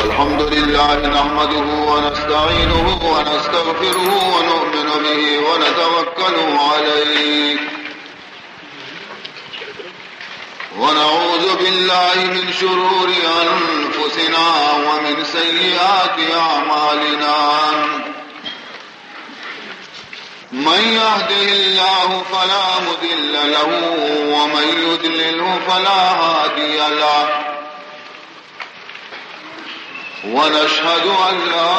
الحمد لله نحمده ونستعينه ونستغفره ونؤمن به ونتوكل عليه ونعوذ بالله من شرور أنفسنا ومن سيئات أعمالنا. من يهده الله فلا مضل له ومن يضلله فلا هادي له. ونشهد أن لا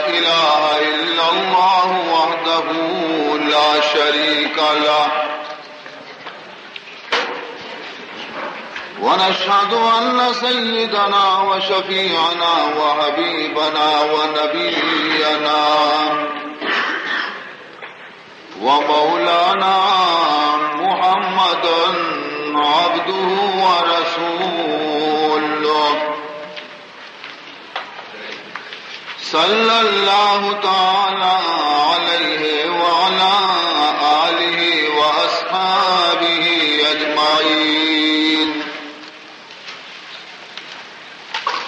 إله إلا الله وحده لا شريك له. ونشهد أن سيدنا وشفيعنا وحبيبنا ونبينا ومولانا محمدا عبده ورسوله، صلى الله تعالى عليه وعلى آله وأصحابه أجمعين.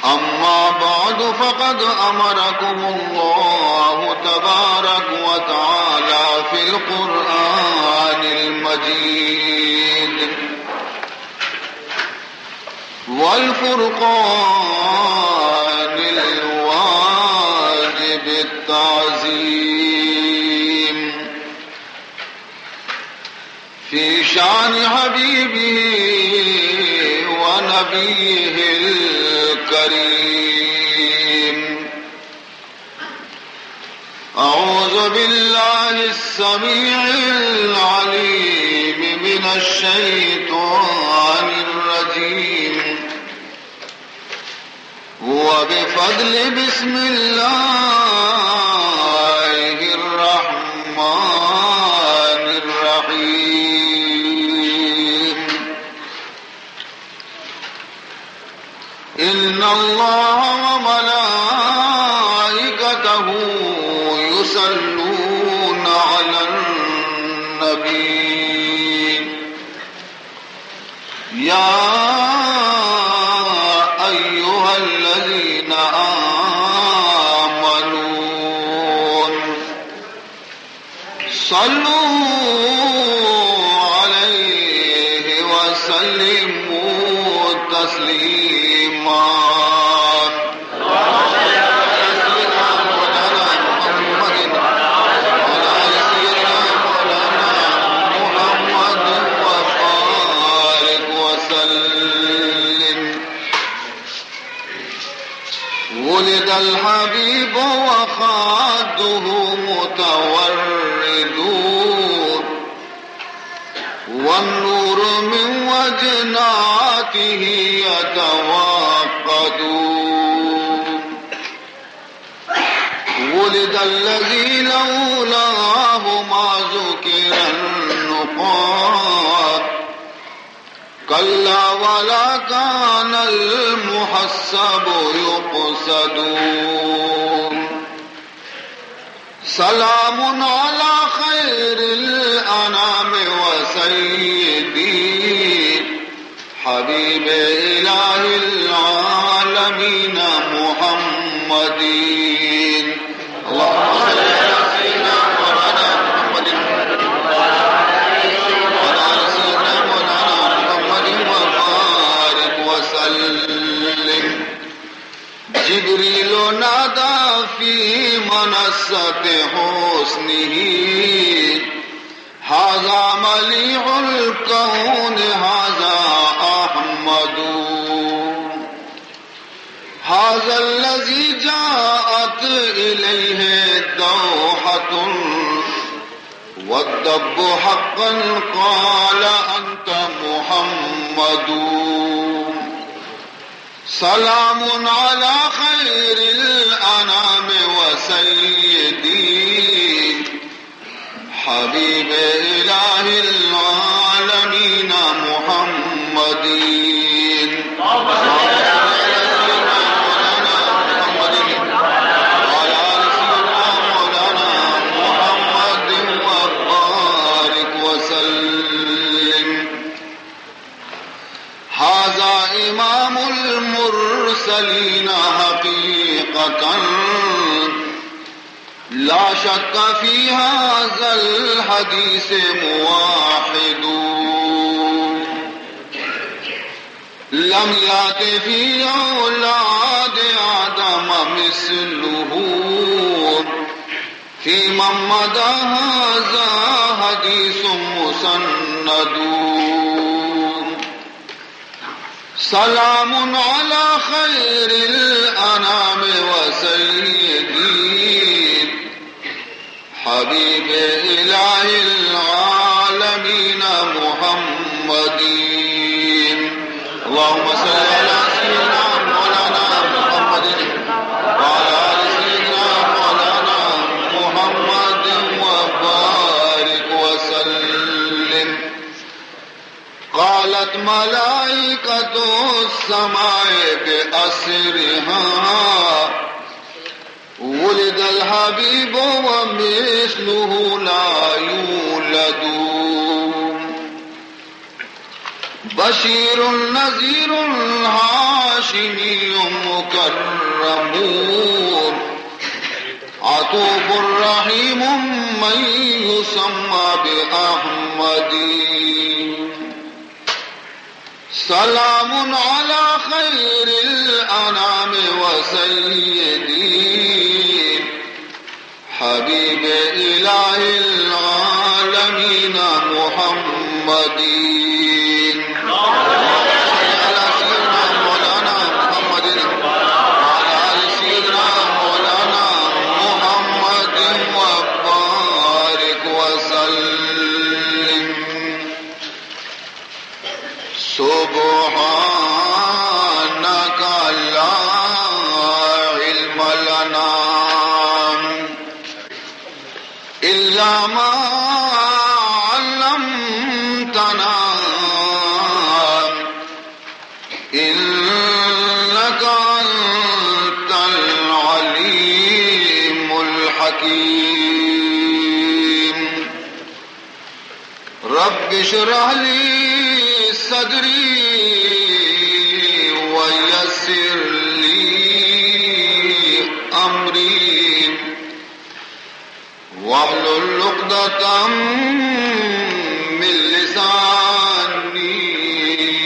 أما بعد، فقد أمركم الله تبارك وتعالى في القرآن المجيد والفرقان الواجب التعظيم في شأن حبيبه ونبيه الكريم. أعوذ بالله السميع العليم من الشيطان الرجيم. وبفضل بسم الله الرحمن الرحيم. إن الله وملائكته يصلون على النبي. يا أيها الذين آمنوا صلوا عليه وسلموا تسليما. اللهم صل على سيدنا مولانا محمد وعلى آل سيدنا مولانا محمد وبارك وسلم. ولد الحبيب وخده متورد، والنور من وجناته يتوقد. ولد الذي لولاه ما ذكر النقاد، كلا ولا كان المحسب يقصد. سلام على خير الأنام وسيدي حبيب إله العالمين محمد. اللهم صل على سيدنا مولانا محمد وعلى آل سيدنا مولانا محمد وبارك وسلم. جبريل نادى في منصة حسنه، هذا مليح الكون، هذا أحمد. هذا الذي جاءت إليه الدوحة، والدب حقا قال أنت محمد. سلام على خير الأنام وسيدي حبيب إله العالمين محمد. اللهم صل على سيدنا مولانا محمد وعلى آل سيدنا مولانا محمد وبارك وسلم. هذا إمام المرسلين حقيقة، لا شك في هذا الحديث موحد. لم يأت في أولاد آدم مثله، فيمن مضى هذا حديث مسند. سلام على خير الأنام وسيدي حبيب إله العالمين محمد. اللهم صل على سيدنا مولانا محمد وعلى آل سيدنا مولانا محمد وبارك وسلم. قالت ملائكة السماء بأسرها: ولد الحبيب ومثله لا يولد. بشير نذير هاشمي مكرم، عطوف رحيم من يسمى بأحمد. سلام على خير الأنام وسيدي حبيب إله العالمين محمد. اللهم صل على سيدنا مولانا محمد وعلى آل سيدنا مولانا محمد وبارك وسلم. سبحانك لا علم لنا إلا ما علمتنا إنك أنت العليم الحكيم. رب اشرح لي صدري ويسر لي أمري واحلل عقدة من لساني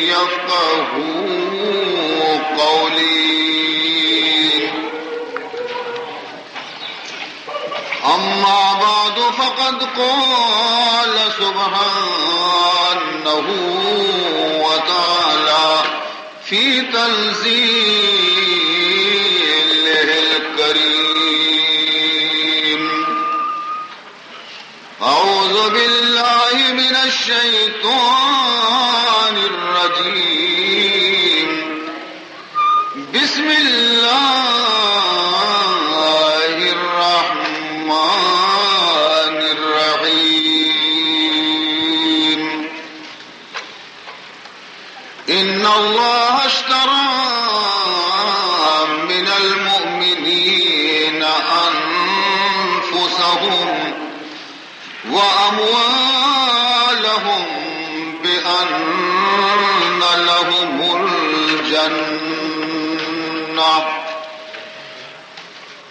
يفقهوا قولي. أما بعد، فقد قال سبحانه وتعالى في تنزيله الكريم: أعوذ بالله من الشيطان الرجيم. بسم الله الرحمن الرحيم. إن الله اشترى من المؤمنين أنفسهم وأموالهم بأن لهم الجنة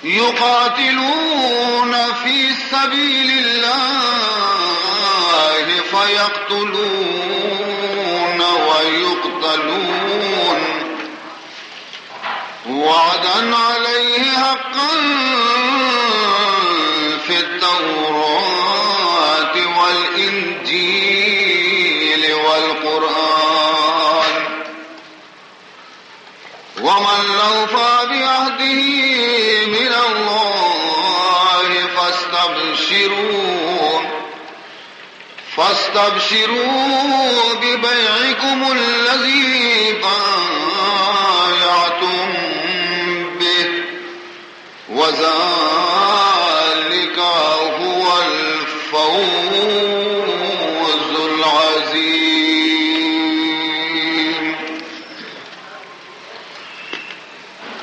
يقاتلون في سبيل الله فيقتلون ويقتلون وعدا عليه حقا في التوراة والإنجيل والقرآن ومن أوفى بعهده من الله فاستبشروا، فاستبشروا ببيعكم الذي بايعتم به، وذلك هو الفوز العظيم.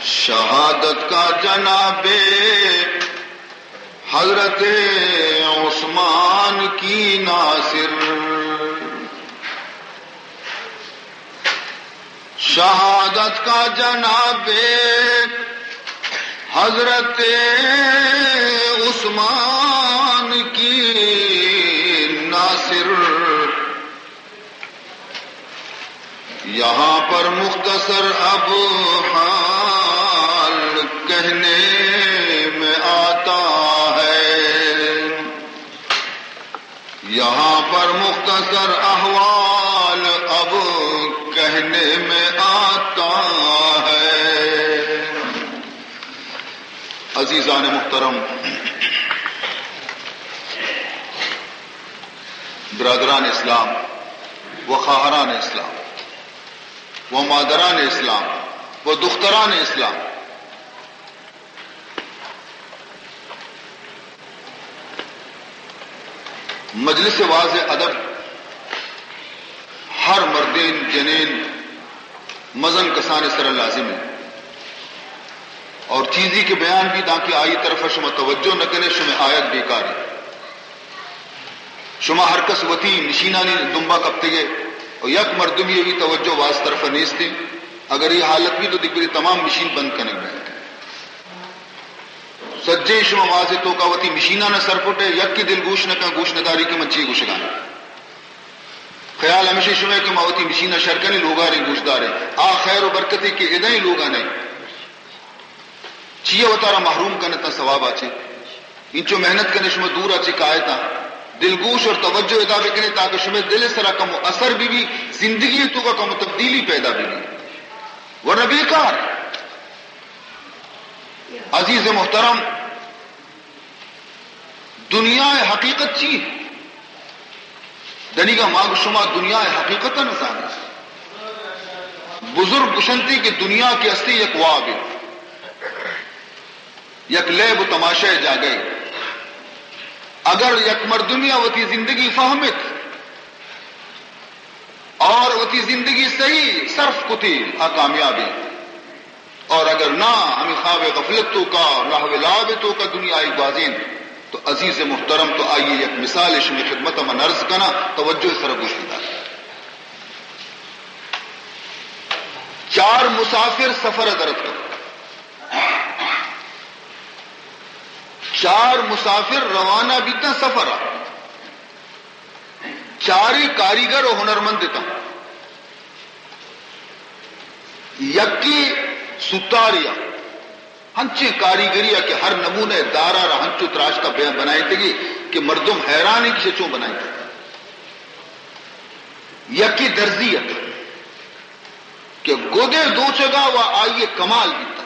شهادت کا جناب حضرت عثمان کی ناصر، شہادت کا جناب حضرت عثمان کی ناصر، یہاں پر مختصر اب حال کہنے میں آتا ہے۔ یہاں پر مختصر احوال اب کہنے میں آتا ہے۔ عزیزان محترم، برادران اسلام و خواہران اسلام و مادران اسلام و دختران اسلام، مجلس واز ادب ہر مردین، جنین، مزن کسان سر لازم ہے۔ اور چیزی کہ بیان بھی داں کہ آئی طرف شما توجہ نہ کنے، شما آیت بیکار ہے۔ شما ہر کس وتی مشینانی دنبا کپتگے اور یک مردمی بھی توجہ واز طرف نیستی۔ اگر یہ حالت بھی تو دگبری تمام مشین بند کنگ بیت۔ سجے شما واز توکا وتی مشینانا سرپٹے، یکی دل گوش نہ کن، گوش نداری کہ من چی گوشگاں۔ خیال ہمیشہ شما کہ ما وتی مشینا شر کنی، لوگاریں گوشداریں۔ آ خیر و برکتے کہ ادائیں لوگا نہیں۔ چیئے وتارا محروم کنتا ثوابا چے؟ انچو محنت کنے شما دورا چے کائتا؟ دلگوش اور توجہ ادا بکنے تاکہ شما دل سرا کم و اثر بھی بھی، زندگی توکا کم و تبدیلی پیدا بھی بھی، ورنہ بیکار۔ عزیز محترم، دنیا حقیقت چی؟ دنیگا ما گو شما دنیا حقیقت نہ زانے۔ بزرگ گشنتی کہ دنیا کہ ہستی یک واب ہے، یک لیب و تماشا جاگہ ہے۔ اگر یک مردمی وتی زندگی فہمت اور وتی زندگی صحیح صرف کتی، آ کامیابی۔ اور اگر نہ، ہمیں خواب غفلت توکا، لہو لعب توکا دنیا ای گوازین، تو عزیز محترم، تو آئیے یک مثال شمی خدمت من عرض کنا، توجہ سر گوش بدار۔ چار مسافر سفر درت کن۔ چار مسافر روانہ بیتا سفر۔ چاری کاریگر و ہنرمند اتاں۔ یکی ستاریا، ہنچیں کاریگریا کہ ہر نمونہ دارا را ہنچو تراشتا بیا بنائیتگی کہ مردم حیران ہیں کہ چون بنائیتگ۔ یکی درزی ات کہ گدے دوچگا و آئیے کمال بیتا۔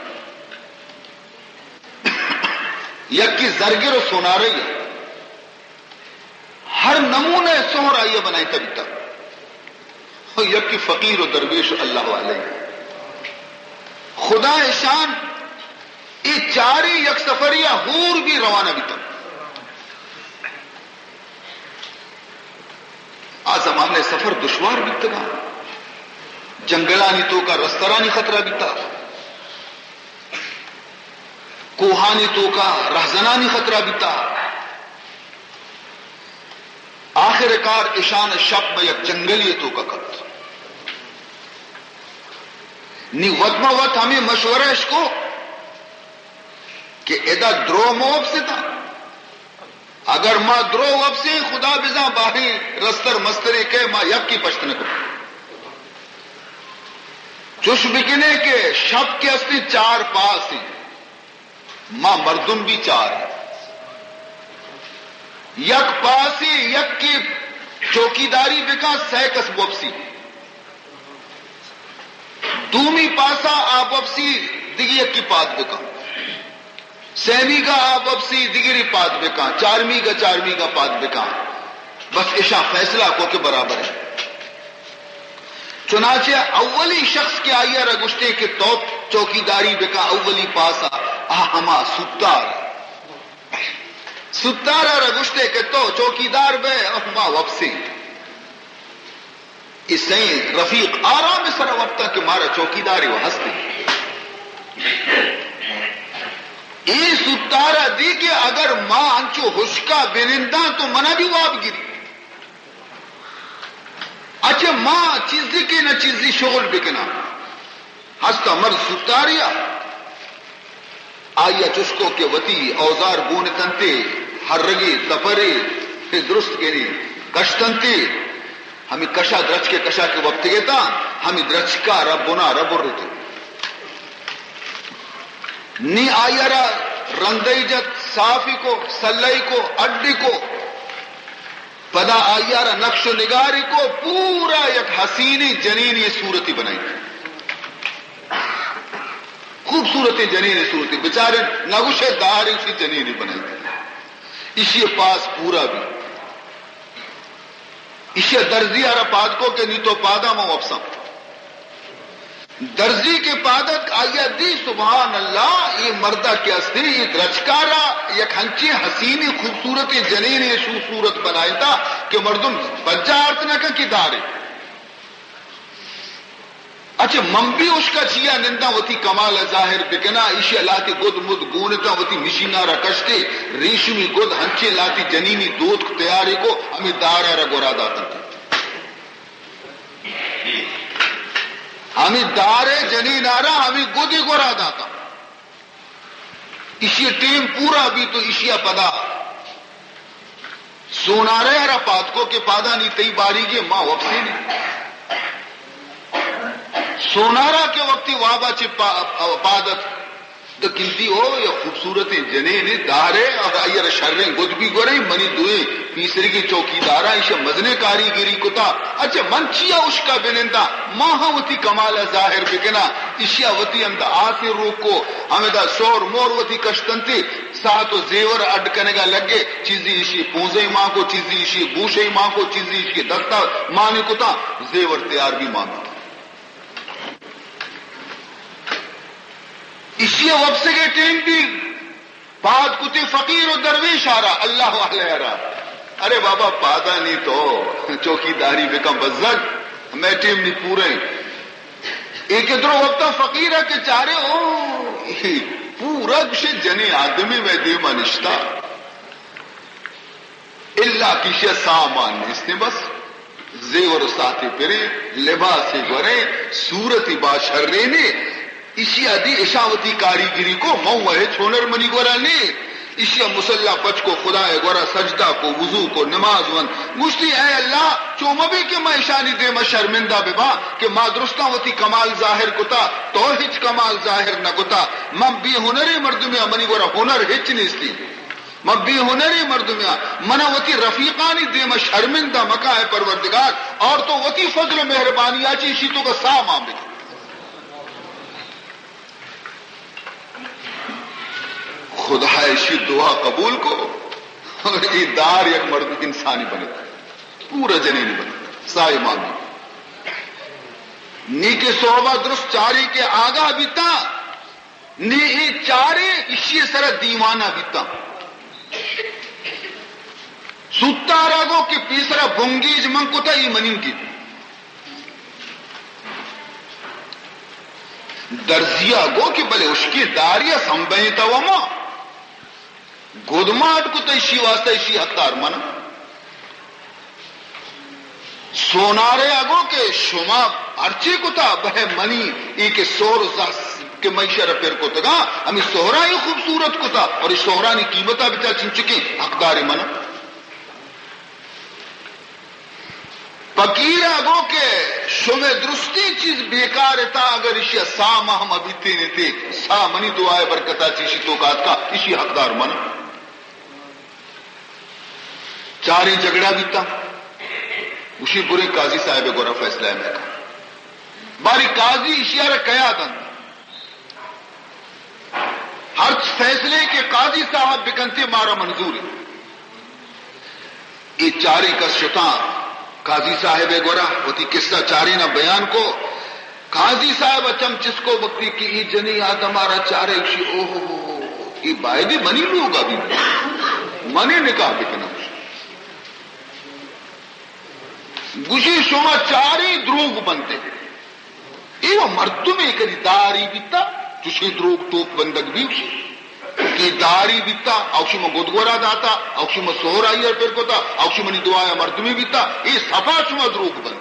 یکی زرگر و سونارئی ات۔ ہر نمونہ سہر آئیے بنائیتا بیتا۔ یکی فقیر و درویش و اللہ والے۔ خدا شان، اے چاری یک سفریا ہور بھی روانہ بیتا۔ آ زمانے سفر دشوار بیتگا۔ جنگلانی توکا رسترانی خطرہ بیتا۔ کوہانی توکا رہزنانی خطرہ بیتا۔ آخر کار اشان شپ میں یک جنگلی توکا کپت۔ نی وت ما وت ہمیں مشورہ اش کو کہ ادا درو موب سے تا۔ اگر ما درو وپسیں، خدا بزاں باہیں رستر مسترے کہ ما یکی پشت نہ کن۔ چوش بکنے کہ شپ کہ استیں چار پاس ہیں، ما مردم بھی چار ہیں۔ یک پاسے یکی چوکیداری بکا، سہ کس وپسی۔ دومی پاسا آ وپسی، دگی یکی پاد بکن۔ سیمی گا آ وپسی، دگری پاد بکن۔ چارمی گا، چارمی گا پاد بکن۔ بس اشاں فیصلہ کو کہ برابر ہے۔ چنانچہ اولی شخص کہ آئی را گشتے کہ تو چوکیداری بکن اولی پاسا، آ ہما ستار۔ ستارا را گشتے کہ تو چوکیدار بے، ما وپسی۔ اے سئیں رفیق آرام سر وپتا کہ مارا چوکیدارے و ہستے۔ اے ستارا دی کہ اگر ما انچو ہشکا بننداں تو منا بھی واب گری۔ اچھا ما چیزی کہ نہ چیزی شغل بکناں۔ ہست مرد سوتاریا، آئی ء چشکو کہ وتی اوزار گون اتنتے، ہرگے تپرے درست گنی کشتنتے، ہمیں کشا درچکے کشا کہ وپتگے تاں، ہمیں درچکا رب بنا رب برتے۔ نی آئی ء را رندئی جت، صافی کو، سلئی کو، اڈی کو، پدا آئی ء را نقش و نگاری کو، پورا یک حسینی جنینی صورتی بنائی۔ خوبصورتیں جنین صورتی، بچارے نگوشے دار اسی جنینی بنائی۔ اسی پاس پورا بھی۔ اسی درزی آرا پاد کو کہ نی تو پادا ما وپساں۔ درزی کے پادت آیا دی، سبحان اللہ، یہ مردہ کے استے، یہ درچکارا یک ہنچیں حسینی خوبصورتیں جنین صورت بنائیتا کہ مردم بجارت نہ کن کہ دارے۔ اچھا، من بھی اشکا چیا ننداں وتی کمال ء ظاہر بکناں، ایشی ء لاتی گد مد گونتاں، وتی مشیناں را کشتے، ریشمی گد ہنچیں لاتی جنینی دوتک تیاری کو، ہمیں دارا را گورا داتنت۔ ہمیں دارے جنینا را ہمیں گدی گورا داتاں۔ ایشی ٹیم پورا بی تو ایشی ء پدا سونارے ء را پاد کو کہ پادا نی تئی باریگی ما وپسینی۔ سونارا کہ وقتی وابا چہ پا-، پادت تو گندی او یا خوبصورتیں جنینے دارے اور آئی ء را شریں گد بھی گورے، منی دوئیں پیسرگی چوکیدارا ایشی ء مزنیں کاریگری کتا۔ اچھا من چیا اشکا بننداں؟ ما ہم وتی کمال ء ظاہر بکناں۔ ایشی ء وتی ہمدا آسے روک کو، ہمدا سور مور وتی کشتنتی۔ ساعت و زیور اڈ کنگا لگے، چیزی ایشی پونزئی مان کو، چیزی ایشی گوشئی مان کو، چیزی ایشی دستا مانی کتا، زیور تیار بھی مان بیتا۔ ایشی وپسگے ٹیم بھی پاد کتی فقیر و درویش آرا، اللہ والے آرا۔ ارے بابا، پادا نی تو چوکیداری بکن بزگ، میں ٹیم نی پورے۔ اے کہ درو وپتا فقیرا کہ چارے، او، پورا گشے جنی آدمی میں دیما نشتا۔ الا کہ ایشی سامان نیستیں بس۔ زیور و ساعتے پریں، لباسے گوریں، صورتی با شرینے۔ ایشی ء دی اشاں وتی کاریگری کو، من و ہچ ہنر منی گورا نے۔ ایشی ء مصلا پچ کو، خدائے گورا سجدہ کو، وضو کو، نماز وند۔ گوشتی، اے اللہ، چو مبی کہ من اشانی دیما شرمندہ بباں کہ ما درستاں وتی کمال ظاہر کتا، تو ہچ کمال ظاہر نہ کتا۔ من بے ہنریں مردمے آں، منی گورا ہنر ہچ نیستی۔ من بے ہنریں مردمے آں، منا وتی رفیقانی دیما شرمندہ مکا، اے پروردگار، اور تو وتی فضل و مہربانی آ چہ ایشی توکا سامان بکن۔ خدا ایشی دعا قبول کو، اے دار یک مرد انسانی بنت، پورا جنینی بنت، سائے مامی۔ نی کہ صحبہ درست چاری کہ آگاہ بیتا، نی اے چارے ایشی سرا دیوانہ بیتا۔ سوتارا گو کہ پیسرا بنگیج من کتا، ای مننگی۔ درزیا گو کہ بلے اشکی داریا سمبھینتا و ما گدماٹ کتا، ایشی واسطہ ایشی حقدار من۔ سونارے ء گو کہ شما ہرچی کتا، بہ منی ای کہ سہر و زس کہ من ایشی ء را پر کتگاں، ہمے سہرانی خوبصورت کتا، اور ای سہرانی قیمت ء بچار، چنچکیں حقدارے من۔ پکیر ء گو کہ شمے درستیں چیز بیکار اتاں، اگر ایشی ء ساہ ما ہم ابیتین اتے، ساہ منی دعا ء برکت ء چہ ایشی توک ء آتکا، ایشی حقدار من۔ چاریں جھگڑا بیتا، گوشی بریں قاضی صاحب ء گورا فیصلہ ء مہ کن۔ باری قاضی ایشی ء را کیا دنت؟ ہرچ فیصلے کہ قاضی صاحب بکنتے، مارا منظور انت۔ اے چاریں کس شتاں قاضی صاحب ء گورا، وتی قصہ چاریناں بیان کو۔ قاضی صاحب ء چم چست کو، وقتی کہ اے جنی آدم ء را چارے، گوشی، او ہو ہو ہو، اے بایدے منی لوگ ء بی، منی نکاح بکناں۔ گوشی، شما چاریں دروگ بندے۔ اے و مردمے کدی داری بیتا، چوشیں دروگ ٹوک بندگ بی گوشی۔ کہ داری بیتا، اوشی من گد گورا داتا، اوشی من سہر آئی ء پر کتا، اوشی منی دعایا مردمی بیتا، اے صفا شما دروگ بند۔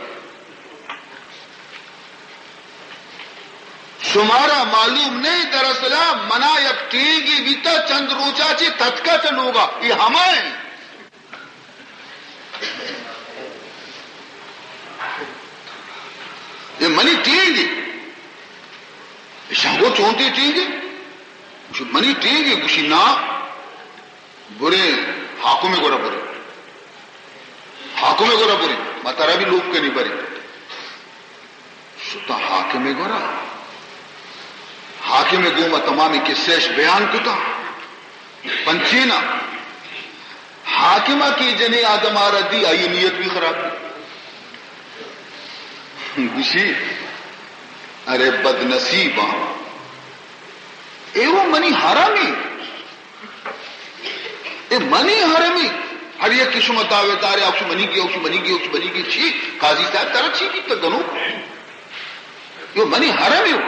شمارا معلوم نہیں، دراصل منا یک ٹینگے بیتا، چند روچا چی تتکا چہ لوگا، یہ ہما ہیں۔ یہ منی ٹینگے۔ شاگو چونتے ٹینگے؟ گوشی، منی ٹینگے؟ گوشی، نا، برے حاکم گورا برے۔ حاکم گورا برے، ما ترا بھی لوگ کنی برے۔ شتا حاکم گورا۔ حاکم گوما تمامی قصہ اش بیان کتا۔ پنچینا۔ حاکمہ کی جنی آدم آرا دی، آئی نیت بھی خراب دی۔ گوشی، ارے بد نصیباں، اے وہ منی حرمی۔ اے منی حرمی۔ ہر یک کہ شما دعوے دارے، آ گوشی منی گی، آ گوشی منی گی، آ گوشی منی گی۔ چی؟ قاضی صاحب، ترا چی بیتا گنو؟ یہ منی حرمی ہو۔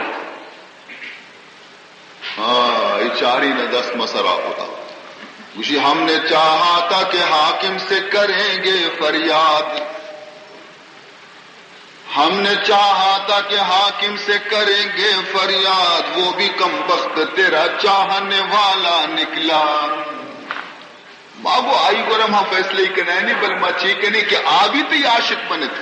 ہاں، یہ چاری نہ دست مسرا ہوتا۔ گوشی، ہم نے چاہا تھا کہ حاکم سے کریں گے فریاد۔ ہم نے چاہا تھا کہ حاکم سے کریں گے فریاد، وہ بھی کم بخت تیرا چاہنے والا نکلا۔ ما گو آئی گورا ما فیصلہ ہی کنائنی، بل ما چی کنی کہ آ بھی تئی عاشق بنت۔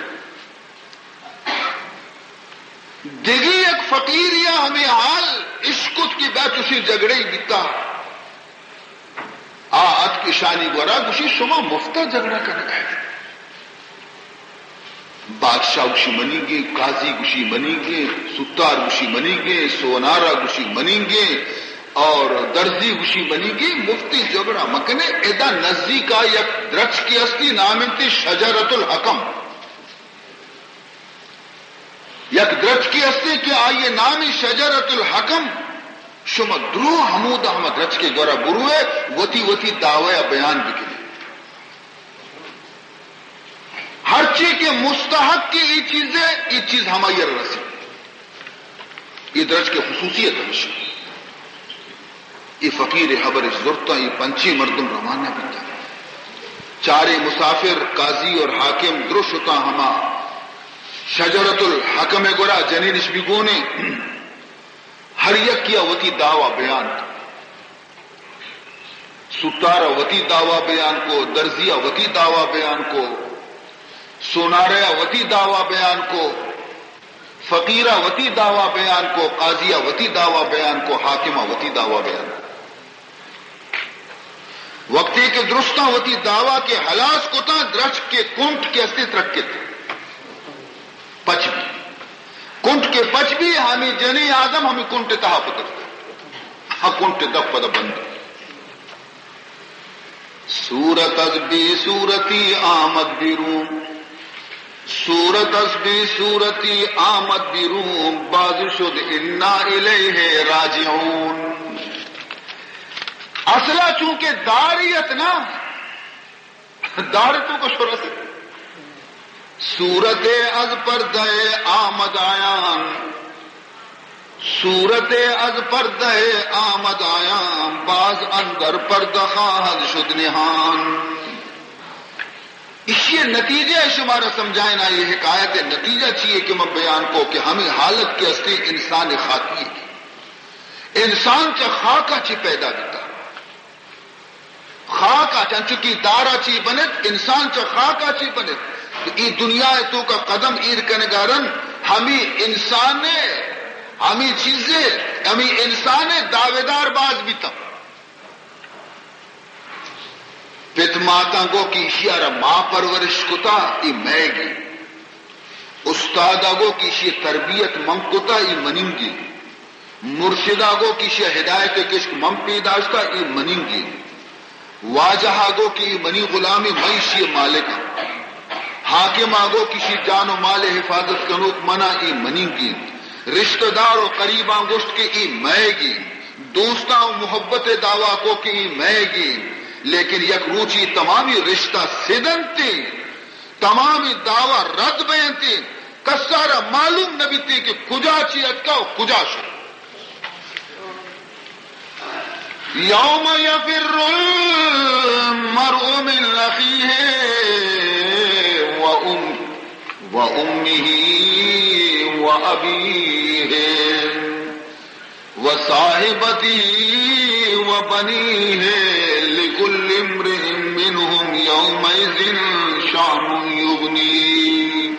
دگی یک فقیریا ہمیں حال اشکت کہ بیا چوشیں جھگڑے بیتا۔ آ اتک اشانی گورا، گوشی، شما مفتا جھگڑا کنگا۔ بادشاہ گوشی منیگیں، قاضی گوشی منیگیں، ستار گوشی منیگیں، سونارا گوشی منیگیں اور درزی گوشی منیگیں، مفتی جھگڑا مکنے۔ ادا نزدیکا یک درچکے استی، نام انتی شجرۃ الحکم۔ یک درچکے استی کہ آئی نام شجرۃ الحکم۔ شما درو ہمودا ہما درچکے گورا بروے، وتی وتی دعوی بیان بکنے۔ ہرچی کہ مستحق کہ ای چیزے، ای چیز ہمائی ءَ رسی۔ ای درچک ءِ خصوصیت ہمیش۔ ای فقیر ءِ حبر اش زرتاں، ای پنچیں مردم روانہ بیتاں۔ چاریں مسافر، قاضی اور حاکم درو شتاں ہما شجرۃ الحکم ءِ گورا، جنین اش بگونے۔ ہر یکیا وتی دعوی بیان کو۔ ستارا وتی دعوی بیان کو، درزیا وتی دعوی بیان کو، سوناریا وتی دعوی بیان کو، فقیرا وتی دعوی بیان کو، قاضیا وتی دعوی بیان کو، حاکما وتی دعوی بیان کو۔ وقتی کہ درستاں وتی دعوی کہ ہلاس کتاں، درچک ءِ کنٹ کہ استی ترکت، پچ بی۔ کنٹ کہ پچ بی، ہمے جنیں آدم ہمے کنٹ ءِ تہا پترت۔ ہاں، کنٹ ءِ دپ پدا بند۔ صورت از بی صورتی آمد بیرون۔ صورت از بی صورتی آمد بیرون، باز شد انا الیہ راجعون۔ اصلا چونکہ داری ات نا، دار تو کو شرس۔ صورت از پردہ آمد آیان، صورت از پردہ آمد آیان، باز اندر پردہ خواہد شد نہان۔ اشی نتیجہ شمارا سمجھائنا، یہ حکایت نتیجہ چیئے کہ من بیان کو کہ ہمیں حالت کے استے انسان خاکی ہے۔ انسان چہ خاکا چی پیدا بیتا۔ خاکا چنچو کہ دارا چی بنت، انسان چہ خاکا چی بنت۔ تو ای دنیا ءِ توکا قدم ایر کنگا رند، ہمی انسان ءِ، ہمی چیزے، ہمی انسان ءِ دعویدار باز بیتاں۔ پت ماتاں گو کہ ایشی ءَ را ما پرورش کتا، ای مئیگی۔ استادا گو کہ ایشی تربیت من کتا، ای منیگی۔ مرشدا گو کہ ایشی ہدایت کشک من پیداشتا، ای منیگی۔ واجہا گو کہ ای منی غلامی، من ایشی مالک آں۔ حاکما گو کہ ایشی جان و مال حفاظت کنوک منا، ای منیگی۔ رشتہ دار و قریباں گوشت کہ ای مئیگی۔ دوستاں و محبت دعوی کو کہ ای مئیگی۔ لیکن یک روچی تمامی رشتہ سدنتی۔ تمامی دعوی رد بینتی، کسارا معلوم نہ بیتی کہ کجا چی اتکا و کجا شو۔ یوم یفر المرء من اخیہ و ام-، و امہ و ابیہ۔ وصاحبته وبنيه لكل امرئ منهم يومئذ شأن يغنيه۔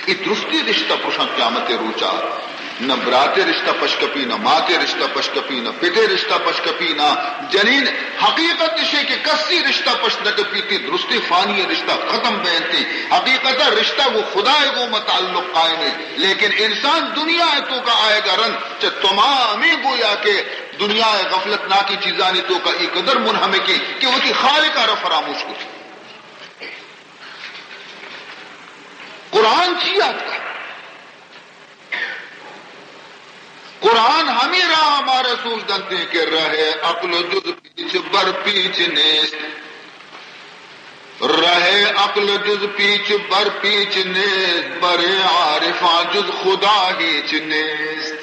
اے درستی رشتہ پرشاں قیامت روچا۔ نہ براتے رشتہ پشکپی، نہ ماتے رشتہ پشکپی، نہ پتے رشتہ پشکپی، نہ جنین۔ حقیقت اشے کہ کسی رشتہ پشت نہ کپیتی، درستی فانی رشتہ ختم بینتی۔ حقیقت رشتہ گو خدائے گوما تعلق قائم ہے، لیکن انسان دنیا توکا آئے گا رند چہ تمامی گویا کہ دنیا غفلت ناکی چیزانی توکا ای قدر منہمکی کہ وتی خالق را فراموش کتی۔ قرآن چی آتکا؟ قرآن ہمیں راہ مارا سوج دنتے کہ رہ عقل جز پیچ بر پیچ نیست، رہ عقل جز پیچ بر پیچ نیست، بر عارفاں جز خدا ہیچ نیست۔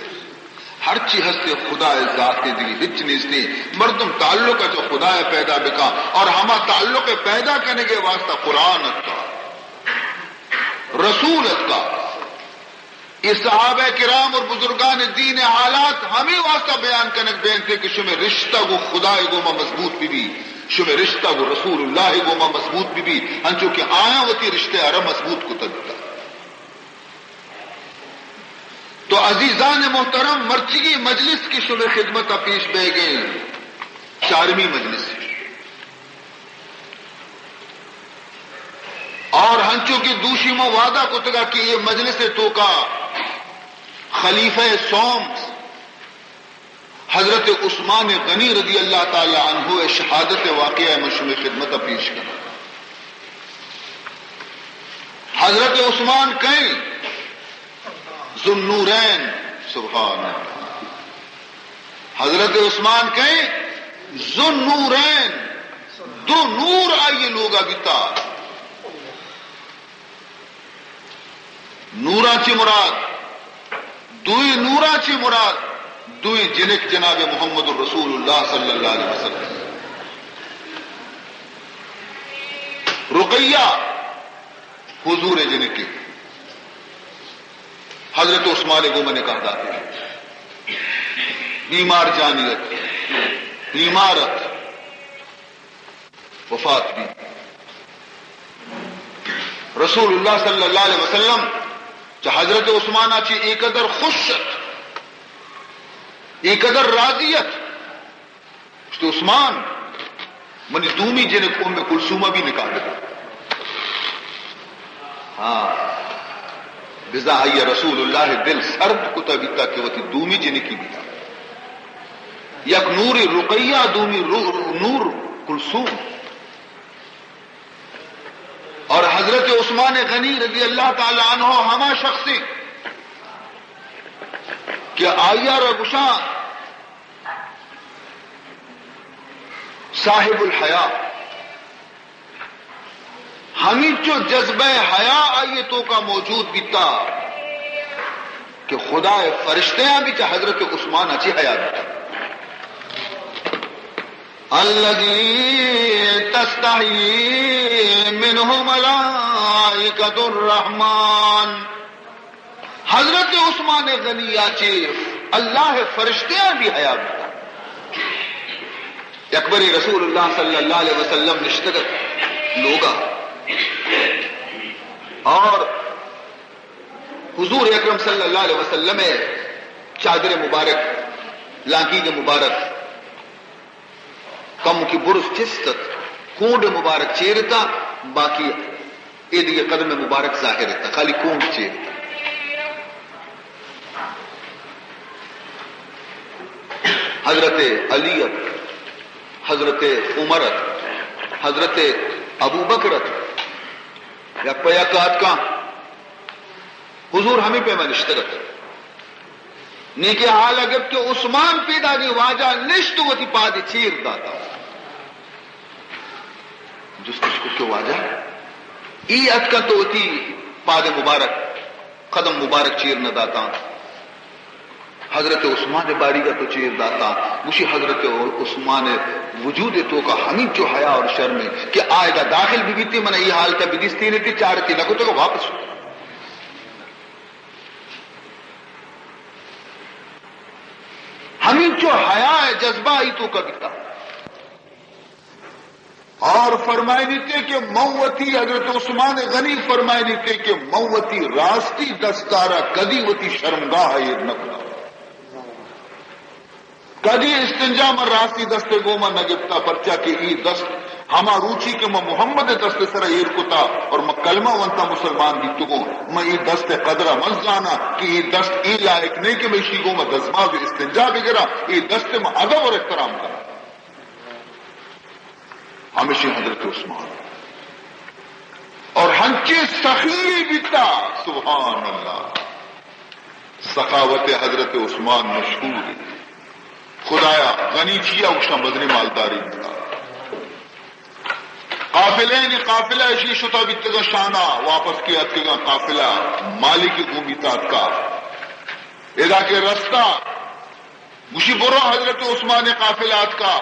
ہرچی ہستے خدا ذات دیگی ہچ نیستی۔ مردم تعلق چہ خدا پیدا بکا اور ہما تعلق پیدا کنگے واسطہ قرآن اتکا، رسول اتکا۔ اے صحابہ کرام اور بزرگان دین حالات ہمیں واسطہ بیان کنگ بینتے کہ شمے رشتہ گو خدائے گوما مضبوط بی بی، شمے رشتہ گو رسول اللہ گوما مضبوط بی بی، ہنچو کہ آیاں وتی رشتہ ارا مضبوط کتا بیتا۔ تو عزیزان محترم، مرچگی مجلس کہ شمے خدمت پیش بے گئے، چارمی مجلس۔ اور ہنچو کہ دوشی ما وعدہ کتگا کہ یہ مجلس توکا خلیفہ سوم حضرت عثمان غنی رضی اللہ تعالی عنہ شہادت واقعہ من شمے خدمت پیش کرنا۔ حضرت عثمان کئیں؟ ذوالنورین۔ سبحان اللہ۔ حضرت عثمان کئیں؟ ذوالنورین۔ دو نور آئی لوگا بیتا۔ نوراں چی مراد؟ دوئیں نوراں چی مراد؟ دوئیں جنک جناب محمد رسول اللہ صلی اللہ علیہ وسلم۔ رقیہ حضور جنکی، حضرت عثمان گوما نکاح داتے، بیمار جانی ات، بیمار ات، وفات بی۔ رسول اللہ صلی اللہ علیہ وسلم چہ حضرت عثمان چی اے قدر خوش ات، اے قدر راضی ات۔ گوشت، عثمان، منی دومی جنک ام کلثوم بھی نکاح بکن۔ ہاں، بزاں آئی رسول اللہ دل سرد کتا بیتا کہ وتی دومی جنکی بیتا۔ یک نور رقیہ، دومی رو-، نور کلثوم۔ اور حضرت عثمان غنی رضی اللہ تعالی عنہ ہما شخص کہ آئی را گشاں صاحب الحیا، ہمینچو جذبہ حیا آئی توکا موجود بیتا کہ خدا فرشتیاں بھی چہ حضرت عثمان چی حیا بیتا۔ الذي تستحي منه ملائكة الرحمن۔ حضرت عثمان غنی چی اللہ فرشتیاں بھی حیا بیتا۔ یک بری رسول اللہ صلی اللہ علیہ وسلم نشتگت لوگا اور حضور اکرم صلی اللہ علیہ وسلم چادر مبارک، لانکیگ مبارک، کمکی برز چست ات، کونڈ مبارک چیر ات، باقی اے دیگہ قدم مبارک ظاہر ات، خالی کونڈ چیر ات۔ حضرت علی ات، حضرت عمر ات، حضرت ابوبکر ات، یک پہ یک آتکاں۔ حضور ہمے پیما نشتگ ات۔ نیکہ حال ء گپت کہ عثمان پیداگیں، واجہ نشت و وتی پاد چیر داتا۔ جستش کت کہ واجہ، ای اتکا تو وتی پاد مبارک، قدم مبارک چیر نہ داتا؟ حضرت عثمان باریگا تو چیر داتا؟ گوشی، حضرت عثمان وجود توکا ہمینچو حیا اور شرم ہے کہ آئیگا داخل بھی بیتی، من ای حالتا بدیستی نتی، چارتی نہ کتگا واپس۔ ہمے انچو حیا ءِ جذبہ آئی توکا بیتا۔ اور فرمائنیتے کہ من وتی، حضرت عثمان غنی فرمائنیتے کہ من وتی راستی دستارا کدی وتی شرمگاہ ءَ ایر نہ کتا۔ کدی استنجا من راستی دست ءِ گوما نہ گپتا، پرچا کہ ای دست ہما روچی کہ من محمد ءِ دست ءِ سرا ایر کتا اور من کلمہ ونتا مسلمان بیتگوں، من ای دست ءِ قدرا من زانا کہ ای دست ای لائق نہیں کہ من اشی گوما دزماز و استنجا بگرا، ای دست ءِ من ادب اور احترام کنا۔ ہمیشی حضرت عثمان اور ہنچیں سخی بیتا، سبحان اللہ، سخاوت حضرت عثمان مشہور ہے۔ خدایا غنی چیا گوشاں، مزنی مالداری بیتا۔ قافلہ، یعنی قافلہ اشی شتا بیتگا شانا، واپس کے اتکگا قافلہ مالک گومی تا اتکا۔ ادا کے رستہ گوشی، برو حضرت عثمان قافلہ آتکا،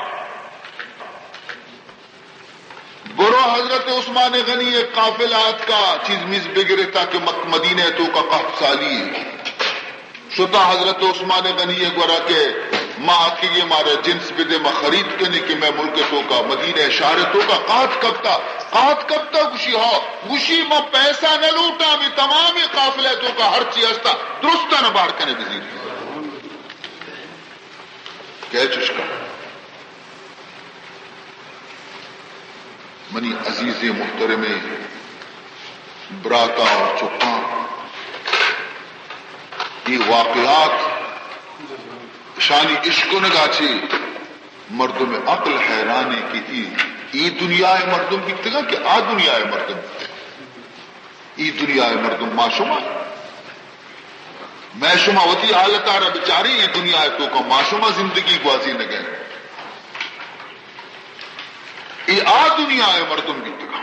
برو حضرت عثمان غنی قافلہ آتکا، چیز میز بگرے تاکہ مک-، مدینہ توکا قحط سالی۔ شتا حضرت عثمان غنی گورا کہ ما آتکگے، مارا جنس بدے، ما خرید کنے کہ میں ملک توکا، مدینہ شہر توکا قحط کپتا، قحط کپتا۔ گوشی، ہاں۔ گوشی، ما پیسہ نہ لوٹاں، ہمیں تمام قافلہ توکا ہر چی ہستا، درستاں بار کنے بزیر۔ کئے چشکا؟ منی عزیزیں محترمیں براتاں اور چکاں، یہ واقعات شانی اشکنگا چی مردم عقل حیرانے کہ ای، ای دنیا مردم بیتگا کہ آ دنیا مردم بیتگا۔ ای دنیا ء مردم ما شما، مئے شما وتی حالت ء را بچاری، ای دنیا ء توکا ما شما زندگی گوازینگ ء، ای آ دنیا ء مردم بیتگاں،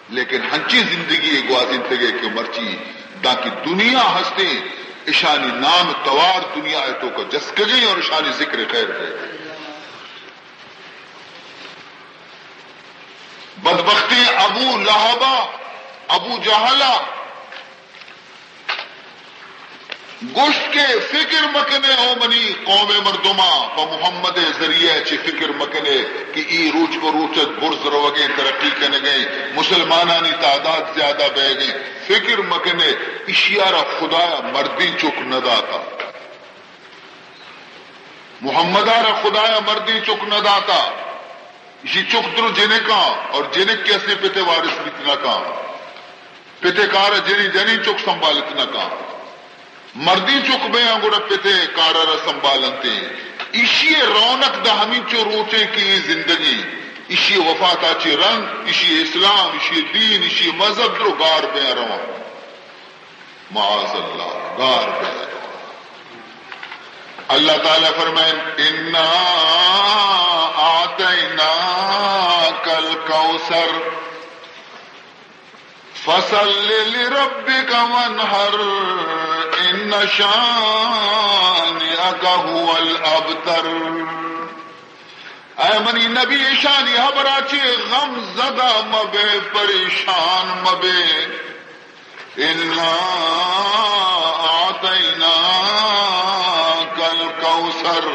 لیکن ہنچی زندگی ء گوازینتگ ء کہ مرچی دانکہ دنیا ہستیں، اشانی نام توار دنیا ء توکا جسکگیں اور اشانی ذکر خیر بیگ۔ بدبختیں ابو لہب ء، ابو جہل ء گوشت کہ فکر مکنے او منی قوم ء مردماں، پہ محمد ء ذریعہ ء چہ فکر مکنے کہ ای روچ پہ روچ ء برز روگیں، ترقی کنگیں، مسلمانانی تعداد زیادہ بئیگیں، فکر مکنے، اشی ء را خدایا مردیں چک نہ داتا۔ محمد ء را خدایا مردیں چک نہ داتا۔ اشی چک درو جنکاں اور جنک کسے پتے وارث بیت نہ کاں۔ پتے کار جنی، جنی چک سنبھالت نہ کاں۔ مردیں چک بیاں گڑا پتے کار را سنبھالنتے۔ اشی رونق دا ہمینچو روچیں کہ ای زندگی، اشی وفاتا چی رند، اشی اسلام، اشی دین، اشی مذہب درو گار بیاں رواں۔ معاذ اللہ، گار بہ۔ اللہ تعالی فرمائیں، انا اعطیناک الکوثر فصل لربک وانحر ان شانئک هو الابتر۔ اے منی نبی، اشانی حبرا چے غم زدہ مبے، پریشان مبے۔ انا اعطیناک الکوثر۔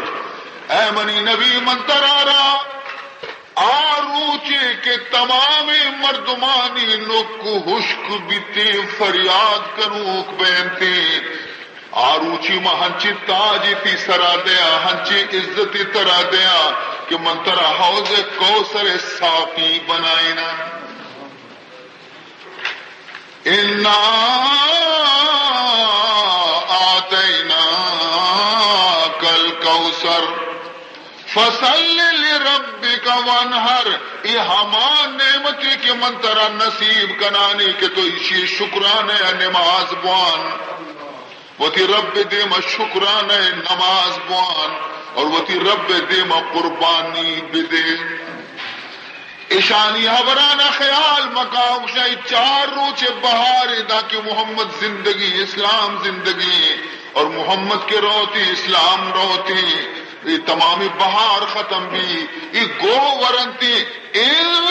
اے منی نبی، من ترارا آ روچے کہ تمامیں مردمانی نک ہشک بیتیں، فریاد کنوک بینتیں، آ روچی ما ہنچیں تاجے تی سرا دیاں، ہنچیں عزتے ترا دیاں کہ من ترا حوض کوثر ساقی بنائیناں۔ انا اعطیناک الکوثر فصل لربک وانحر۔ اے ہما نعمتے کہ من ترا نصیب کنانی کہ تو ایشی شکرانے نماز بوان۔ وتی رب ء دیم ء شکرانہ ء نماز بوان اور وتی رب ء دیم ء قربانی بدے۔ اشانی حبران ء خیال مکا، گوشاں اے چار روچ بہار ء دانکہ محمد زندگی، اسلام زندگی اور محمد کہ روتی، اسلام روتی۔ اے تمامی بہار ختم بی، اے گو ورنتی، الا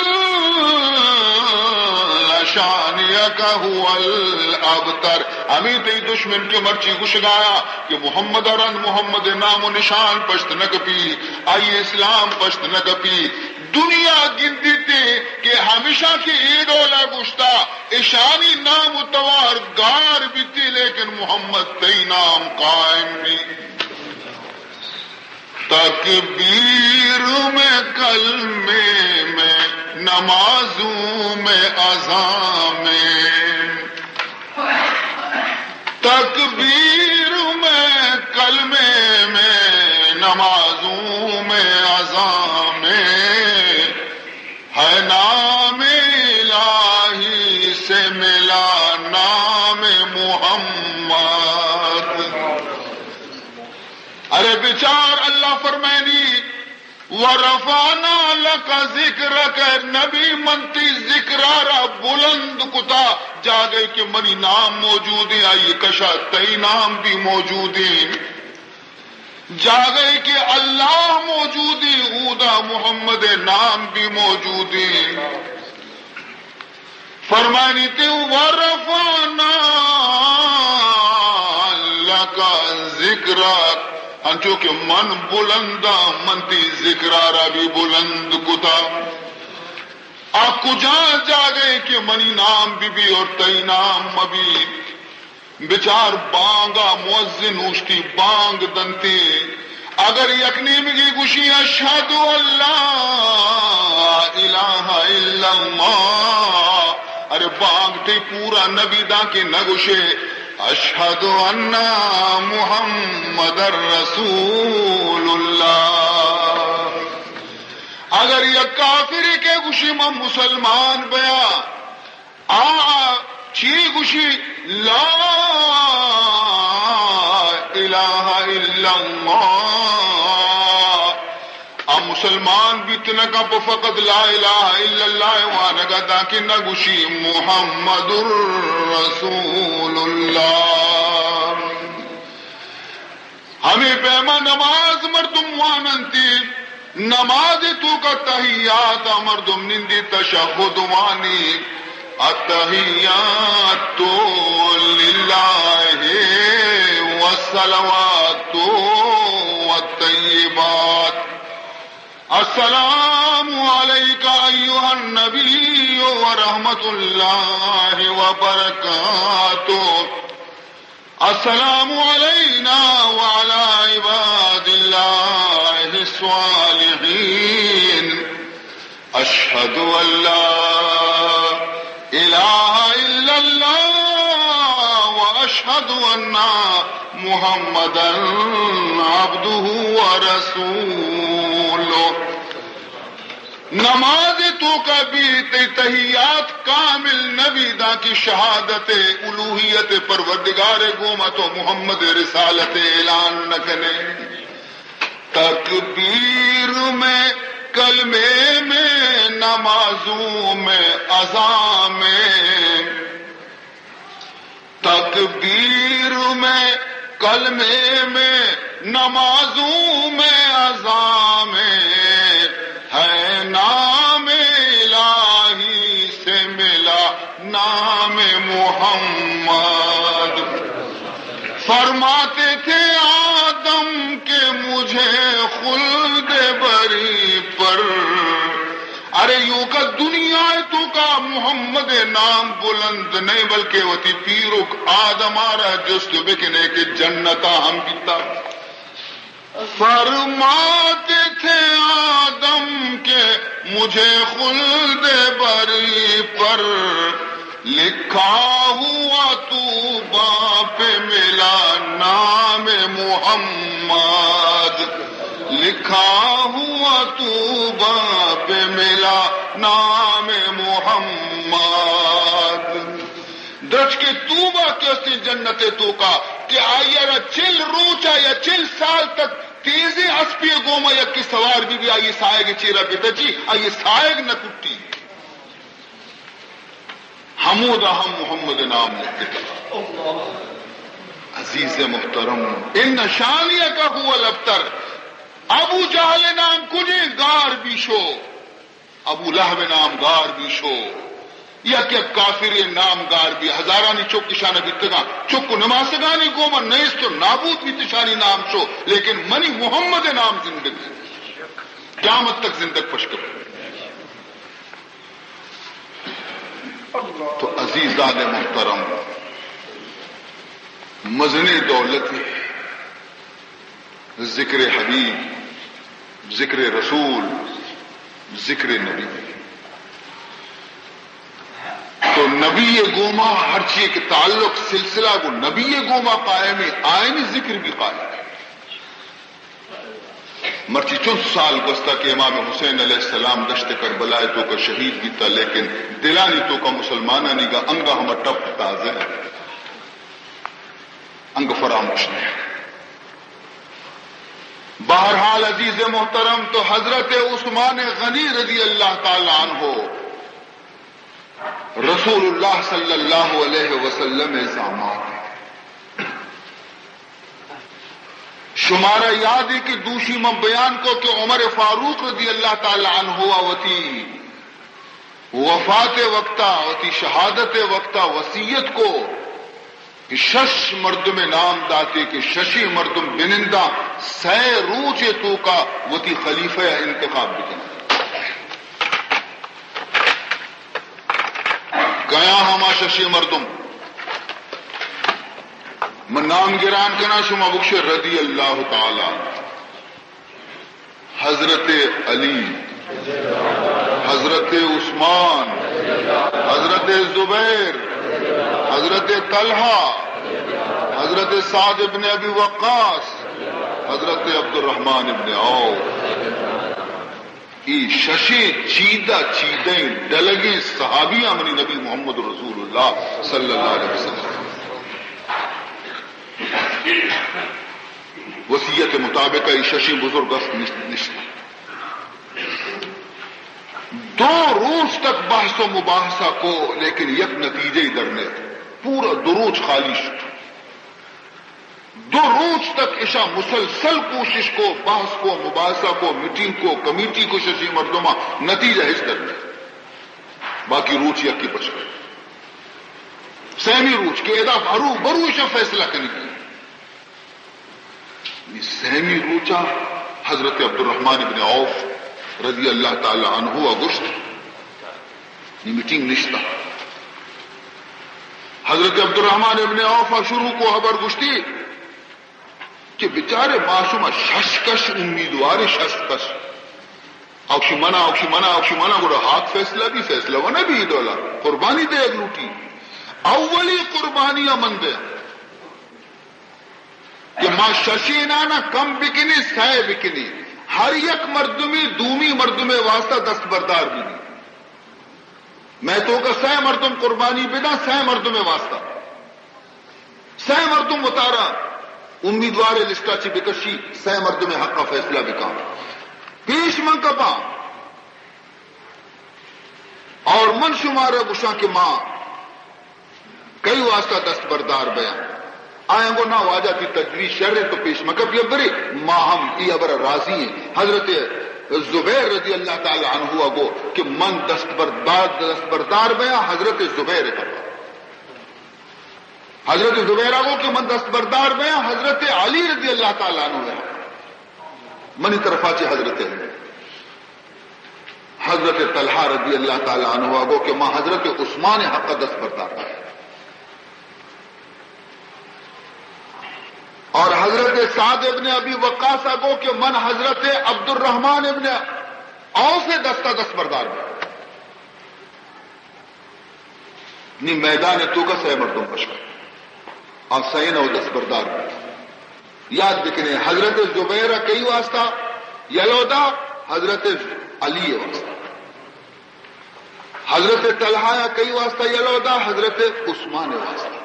شانئک هو الابتر۔ ہمے تئی دشمن کہ مرچی گوشگایا کہ محمد ءَ رند محمد ءِ نام و نشان پشت نہ کپی، آئی اسلام پشت نہ کپی۔ دنیا گندیت کہ ہمیشاں کہ اے ڈولا گوشتا، اشانی نام و توار گار بیتی، لیکن محمد تئی نام قائم بی۔ تکبیر میں، کلمے میں، نمازوں میں، اذاں میں۔ تکبیر میں، کلمے میں، نمازوں میں، اذاں میں، ہے نام الٰہی سے ملا نام محمد۔ ارے بچار، اللہ فرمائنی، ورفعنا لک ذکرک، نبی من تئی ذکرا را بلند کتا، جاگہے کہ منی نام موجود ایں، آئی کشا تئی نام بھی موجود ایں۔ جاگہے کہ اللہ موجود ایں، اودا محمد ءِ نام بھی موجود ایں۔ فرمائنی تے، ورفعنا لک ذکرک، انچو کہ من بلنداں، من تئی ذکرا را بھی بلند کتا۔ آ کجا جاگہے کہ منی نام بہ بی اور تئی نام مہ بی؟ بچار، بانگا مؤذن اوشتی، بانگ دنتی۔ اگر یک نیمگے گوشی، اشہد ان لا الٰہ الا اللہ، ارے بانگ تئی پورا نہ بی دانکہ نہ گوشے، اشہد ان محمد رسول اللہ۔ اگر یک کافرے کہ گوشی، من مسلمان بیاں، آ چی گوشی؟ لا الٰہ الا اللہ۔ آ مسلمان بیت نہ کن پہ فقط لا الٰہ الا اللہ ءِ وانگا، دانکہ نہ گوشی محمد رسول اللہ۔ ہمے پیما نماز مردم واننتی، نماز توکا تحیات مردم نندی، تشہد وانی، التحیات للہ والصلوات والطیبات، السلام علیک ایھا النبی ورحمۃ اللہ وبرکاتہ۔ السلام علینا وعلی عباد اللہ الصالحین۔ اشہد ان لا الہ الا اللہ و اشہد ان محمدا عبدہ و رسولہ۔ نماز توکا بھی تئی تحیات کامل نہ بی دانکہ شہادت الوہیت پروردگار گوما تو محمد رسالت اعلان نہ کنے۔ تکبیر میں، کلمے میں، نمازوں میں، اذان میں، تکبیر میں، کلمے میں، نمازوں میں، اذان میں، ہے نام الٰہی سے ملا نام محمد۔ فرماتے تھے آدم کہ مجھے خلد بری پر، ارے ایوکا دنیا توکا محمد نام بلند نہیں، بلکہ وتی پیرک آدم ءَ را جست بکنے کہ جنتا ہم بیتا۔ فرماتے تھے آدم کہ مجھے خلد بری پر، لکھا ہوا طوبیٰ پہ ملا نام محمد، لکھا ہوا طوبیٰ پہ ملا نام محمد۔ درچکے طوبیٰ کہ استیں جنت توکا کہ آئی ءَ را چل روچا یا چل سال تک تیزیں اسپے گوما یکے سوار بہ بی، آئی ساہگ چیرا بتچی، آئی ساہگ نہ کٹی۔ ہمودا ہم محمد نام لکھتا۔ عزیز محترم، ان شانئک هو الابتر۔ ابو جہل نام کجے گار بیشو، ابو لہب نام گار بیشو۔ یک یک کافرے نامگار بی، ہزارانی چک اشانا بیتگاں، چک و نماسگانی گوما نیست و نابود بیت اشانی نام شو، لیکن منی محمد نام زندگ انت، قیامت تک زندگ پشکپ۔ تو عزیزان محترم، مزنیں دولتے ذکر حبیب، ذکر رسول، ذکر نبی۔ تو نبی گوما ہرچی کہ تعلق، سلسلہ گو نبی گوما قائم ہے، آئینی ذکر بھی قائم ہے۔ مرچی چند سال گوستا کہ امام حسین علیہ السلام دشت کربلا توکا شہید بیتا، لیکن دلانی توکا مسلمانانی گا انگا ہما ٹپ تازہ ہے، انگا فراموش نہیں۔ بہرحال عزیز محترم، تو حضرت عثمان غنی رضی اللہ تعالی عنہ رسول اللہ صلی اللہ علیہ وسلم زامات، شمارا یاد ہے کہ دوشی من بیان کو کہ عمر فاروق رضی اللہ تعالی عنہ وتی وفات وقتا، وتی شہادت وقتا وصیت کو کہ شش مردم نام داتے کہ ششی مردم بننداں سئے روچے توکا وتی خلیفہ انتخاب بکن۔ گیا ہما ششی مردم، من نام گران کنا، شما بکشے رضی اللہ تعالی عنہ۔ حضرت علی، حضرت عثمان، حضرت زبیر، حضرت طلحہ، حضرت سعد ابن ابی وقاص، حضرت عبدالرحمن ابن عوف۔ اے ششیں چیدہ چیدہیں ڈلگیں صحابیاں منی نبی محمد رسول اللہ صلی اللہ علیہ وسلم وصیت مطابق اے ششیں بزرگ است نشت، نشت۔ دو روچ تک بحث و مباحثہ کو، لیکن یک نتیجہ در نیت۔ پورا دو روچ خالی شد۔ دو روچ تک اشا مسلسل کوشش کو، بحث کو، مباحثہ کو، میٹنگ کو، کمیٹی کو، ششی مردماں نتیجہ ہچ در نیت۔ باقی روچ یکی پش کپت۔ سیمی روچ کہ ادا ہرو برو اشا فیصلہ کنگی۔ نی سیمی روچا حضرت عبدالرحمن ابن عوف رضی اللہ تعالی عنہ ء گوشت، نی میٹنگ نشتا۔ حضرت عبدالرحمن ابن عوف ء شروع کو حبر گوشتی کہ بچارے ما شما شش کش امیدوار، شش کش۔ اوشی منا، اوشی منا، اوشی منا، گڑا ہاک فیصلہ بھی فیصلہ و نہ بھی دولا قربانی دے لوٹی۔ اولی قربانی من دے۔ کہ ما ششینانا کم بکنی، سئے بکنی، ہر یک مردمی دومی مردمے واسطہ دست بردار بی۔ میں تو کا سئے مردم قربانی بدا، سئے مردمے واسطہ۔ سئے مردم وتارا امیدوار لسٹا چی بکشی، سئے مردمے حق فیصلہ بکاں۔ پیش من کپاں۔ اور من شمارا گوشاں کہ ما کئی واسطہ دست بردار بیاں؟ آیاں گو نا واجہ تی تجویز شر ہے تو پیش مکپ یا برے، ما ہم ای ابر راضی ہیں۔ حضرت زبیر رضی اللہ تعالی عنہ گو کہ من دست بردار، دست بردار بیاں حضرت زبیر کا۔ حضرت زبیر گو کہ من دست بردار بیاں حضرت علی رضی اللہ تعالی عنہ۔ منی طرفا چہ حضرت علی۔ حضرت طلحہ رضی اللہ تعالی عنہ گو کہ ما حضرت عثمان حق دست بردار۔ اور حضرت سعد ابن ابی وقاص گو کہ من حضرت عبدالرحمن ابن عوف دستا دست بردار۔ نی میدان توکا سئے مردم پشکا۔ آ سئے نو دست بردار۔ یاد بکنے، حضرت زبیر کئی واسطہ یلو دا؟ حضرت علی واسطہ۔ حضرت طلحہ کئی واسطہ یلو دا؟ حضرت عثمان واسطہ۔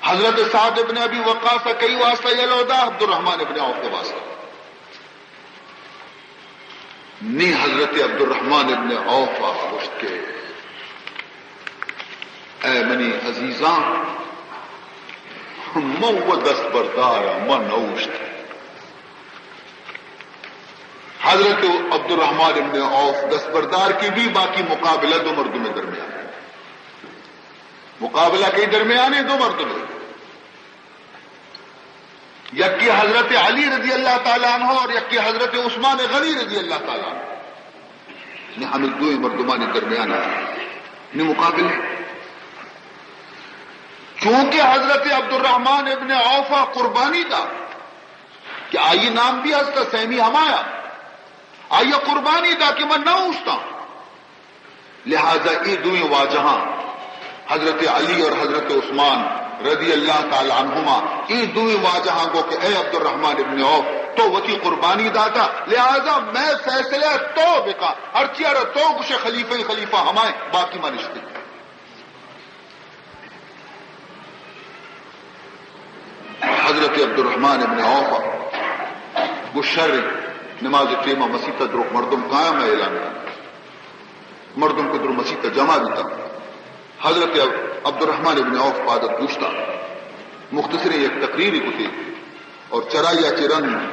حضرت سعد ابن ابی وقاص کئی واسطہ یلو دا؟ عبدالرحمن ابن عوف واسطہ۔ نی حضرت عبدالرحمن ابن عوف ء گوشت کہ اے منی عزیزاں، من و دست بردار آں، من نہ اوشت۔ حضرت عبدالرحمن ابن عوف دست بردار کی بھی، باقی مقابلہ دو مردم درمیان۔ مقابلہ کئی درمیان دو مردم، یکی حضرت علی رضی اللہ تعالی عنہ اور یکی حضرت عثمان غنی رضی اللہ تعالی عنہ۔ نی ہمیں دو مردمانی درمیان نی مقابلے۔ چونکہ حضرت عبدالرحمن ابن عوف قربانی دا کہ آئی نام بھی ہستا سیمی ہمایا، آئی قربانی دا کہ من نہ اوشتاں۔ لہذا اے دوئیں واجہاں، حضرت علی اور حضرت عثمان رضی اللہ تعالی عنہما، اے دوئیں واجہاں گو کہ اے عبدالرحمن ابن عوف، تو وتی قربانی داتا، لہذا میں فیصلہ تو بکا، ہرچی ارا تو گوشے خلیفہ، خلیفہ ہمائے، باقی ما نشتے۔ حضرت عبدالرحمن ابن عوف گو شر، نماز ٹیما مسیت درو مردم قائم ہے اعلان کن۔ مردم کو درو مسیت جمع بیتا۔ حضرت عبدالرحمن ابن عوف پادت گوشتا، مختصر یک تقریری کتے اور چرائی چرن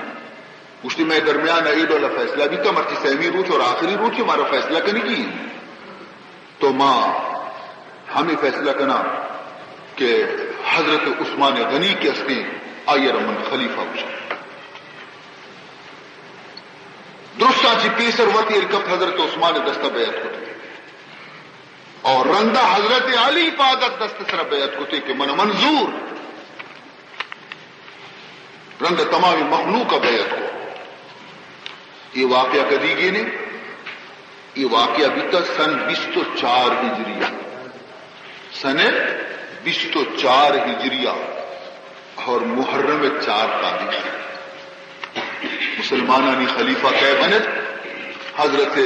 گوشتی، میں درمیان اے ڈول فیصلہ بیتا، مرچی سیمی روچ اور آخری روچ ہمارا فیصلہ کرنے کی۔ تو ما ہمیں فیصلہ کنا کہ حضرت عثمان غنی کے ہستیں، آئی را من خلیفہ گوشاں۔ درستاں چی پیسر وتی ارکپت حضرت عثمان دستہ بیعت کت اور رندا حضرت علی پادت دست سر بیعت کتے کہ من منظور۔ رند تمامی مخلوق ء بیعت کو۔ یہ واقعہ کدی گینے؟ یہ واقعہ بیتا سن بیست و چار ہجریہ، سن بیست و چار ہجریہ اور محرم چار تاریخ۔ مسلمانانی خلیفہ کئے بنت؟ حضرت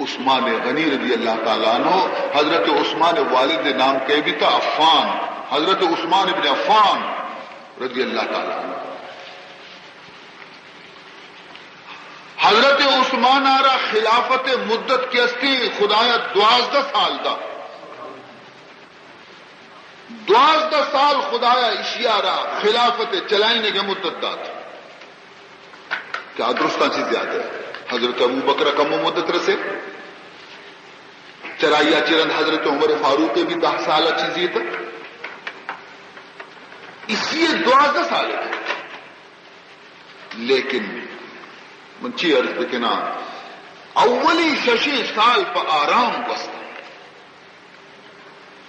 عثمان غنی رضی اللہ تعالی عنہ۔ حضرت عثمان والد نام کئے بیتا؟ عفان۔ حضرت عثمان ابن عفان رضی اللہ تعالی عنہ۔ حضرت عثمان آرا خلافت مدت کہ استی خدایا دوازدہ سال دا۔ دوازدہ سال خدایا اشیارا خلافت چلائنے کے مدت دات۔ کہ آ درستاں چیز زیادہ ہے۔ حضرت ابو بکر کم مدت رسے، چرائی چرند حضرت عمر فاروق بھی دہ سال چیزی تک، اسی دوازدہ سال ہے۔ لیکن من چی عرض بکنا، اولی ششیں سال پہ آرام گوست۔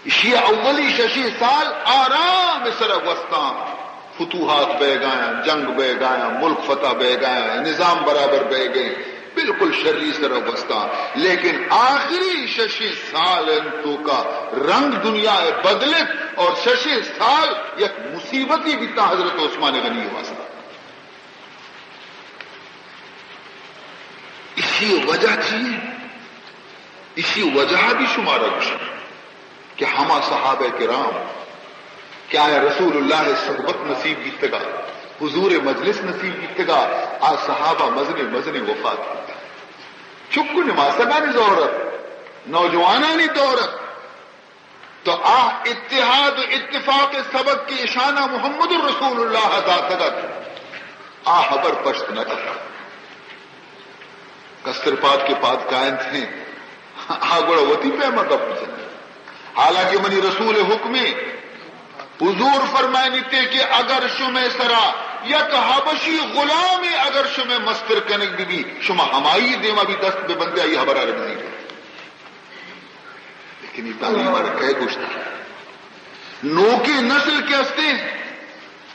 ایشی اولی ششیں سال آرام سر گوستاں، فتوحات بیگایاں، جنگ بیگایاں، ملک فتح بیگایاں، نظام برابر بیگئے، بالکل شری سر گوستاں۔ لیکن آخری ششیں سال انت توکا رنگ دنیا بدلت اور ششیں سال یک مصیبتی بیتا حضرت عثمان غنی واسطہ۔ اسی وجہ چی ہے؟ اسی وجہ بھی شمارا گوشاں کہ ہما صحابہ کرام کہ آیا رسول اللہ صحبت نصیب بیتگا، حضور مجلس نصیب بیتگا، آ صحابہ مزن مزن وفات بیتا۔ چک نماسگانی دورت، نوجوانانی دورت، تو آ اتحاد و اتفاق سبق کہ اشانا محمد رسول اللہ داتگ ات، آ حبر پشت نہ کپت۔ کستر پاد کہ پاد کائنت ہیں، آ گڑا وتی پیما گپ جنت۔ حالانکہ منی رسول حکمے، حضور فرمائنیتے کہ اگر شمے سرا یک حبشی غلامے اگر شمے مستر کنگ بی بی، شما ہمائی دیما بھی دست بہ بندے، آئی حبرا رمزی۔ لیکن یہ تعلیم آرا کئے گوشتا؟ نوکیں نسل کہ ہستے،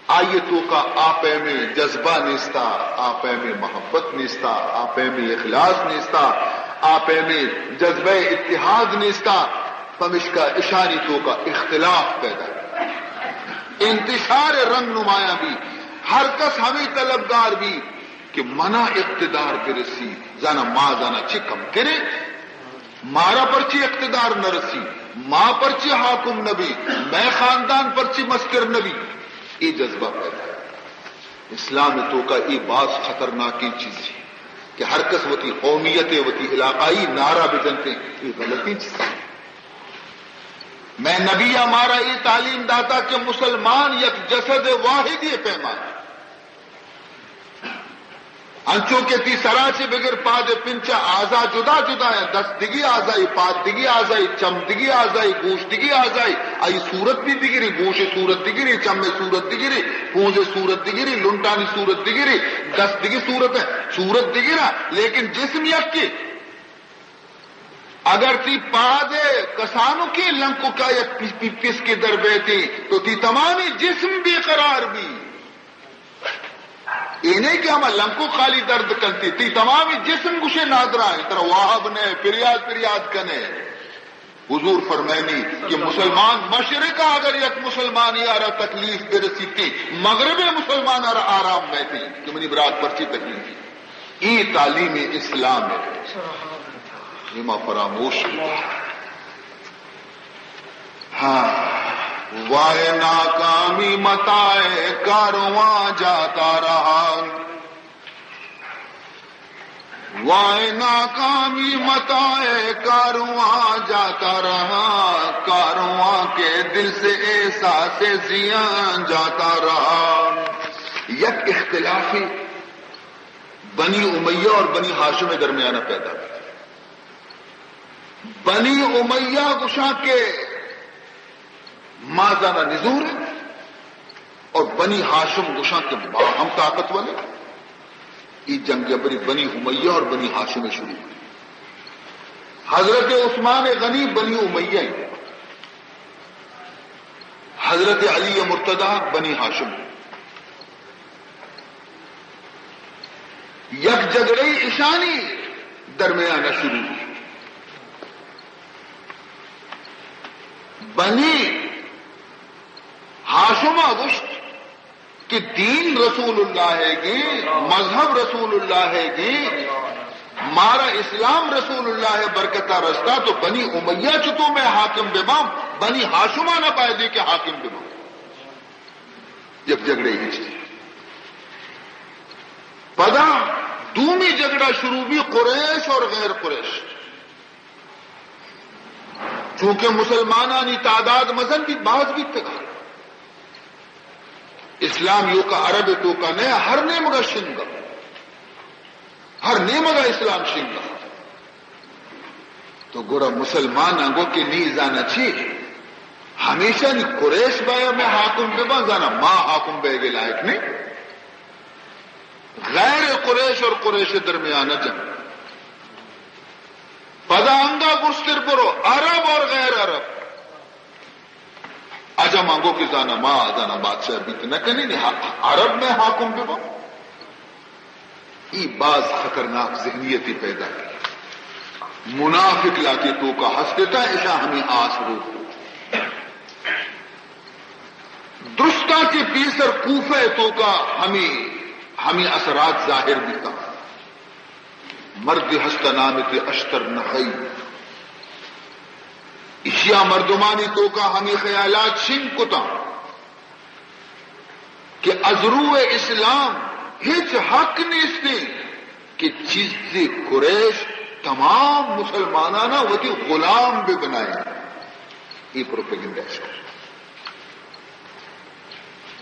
آئی توکا آ پیمیں جذبہ نیستا، آ پیمیں محبت نیستا، آ پیمیں اخلاص نیستا، آ پیمیں جذبہ اتحاد نیستا، پمشکا اشانی توکا اختلاف پیدا، انتشار رنگ نمایاں بھی۔ ہر کس ہمیں طلبگار بھی کہ منا اقتدار برسی، زانا ما زانا چی کم کرے۔ مارا پرچی اقتدار نہ رسی، ما پرچی حاکم نہ بی، مئے خاندان پرچی مستر نہ بی، اے جذبہ پیدا۔ اسلام توکا اے باز خطرناکیں چیزے کہ ہر کس وتی قومیت، وتی علاقائی نعرہ بجنتے، اے غلطیں چیزے۔ مئے نبی مارا اے تعلیم داتا کہ مسلمان یک جسد واحدی پیمانے۔ آ انچو کہ تئی سرا چہ بگر پاد ءِ پنچ ءَ اعضا جدا جدا اَنت، دست دگی اعضائے، پاد دگی اعضائے، چم دگی اعضائے، گوش دگی اعضائے، آئی صورت بھی دگری، گوش ءِ صورت دگری، چم ءِ صورت دگری، پونز ءِ صورت دگری، لنٹانی صورت دگری، دست دگی صورت ءَ، صورت دگر اَنت، لیکن جسم یکے۔ اگر تئی پاد ءِ کسانکیں لنکک ءَ یک پس-، پس-، پسکے در بیتیں تو تئی تمامی جسم بے قرار بی۔ اے نہ کہ ہما لنکک خالی درد کنتی، تئی تمامی جسم گوشے نادراہ اِنت، ترا واب نہ، پریاد پریاد کنے۔ حضور فرمائنی کہ مسلمان مشرق ءَ اگر یک مسلمانے ءَ را تکلیف برسیتی، مغرب ءِ مسلمان ءَ را آرام بیتی کہ منی برات پرچی تکلیف۔ اے تعلیم اسلام اِنت۔ اے ما فراموش کتگ۔ ہاں، وائے ناکامی متاع کارواں جاتا رہا، وائے ناکامی متاع کارواں جاتا رہا، کارواں کے دل سے احساس زیاں جاتا رہا۔ یک اختلاف بنی امیہ اور بنی ہاشم درمیان پیدا۔ بنی امیہ گوشاں کہ ما زاناں نزور ایں اور بنی ہاشم گوشاں کہ ما ہم طاقتور ایں۔ اے جنگ جبری بنی امیہ اور بنی ہاشم شروع ہوئی۔ حضرت عثمان غنی بنی امیہ ایں، حضرت علی مرتضی بنی ہاشم۔ یک جھگڑے اشانی درمیان شروع۔ بنی ہاشم ءَ گوشت کہ دین رسول اللہ ءِ گی، مذہب رسول اللہ ءِ گی، مارا اسلام رسول اللہ ءِ برکت ءَ رستا، تو بنی امیہ چتو مئے حاکم بباں؟ بنی ہاشم ءَ نہ بایدی کہ حاکم بباں۔ یک جھگڑے ہچ۔ پدا دومی جھگڑا شروع بی، قریش اور غیر قریش۔ چونکہ مسلمانانی تعداد مزن بیت، باز بیتگ۔ اسلام ایوکا عرب توکا نہ، ہر نیمگا شنگا، ہر نیمگا اسلام شنگا۔ تو گڑا مسلماناں گو کہ نی زانا چی؟ ہمیشہ نی قریش بایا مئے حاکم بباں، زانا ما حاکم بیگے لائق نہیں۔ غیر قریش اور قریش درمیان جنگ۔ پدا انگا برزتر برو، عرب اور غیر عرب۔ عجم آنگو کہ زانا ما، زانا بادشاہ بیت نہ کنی، نی عرب مئے حاکم بباں۔ ای باز خطرناک ذہنیتی پیدا کی۔ منافق لاتی توکا ہستتا، اشا ہمیں آس رو۔ درستا کہ پیسر کوفہ توکا ہمیں، ہمیں اثرات ظاہر بیتا۔ مردے ہست نامے تے اشتر نخئی۔ اشیا مردمانی توکا ہمیں خیالات شنگ کتا کہ از روح اسلام ہچ حق نیستی کہ چیزے قریش تمام مسلمانانا وتی غلام بہ بنائیں۔ یہ پروپیگنڈا شو۔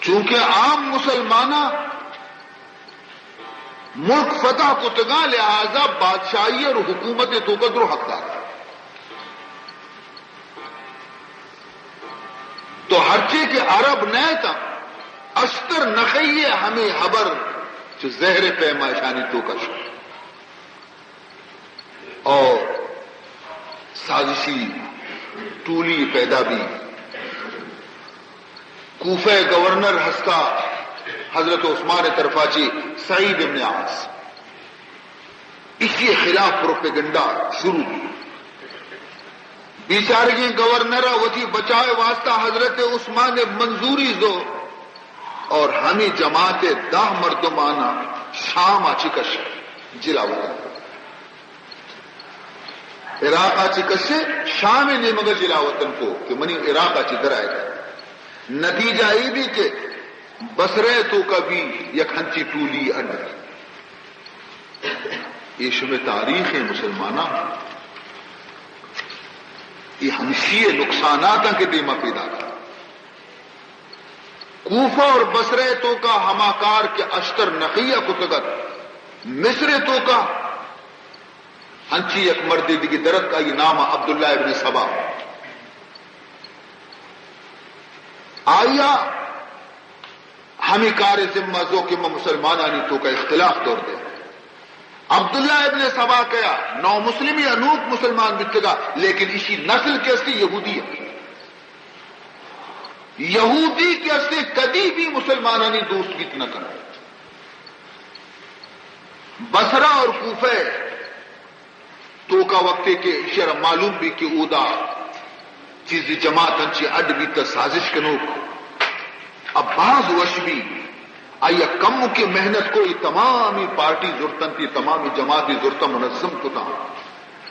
چونکہ عام مسلماناں ملک فتح کتگاں، لہذا بادشاہی اور حکومت توکا درو حقدار۔ تو ہرچے کہ عرب نہ تا، اشتر نخئی ہمیں حبر چو زہر پیما اشانی توکا شو۔ اور سازشی ٹولی پیدا بی۔ کوفہ گورنر ہستا حضرت عثمان طرفا چی سعید ابن عاص، اسی خلاف پروپیگنڈا شروع بی۔ بیچارگیں گورنر وتی بچائے واسطہ حضرت عثمان منظوری زو اور ہمیں جماعت دہ مردمانا شام آ چکش جلا وطن کو۔ عراق آ چکش شام نیمگا جلا وطن کو کہ منی عراق آ چی در آئے۔ نتیجہ ای بی کہ بصرہ توکا بی یک ہنچی ٹولی اڈ۔ اے شمے تاریخ ہے مسلماناں۔ اے ہمشی نقصانات ہیں کہ دیما پیدا۔ کوفہ اور بصرہ توکا ہما کار کہ اشتر نخیہ کتگت، مصر ءِ توکا ہنچی یک مردے دگہ درت، آئی نام عبداللہ ابن سبا۔ آیا ہمے کار ذمہ زو کہ ما مسلمانانی توکا اختلاف دور دے۔ عبداللہ ابن سبا کیا نو مسلمی انوک مسلمان بیتگا، لیکن اشی نسل کہ استی یہودی ہے۔ یہودی کہ استی کدی بھی مسلمانانی دوست بیت نہ کنا۔ بصرہ اور کوفہ توکا وقتے کہ ایشی را معلوم بی کہ اودا چیزی جماعت انچی اڈ بیت سازش کنوک، اب باز وش بی، آیا کم کہ محنت کو، ای تمامی پارٹی زرتن، تی تمامی جماعتی زرتن منظم کتاں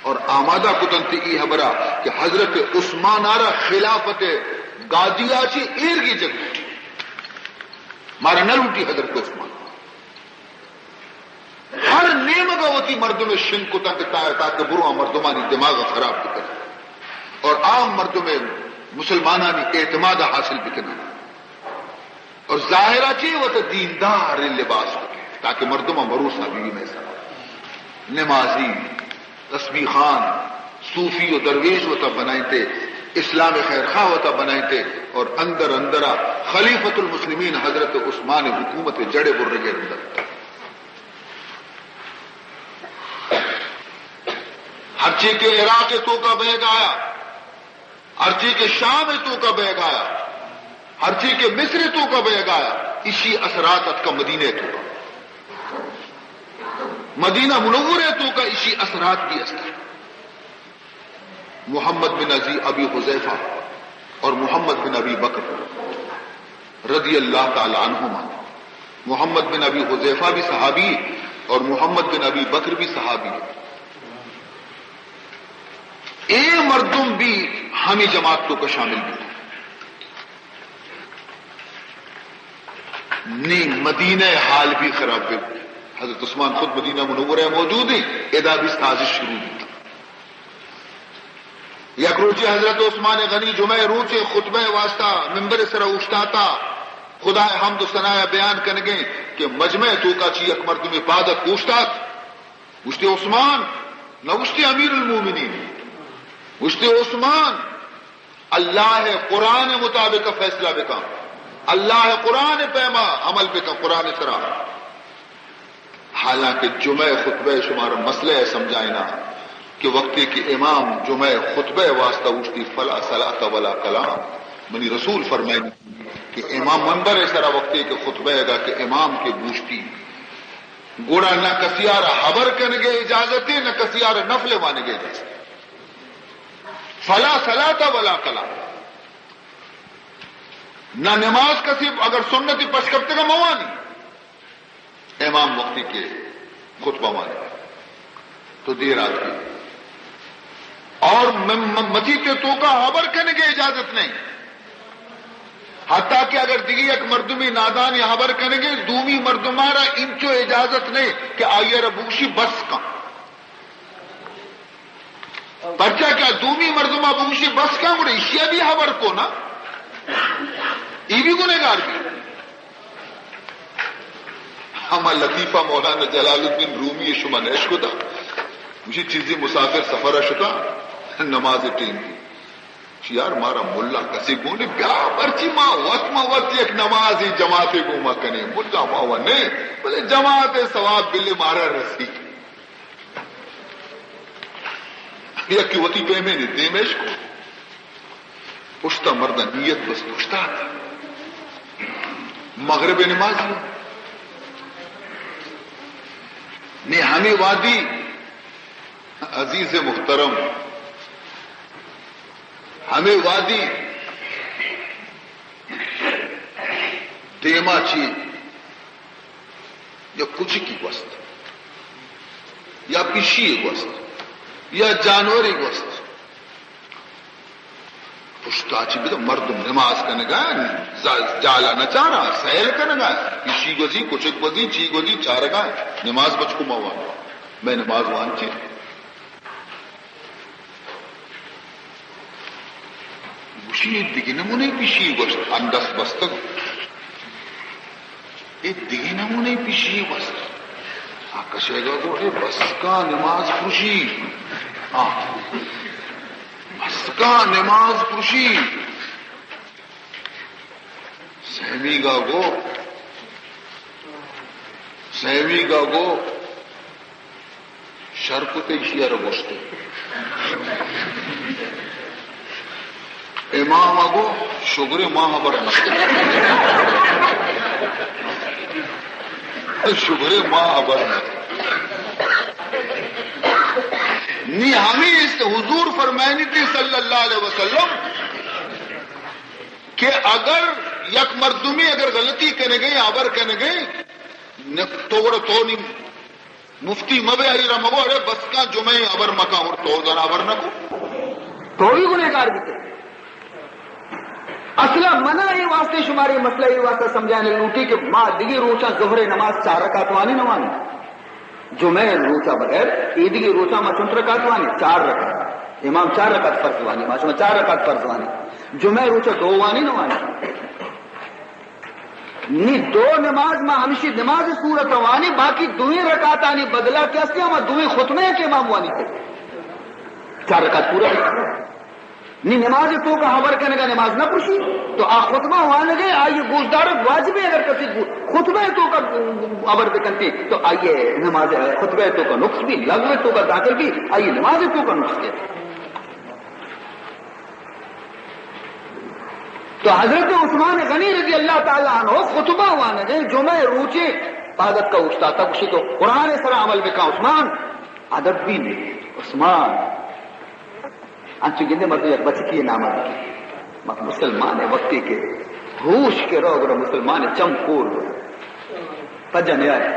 اور آمادہ کتن تی ای حبرہ کہ حضرت عثمان آرا خلافت گادیا چی ایرگی جگ لوٹی، مارا نہ لوٹی حضرت عثمان۔ ہر نیمگا وتی مردم شنگ کتاں کہ تا-، تاکہ برو آ مردمانی دماغ خراب بکناں اور عام مردم مسلمانانی اعتماد حاصل بکناں۔ اور ظاہرہ چی وت دیندار لباس بکن تاکہ مردم بھروسہ بھی میں سر نمازی، تسبیح خوان، صوفی و درویش وتا بنائینتے، اسلام خیر خواہ وتا بنائینتے اور اندر اندرا خلیفۃ المسلمین حضرت عثمان حکومت جڑے برگے اندر۔ ہرچی کہ عراق توکا بیگ آیا، ہرچی کہ شام توکا بیگ آیا، ہرچی کہ مصر توکا بیگ آیا، اشی اثرات اتکا مدینہ توکا۔ مدینہ منورہ توکا اشی اثرات بھی است۔ محمد بن ابی، ابی حذیفہ اور محمد بن ابی بکر رضی اللہ تعالی عنہما۔ محمد بن ابی حذیفہ بھی صحابی اور محمد بن ابی بکر بھی صحابی۔ اے مردم بھی ہمیں جماعت توکا شامل بھی۔ نی مدینہ حال بھی خراب بی۔ حضرت عثمان خود مدینہ منورہ موجود ہیں، ادا بھی سازش شروع ہوئی۔ یک روچے حضرت عثمان غنی جمعہ روچے خطبہ واسطہ ممبر سرا اوشتاتا، خدا حمد و ثنا بیان کنگیں کہ مجمع توکا چی یک مردمی پادت اوشتات۔ گوشتی عثمان، نہ گوشتی امیر المومنین، گوشتی عثمان، اللہ قرآن مطابق فیصلہ بکن، اللہ قرآن پیما عمل بکن، قرآن سرا۔ حالانکہ جمعہ خطبہ شمارا مسئلہ سمجھائنا کہ وقتی کہ امام جمعہ خطبہ واسطہ اوشتی، فلا صلاۃ ولا کلام، منی رسول فرمائنی کہ امام منبر سرا وقتی کہ خطبہ گا کہ امام کے بوشتی، گڑا نہ کسیارا حبر کنگے اجازت ہے، نہ کسیارا نفل وانگے اجازت۔ فلا صلاۃ ولا کلام۔ نہ نماز کسی اگر سنتی پشکپتگا موانی۔ امام وقتی کے خطبہ وانے تو دیر آتی۔ اور م-، م-، مسیت توکا حبر کنگے اجازت نہیں۔ حتیٰ کہ اگر دیگی یک مردمی نادانی حبر کنگے، دومی مردمارا انچو اجازت نہیں کہ آئیے را بوشی بس کن۔ پرچا کہ دومی مردما بگوشی بس کن، گڑا ایشیا بھی حبر کو نا، ای بھی گنہگار بھی۔ ہما لطیفہ مولانا جلال الدین رومی شما نش کتا، گوشی چیزی مسافر سفر شتا، نماز ٹیم دی۔ چی یار، مارا ملا کسی گونے بیا، مرچی ما وت ما وت یک نمازی جماعت گوما کنے، ملا ما و نہیں، بلے جماعت ثواب بلے مارا رسی۔ یکی وتی پیمیں دیمش کو، پشتا مردا نیت بس پشتا۔ مغرب نمازی نے ہمیں وادی، عزیز محترم، ہمیں وادی دیما چی یا کچکی گوست، یا پشی گوست، یا جانوری گوست۔ پشتا چی بدا مردم نماز کنگا، جا-، جالا نچارا، سیل کنگا، پشی گوزی، کچک گوزی، چی گوزی، چارگا، نماز بچکو ما وان۔ میں نماز وان چی؟ گوشی، اے دگہ نمونے پیشی گوشت، اندس بستگ۔ اے دگہ نمونے پیشی گوشت۔ آ کشے گا گو، اے بس کا نماز پرشی۔ آ، بس کا نماز پرشی۔ سیمی گا گو، سیمی گا گو، شر کتے ایشی ءَ را گوشتے۔ امام ءَ گو، شگرے ما ہبر نہ۔ شگرے ما ہبر نہ۔ نی ہمے است حضور فرمائنی تھی صلی اللہ علیہ وسلم کہ اگر یک مردمی اگر غلطی کنگے، ہبر کنگے، نہ تو گڑا تو نی مفتی مبے، آئی را مگو، اڑے بس کا جمعہ ہبر مکا اور تو زنا ہبر نہ کو۔ تو ہی گنہگار بیتے۔ اصلا منا اے واسطے شمارے مسئلہ اے واسطہ سمجھانے لوٹی کہ ما دگی روچاں ظہر نماز چار رکعت وانی نہ وانی۔ جمعہ روچا بغیر اے دگی روچاں ما چنت رکعت وانی؟ چار رکعت۔ امام چار رکعت فرض وانی، ما شما چار رکعت فرض وانی۔ جمعہ روچا دو وانی نہ وانی؟ نی دو نماز ما ہمشی نماز صورت وانی، باقی دوئیں رکعتانی بدلا کہ استی ہما دوئیں خطبہ کہ امام وانی تے۔ چار رکعت پورا۔ نی نماز تو کا ہبر کنگا نماز نہ پرشی، تو آ خطبہ وانگے، آئی گوشدار واجب ہے۔ اگر کسی گو-، خطبہ تو کا ہبر بکنتی، تو آئی نماز، خطبہ تو کا نقص بھی، لغو تو کا داخل بھی، آئی نماز تو کا نقص ہے۔ تو حضرت عثمان غنی رضی اللہ تعالی عنہ خطبہ وانگے، جمعہ روچے عبادت کا استاد تک اسی تو قرآن سرا عمل بکا عثمان، ادب بھی نہیں۔ عثمان، انچو گندے مردم یک بچکی نام ءَ بکی۔ ما مسلمان ہے، وقتی کہ ہوش کے رو گڑا مسلمان ہے، چم کور گڑا۔ پجا نیائے۔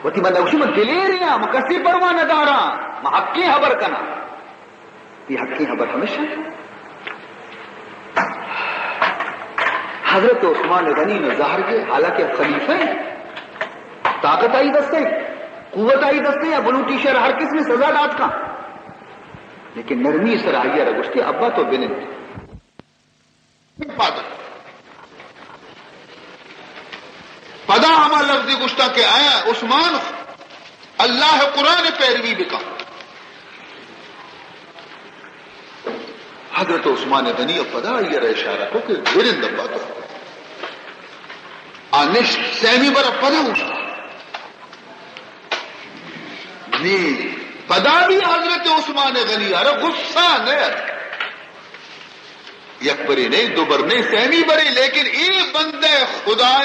وتی بندہ گوشی من دلیرے ہاں، من کسی پرواہ نہ داراں، من حقی خبر کناں۔ تی حقی خبر ہمیشہ حضرت عثمان غنی نہ ظاہر کے، حالانکہ خلیفہ ہیں، طاقت آئی دستے، قوت آئی دستے، یا بلوٹی شہر ہر قسم سزا دات کا۔ لیکن نرمی سر آئی ءَ را گوشتی، ابا تو بنند۔ پدا ہما لفظی گوشتا کہ اے عثمان، اللہ قرآن پیروی بکا۔ حضرت عثمان غنی پدا آئی ءَ را اشارہ کو کہ بنند ابا تو۔ آ نشت سیمی برا پدا اوشتا۔ نی پدا بھی حضرت عثمان غنی ءَ را غصہ نہ ات۔ یک برے نہیں، دو بر نہیں، سیمی برے، لیکن اے بندہ خدا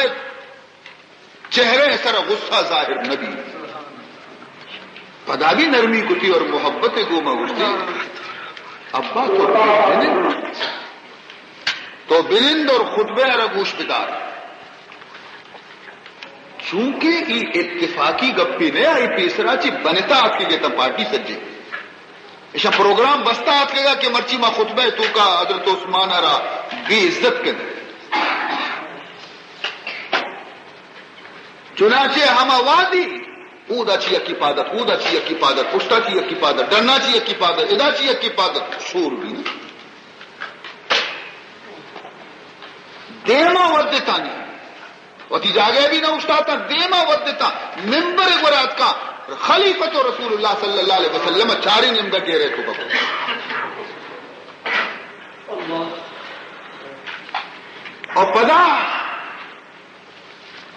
چہرہ سر غصہ ظاہر نہ بھی۔ پدا بھی نرمی کتی اور محبت گوما گوشتی، ابا تو بنند، تو بنند اور خطبہ را گوش بدار۔ چونکہ ای اتفاقی گپے نہ، آئی پیسرا چی بنتا اتکگے تاں پارٹی سجے۔ ایشاں پروگرام بستا اتکگا کہ مرچی ما خطبہ توکا حضرت عثمان را بے عزت کنیں۔ چنانچہ ہما وادی اودا چی یکی پادت، اودا چی یکی پادت، پشتا چی یکی پادت، ڈنا چی یکی پادت، ادا چی یکی پادت، شور بھی۔ دیما ودتانی، وتی جاگہ بھی نہ اشتاتا، دیما ودتا، ممبر گورا اتکا، خلیفۃ رسول اللہ صلی اللہ علیہ وسلم چاری نیمگا گیرے تو بکو۔ اور پدا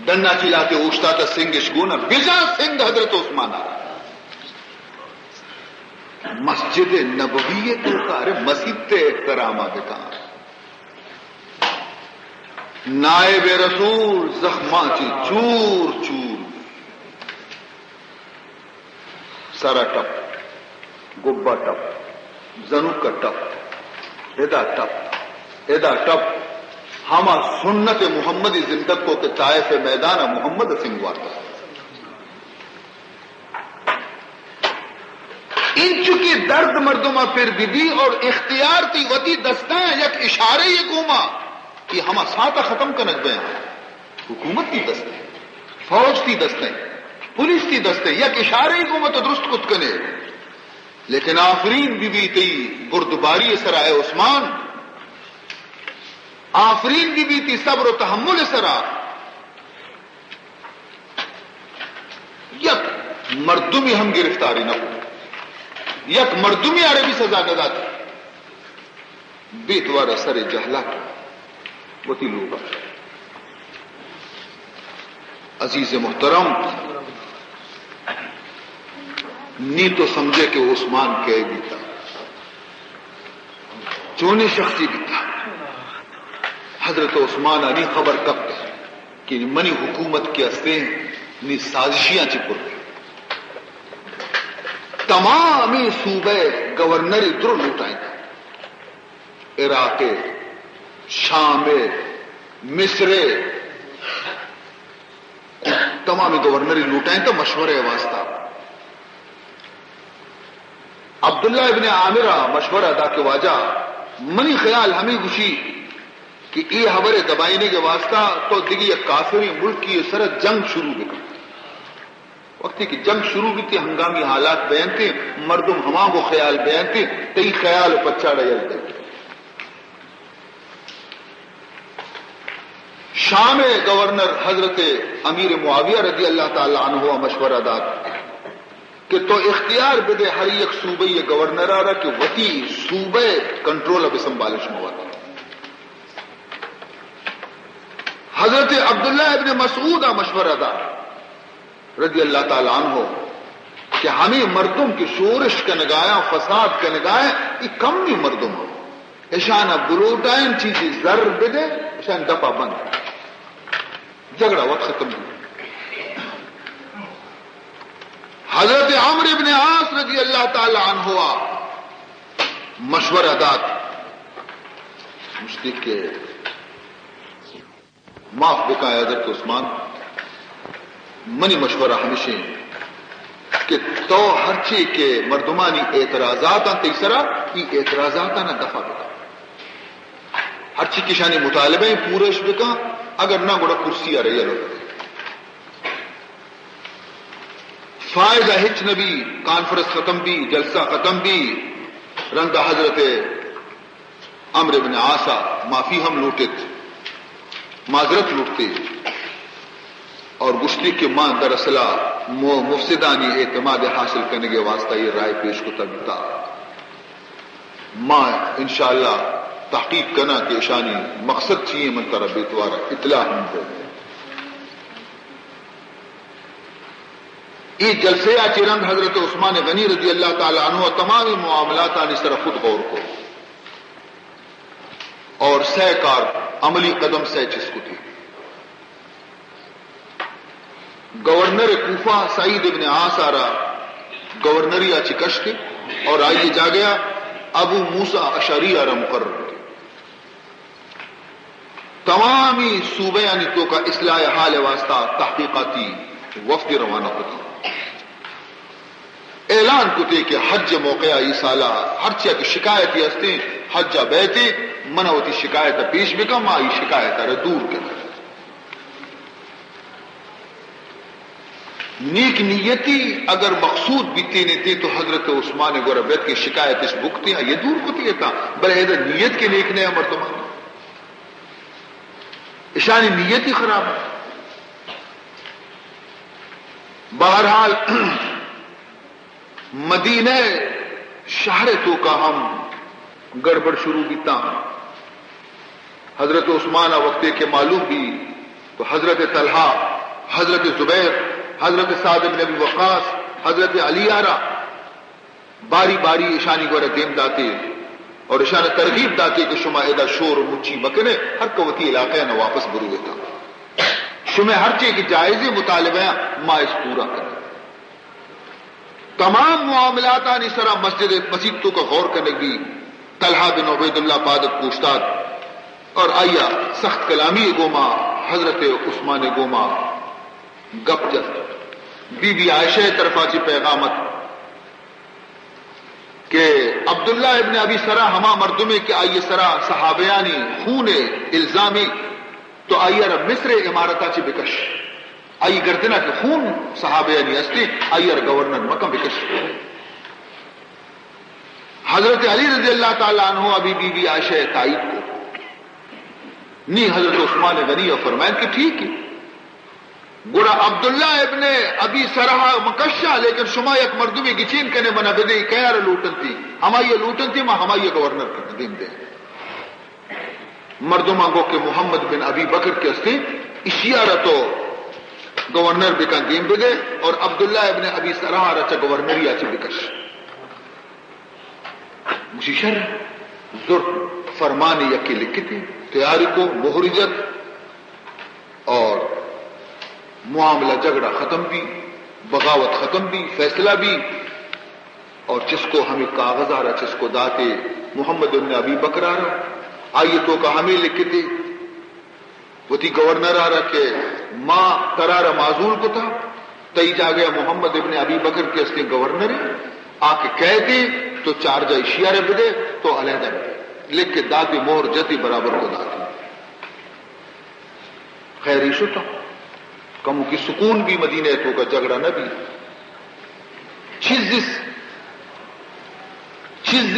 ڈنا چی لاتے اوشتاتا، سنگش گونا، بجا سنگ حضرت عثمان آ۔ مسجد نبوی توکا، ارے مسیت احتراما بکا۔ نائب رسول زخماں چی چور چور۔ سرا ٹپ، گبا ٹپ، زنوکا ٹپ، ادا ٹپ، ادا ٹپ۔ ہما سنت محمدی زندگ کو کہ طائف میدان محمد سنگ وارتا۔ انچو کہ درد مردما پر بی بی اور اختیار تی وتی دستاں، یک اشارہ یہ گوما کہ ہما ساعت ختم کنگ بے۔ حکومت تی دست ایں، فوج تی دست ایں، پولیس تی دست ایں، یک اشارہ یہ گوما تو درست کت کنے۔ لیکن آفرین بی بی تی بردباری سرا اے عثمان، آفرین بی بی تی صبر و تحمل سرا۔ یک مردمی ہم گرفتاری نہ کت، یک مردمی عربی سزا نہ دات۔ بے توار سر جہلا وتی لوگا۔ عزیز محترم، نی تو سمجھے کہ عثمان کئے بیتا، چونیں شخصی بیتا۔ حضرت عثمان انی خبر کپت کہ منی حکومت کہ استیں، نی سازشیاں چی پر۔ تمامی صوبہ گورنر در لوٹائیں، عراق، شام، مصر، تمام گورنری لوٹائیں تو مشورے واسطہ۔ عبداللہ ابن عامر ء مشورہ دا کہ واجہ، منی خیال ہمیں گوشی کہ اے حبر دبائینے کے واسطہ تو دگی یک کافری ملکی سر جنگ شروع بکن۔ وقتی کہ جنگ شروع بیتی، ہنگامی حالات بیانتے، مردم ہمانگو خیال بیانتے، تئی خیال و پچاڑا یل دے۔ شام گورنر حضرت امیر معاویہ رضی اللہ تعالی عنہ مشورہ دات کہ تو اختیار بدے ہر یک صوبہ گورنر آ را کہ وتی صوبہ کنٹرول اب سنبھالش موت۔ حضرت عبداللہ ابن مسعود آ مشورہ دات رضی اللہ تعالی عنہ کہ ہمیں مردم کہ شورش کنگایا، فساد کنگایا، یہ کمی مردم ہیں۔ اشانا بلوٹائیں چیزی زر بدے، اشان دپا بند۔ جھگڑا وقت ختم ہو۔ حضرت عمرو ابن عاص رضی اللہ تعالی عنہ مشورہ دات، مشتی کہ معاف بکائے حضرت عثمان، منی مشورہ ہمیشیں کہ تو ہرچی کہ مردمانی اعتراضات ہیں تئی سرا، ای اعتراضات ہیں دفع بکا۔ ہرچی کہ شانی مطالبہ ہیں پورش بکا، اگر نہ گڑا کرسی آ رہی ہے۔ فائدہ ہچ نبی، کانفرنس ختم بی، جلسہ ختم بی، رندا حضرت عمرو ابن عاص ء معافی ہم لوٹت، معذرت لوٹتے اور گشتی کہ ما دراصل مو-، مفسدانی اعتماد حاصل کنگے واسطہ یہ رائے پیش کتا بیتا۔ ما انشاءاللہ تحقیق کنا کہ اشانی مقصد چی ہیں، من ترا بیتوار اطلاع ہم دے۔ اے جلسے آ چہ رند حضرت عثمان غنی رضی اللہ تعالی عنہ تمامی معاملات آنی سر خود غور کو اور سہ کار عملی قدم سہ چست کتی۔ گورنر کوفہ سعید ابن عاص آرا گورنری آ چہ کشت اور آئی جاگہ ابو موسی اشعری آرا مقرر کتی۔ تمامی صوبیانی توکا اصلاح حال واسطہ تحقیقاتی وفد روانہ کتا۔ اعلان کتے کہ حج موقع ای سالا ہرچیا کہ شکایتی ہستیں، حج بیتے، من وتی شکایت پیش بکن، ما ای شکایت را دور کناں۔ نیک نیتی اگر مقصود بیتین تے تو حضرت عثمان گورا بیت کہ شکایتش بکتے، یہ دور کتی تا، بلے ادا نیت کے نیک نیا مردمان، اشانی نیتی خراب ہے۔ بہرحال، مدینہ شہر توکا ہم گڑبڑ شروع بیتا۔ حضرت عثمان وقتے کہ معلوم بی تو حضرت طلحہ، حضرت زبیر، حضرت سعد بن ابی وقاص، حضرت علی آرا باری باری اشانی گورا دیم داتے اور اشان ترغیب داتے کہ شما ادا شور و مچی مکنے، ہر کہ وتی علاقہ نا واپس برویتا۔ شمے ہرچے کہ جائز مطالبہ ہیں، ما اس پورا کریں۔ تمام معاملاتانی سرا مسجد، مسیت توکا غور کنگ بی۔ طلحہ بن عبید اللہ پادت پوشتات اور آیا سخت کلامی گوما حضرت عثمان گوما گپ جت۔ بی بی عائشہ طرفا چی پیغامت کہ عبداللہ ابن ابی سرا ہما مردمے کہ آئی سرا صحابیانی خون الزامی، تو آئی را مصر امارتا چی بکش۔ آئی گردنا کہ خون صحابیانی ہستی، آئی را گورنر مکن بکش۔ حضرت علی رضی اللہ تعالی عنہ ابھی بی بی عائشہ تائید کو۔ نی حضرت عثمان غنی فرمائیں کہ ٹھیک ہے، گڑا عبداللہ ابن ابی سرحا مکشا، لیکن شما یک مردمے گچین کنے منا بدے، کیارا لوٹنتی؟ ہمائی لوٹنتی، ما ہمائی گورنر کن دیم دے۔ مردماں گو کہ محمد بن ابی بکر کہ استے، اشیارا تو گورنر بکن دیم بدے، اور عبداللہ ابن ابی سرحا را چہ گورنری آ چہ بکش۔ گوشی شر، زرت، فرمانی یکے لکھتی، تیاری کو، مہر جت، اور معاملہ جھگڑا ختم بی، بغاوت ختم بی، فیصلہ بی، اور چسکو ہمیں کاغذ آ رہا، چسکو داتے محمد ابن ابی بکر آ رہا، آئیے تو کا ہمیں لکھتے، وتی گورنر آ را کہ ما ترا را معزول کتا، تئی جاگہ محمد ابن ابی بکر کہ استیں گورنر، آ کہ کئیت، تو چارجا اشیارا بدے، تو علیحدہ بدے۔ لکھ کہ داتی، مہر جتی، برابر کو داتی۔ خیر، ای شتا، کمو کی سکون بی مدینہ تو کا، جھگڑا نہ بی۔ چیز، چیز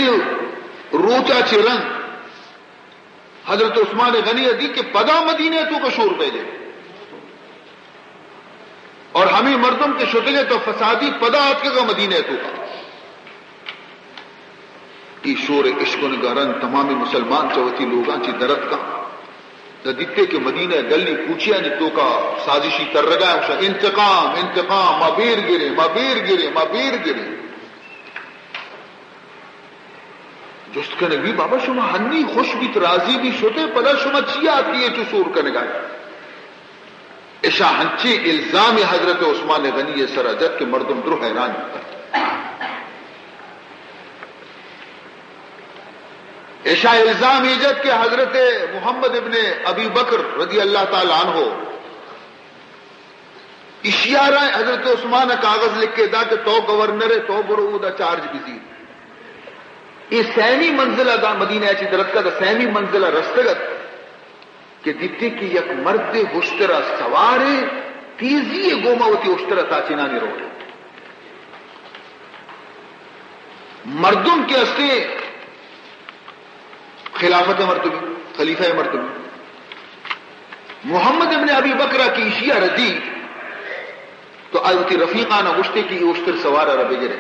روچا چہ رند حضرت عثمان غنی ء دی کہ پدا مدینہ ء توکا شور بیگے، اور ہمیں مردم کہ شتگے تو فسادی پدا آتکگا مدینہ ء توکا۔ ای شور اشکنگا رند تمامی مسلمان چہ وتی لوگاں چی درتکا، دا دیتے کہ مدینہ ء گلی کوچیانی توکا سازشی ترگا، انتقام، انتقام، ما بیر گریں، ما بیر گریں، ما بیر گریں۔ جست کنگ بی، بابا، شما ہنی خوش بیت، راضی بی شتے، پدا شما چیا آتی اے چو شور کنگا؟ اشا ہنچی الزام حضرت عثمان غنی سرا جت کہ مردم درو حیران بیت۔ اشا الزام ای جت کہ حضرت محمد ابن ابی بکر رضی اللہ تعالی عنہ اشیارا حضرت عثمان ء کاغذ لکھ کے دا کہ تو گورنر ہے، تو برو دا چارج بزیر۔ اے سیمی منزلہ دا مدینہ چی درتکا، دا سیمی منزلہ رستگت کہ دیتی کہ یک مرد ہشترا سوارے، تیزی گوما وتی ہشترا تاچینانی روڑے۔ مردم کہ استے خلافت ء مردمے، خلیفہ ء مردمے۔ محمد ابن ابی بکر ء کہ ایشی ء ردی تو آئی وتی رفیقان ء گوشتے کہ اے اشتر سوار ء را بگرے،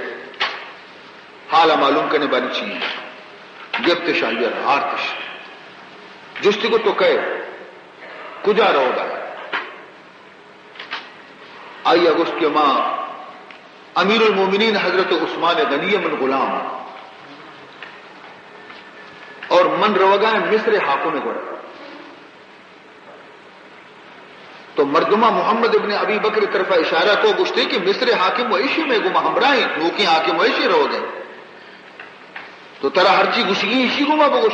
حال ء معلوم کنے بانی چی۔ گپتش آئی ء را آرتش۔ جستی کو تو کئے؟ کجا روگا؟ آئی ء گوشت کہ ما امیر المومنین حضرت عثمان غنی ء من غلام، اور من روگا ہیں مصر حاکم گورا۔ تو مردمہ محمد ابن ابی بکر طرف اشارہ کو گوشتے کہ مصر حاکم و ایشی میں گما ہمراہیں، نوکیں حاکم و ایشی روگے۔ تو ترا ہرچی گوشگی ایشی گما بگوش۔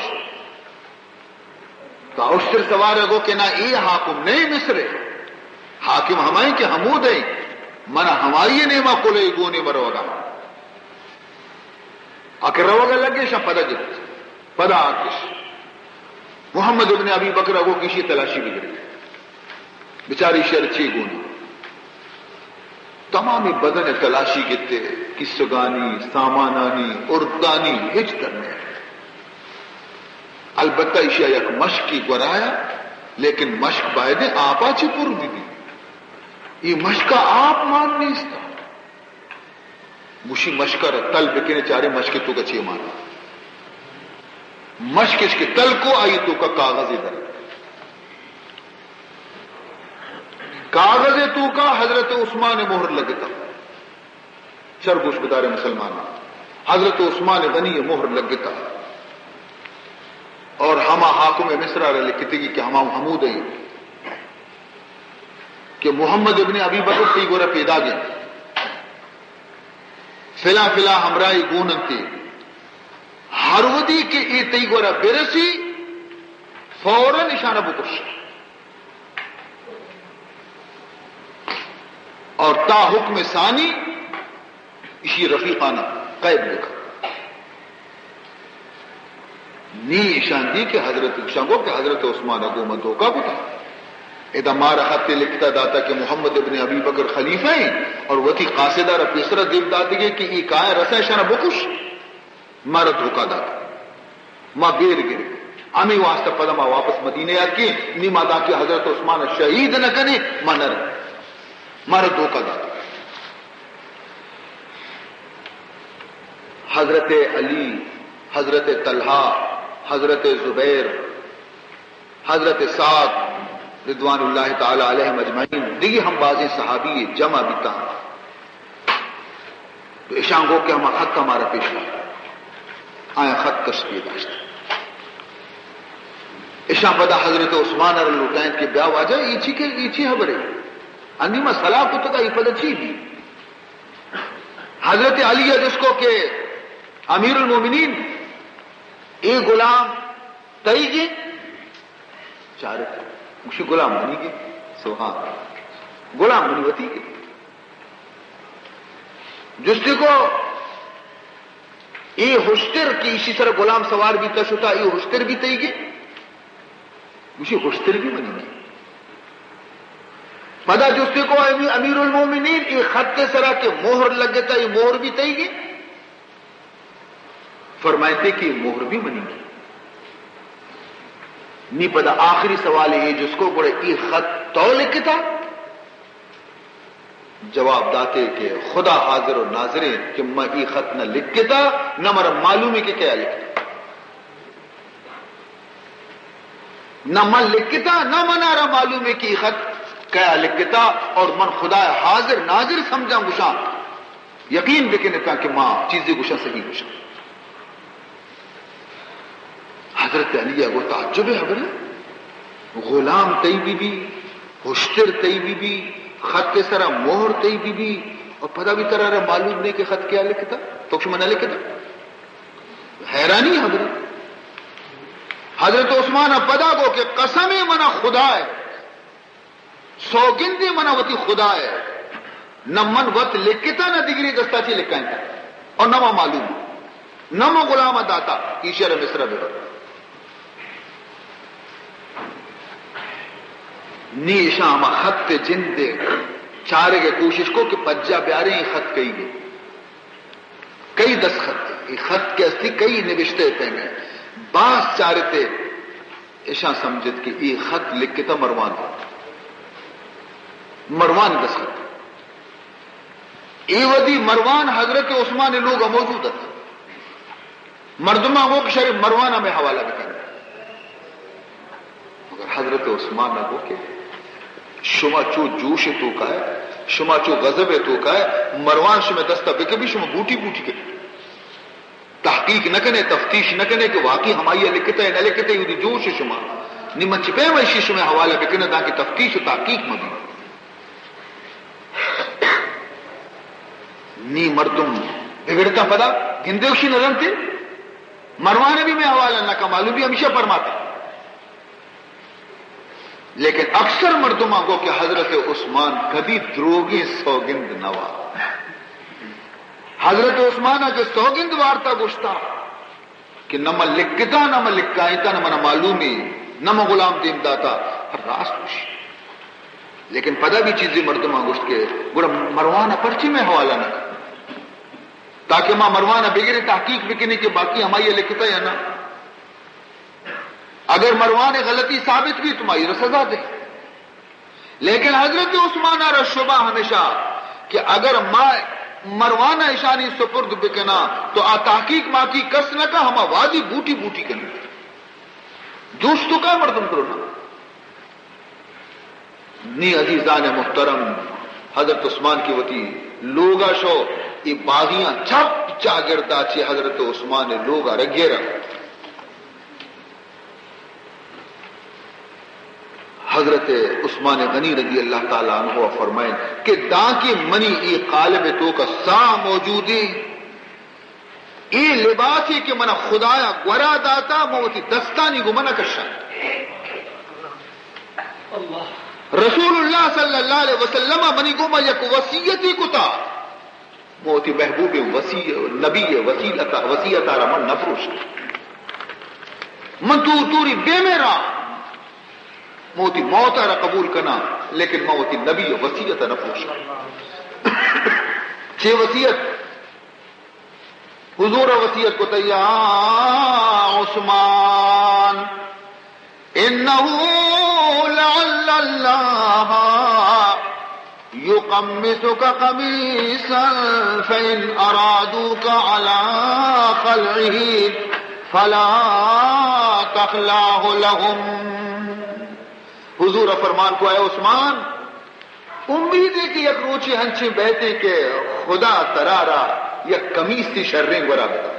تو اشتر سوار گو کہ نہ، اے حاکم نہیں مصر ہے، حاکم ہمائیں کہ حمود ہیں، من ہمائی نیما کلے گونے مروگا۔ آ کہ روگا لگے شاں پدا گپت، پدا آتش۔ محمد ابن ابی بکر گو کہ ایشی تلاشی بگرے، بچاری شر چی گونی۔ تمامی بدن ء تلاشی گتے، کسگانی، سامانانی، اردانی، ہچ در نہ۔ البتہ ایشی ء یک مشکی گورایا، لیکن مشک بایدیں آپا چی پر بی بی۔ ای مشکا آپ مان نیستا۔ گوشی مشک ء را تل بکنے، چارے مشک ء توکا چے مان۔ مشکش کہ تل کو، آئی توکا کاغذے در۔ کاغذ ء توکا حضرت عثمان ء مہر لگتا۔ شر گوش بدار مسلمان، حضرت عثمان غنی ء مہر لگتا۔ اور ہما حاکم مصر ء را لکھتگی کہ ہما حمود ہیں کہ محمد ابن ابی بکر تئی گورا پیداگ ہیں، فلاں فلاں ہمراہی گون انتے، ہر ودی کہ اے تئی گورا برسی، فوراً اشانہ بکش۔ اور تا حکم ثانی اشی رفیقانہ قید بکن۔ نی اشان دی کہ حضرت، اشان گو کہ حضرت عثمان گو من دھوکا کتا۔ ادا مارا خطے لکھتا داتا کہ محمد ابن ابی بکر خلیفہ ہیں اور وتی قاصدہ را پیسرا دیب داتگے کہ ای کائے رسا اشانا بکش۔ مارا دھوکا دات، ما بیر گرے۔ ہمے واسطہ پدا ما واپس مدینہ ء آتکیں، نی ما دانکہ حضرت عثمان ء شہید نہ کنیں، ما نہ ریں۔ مارا دھوکہ دات۔ حضرت علی، حضرت طلحہ، حضرت زبیر، حضرت سعد رضوان اللہ تعالی علیہم اجمعین، دگہ ہم بازیں صحابی جمع بیتاں۔ تو اشاں گو کہ ہما خط ہمارا پیش دار۔ آیاں خط کشت پیش داشت۔ اشاں پدا حضرت عثمان ءَ را لوٹائینت کہ بیا واجہ، اے چی کہ، اے چی خبرے؟ انی ما صلاح کتگا، اے پدا چی بی؟ حضرت علی ءَ جست کو کہ امیر المومنین، اے غلام تئیگیں؟ چارت، گوشی غلام منیگیں۔ سبحان اللہ۔ غلام منی وتیگیں۔ جستی کو، اے ہشتر کہ ایشی سر غلام سوار بیتا شتا، اے ہشتر بھی تئیگیں؟ گوشی ہشتر بھی منیگیں۔ پدا جستی کو، امی-، امیر المومنین، اے خط سرا کہ مہر لگتا، اے مہر بھی تئیگیں؟ فرمائیتے کہ مہر بھی منیگیں۔ نی پدا آخری سوال اے جست کو، گڑا اے خط تو لکھتا؟ جواب داتے کہ خدا حاضر و ناظریں کہ من اے خط نہ لکھتا، نہ مارا معلوم ہے کہ کیا لکھتا۔ نہ من لکھتا، نہ منارا معلوم ہے کہ اے خط کیا لکھتا، اور من خدا حاضر ناظر سمجھاں گشاں۔ یقین بکن اتاں کہ ما چیزے گوشاں، صحیح گوشاں۔ حضرت علی ءَ گو تعجب ہے خبر ہے، غلام تئی بی بی، ہشتر تئی بی بی، خط سرا مہر تئی بی بی، اور پدا بھی ترا را معلوم نہیں کہ خط کیا لکھتا، تو شما نہ لکھتا۔ حیرانی ہے خبر ہے۔ حضرت عثمان ءَ پدا گو کہ قسم منا خدا ہے، سوگندے منا وتی خدا ہے، نہ من وت لکھتا، نہ دگری دستا چی لکھائینتا، اور نہ ما معلوم، نہ ما غلام داتا، ایشی ءَ را مصر ببر۔ نی ایشاں ہما خط جند چارگ ءِ کوشش کو کہ پجا بیاریں، اے خط کئی گے۔ کئی دستخط؟ اے خط کہ استی کئی نبشتہ ءِ پیمیں؟ باز چارتے، اشاں سمجھت کہ اے خط لکھتا مروان۔ مروان دستخط۔ اے وھدی مروان حضرت عثمان ءِ لوگ ءَ موجود ات۔ مردماں گو کہ شر مروان ہمے حوالہ بکن۔ مگر حضرت عثمان ءَ گو کہ شما چو جوش ءِ توکا ہے، شما چو غضب ءِ توکا ہے، مروان شمے دستا بکپی، شما بوٹی بوٹی کپی۔ تحقیق نہ کنے، تفتیش نہ کنے کہ واقعی ہمائی ءَ لکھتا ہے نہ لکھتا ہے، اودی جوش ءَ شما۔ نی من چہ پیم ایشی شمے حوالہ بکناں دانکہ تفتیش و تحقیق مہ بی۔ نی مردم بگڑتا، پدا گندے گوشی نہ زانتے، مروان بھی میں حوالہ نہ کا، معلوم بھی ہمیشہ فرماتا۔ لیکن اکثر مردماں گو کہ حضرت عثمان کدی دروگیں سوگند نہ وا۔ حضرت عثمان ءَ کہ سوگند وارتا گوشتا کہ نہ من لکھتا، نہ من لکھائینتا، نہ منا معلومی، نہ من غلام دیم داتا، راست گوشی۔ لیکن پدا بھی چیزی مردماں گوشت کہ گڑا مروان ءَ پرچی میں حوالہ نہ کن، تاکہ ما مروان ءَ بگریں، تحقیق بکنیں کہ باقی ہمائی ءَ لکھتا یا نہ۔ اگر مروان غلطی ثابت بیت تو ما ایرا سزا دے۔ لیکن حضرت عثمان ءَ را شبہ ہمیشہ کہ اگر ما مروان ءَ اشانی سپرد بکناں تو آ تحقیق ماکی کس نہ کا، ہما وادی بوٹی بوٹی کنی۔ جوش تو کا مردم کرو نا۔ نی عزیزان محترم، حضرت عثمان کہ وتی لوگا شو، اے باغیاں چپ چاگردا چہ حضرت عثمان لوگا رگیرا۔ حضرت عثمان غنی رضی اللہ تعالی عنہ فرمائیں کہ دانکہ منی اے قالب توکا ساہ موجودیں، اے لباسے کہ منا خدایا گورا داتا، من وتی دستانی گو منا کشان۔ رسول اللہ صلی اللہ علیہ وسلم منی گو ما یک وصیتی کتا، من وتی محبوب وصی-، نبی وسیلتا، وصیتا را من نفروش۔ من تو توری دیمے را، من وتی موتا را قبول کنا، لیکن من وتی نبی وصیتا نفروش۔ چے وصیت؟ حضور وصیت کتا، یا عثمان، انه لعل الله يقمصك قميصا فإن أرادوك على خلعه فلا تخلعه لهم. حضور ءَ فرمان کو، اے عثمان، امید ہے کہ یک روچے ہنچیں بیتے کہ خدا ترا را یک کمیسے شریں گورا بدنت.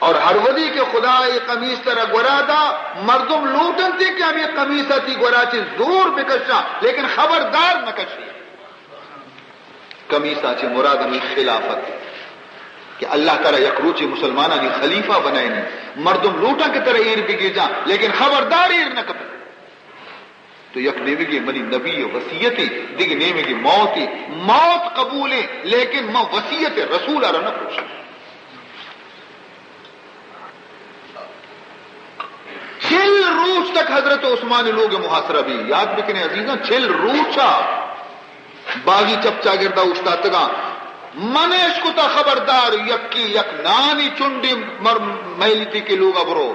اور ہر وھدے کہ خدا اے کمیس ترا گورا دا، مردم لوٹنت کہ ہمے کمیس ءَ تئی گورا چہ زور بکشاں، لیکن خبردار نہ کشی. کمیس ءَ چہ مراد ہمے خلافت کہ اللہ ترا یک روچے مسلمانانی خلیفہ بنائینی. مردم لوٹاں کہ ترا ایر بگیجاں، لیکن خبردار ایر نہ کپے. تو یک نیمگے منی نبی ءِ وصیتے، دگہ نیمگے موتے. موت قبولیں، لیکن من وصیت رسول ءَ را نہ پروشاں. چل روچ تک حضرت عثمان ءِ لوگ ءِ محاصرہ بی. یاد بکنے عزیزاں، چل روچا باغی چپ چاگردا اوشتاتگاں. من اشکتا، خبردار، یکی یک نانی چنڈے مر-، میلیتی کہ لوگا برو،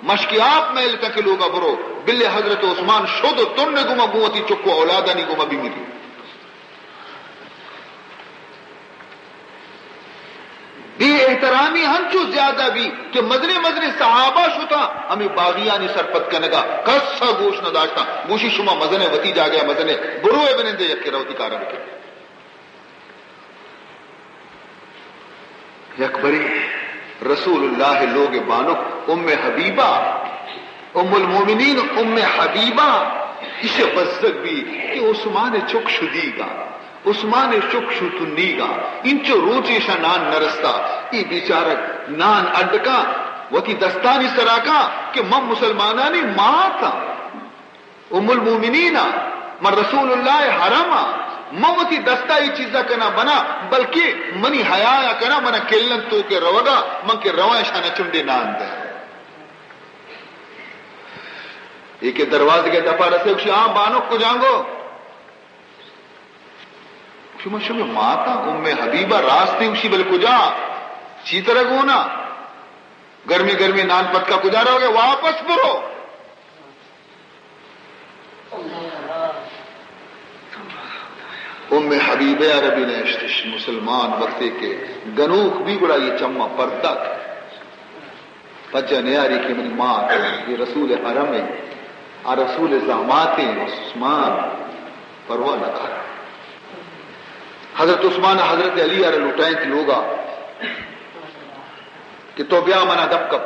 مشکی آپ میلتا کہ لوگا برو. بلے حضرت عثمان شد و تن گوما گوں وتی چک و اولادانی گوما بمری. بے احترامی ہنچو زیادہ بی کہ مزنیں مزنیں صحابہ شتاں ہمے باغیانی سرپد کنگا، کس ءَ گوش نہ داشتاں. گوشی، شما مزنیں، وتی جاگہ ءَ مزنیں، برو اے بنندے، یکے را وتی کارا بکن. یک برے رسول اللہ ءِ لوگ ءِ بانک ام حبیبہ، ام المومنین ام حبیبہ، ایشی ءَ بزگ بی کہ عثمان ءِ چک شدیگا، عثمان ءِ چک شتنیگا، انچو روچے ایشاں نان نرستا. اے بیچارگ نان اڈ کاں، وتی دستانی سرا کاں کہ من مسلمانانی مات آں. ام المومنین آں، من رسول اللہ ءِ حرم آں، من وتی دستا اے چیزا کناں بناں، بلکہ منی حیا ءَ کناں، منا کلن توک ءَ روگا، من کہ رواں اشانا چنڈے نان دیاں. اے کہ دروازگ ءِ دپا رسے، گوشی، آں بانک کجانگو؟ گوشی، من شمے مات آں، ام حبیبہ. راستے؟ گوشی، بلے کجا؟ چی ترا گونا؟ گرمی گرمی نان پتکا کجا روگے؟ واپس برو. ام حبیبہ عربی نشتش مسلمان وقتے کہ گنوک بی گڑا اے چماں پردہ کت. پجا نیاری کہ منی مات، اے رسول ءِ حرم ایں، آ رسول ءِ زامات ایں، عثمان پرواہ نہ کار. حضرت عثمان حضرت علی ءَ را لوٹائینت لوگا کہ تو بیا منا دپ کپ.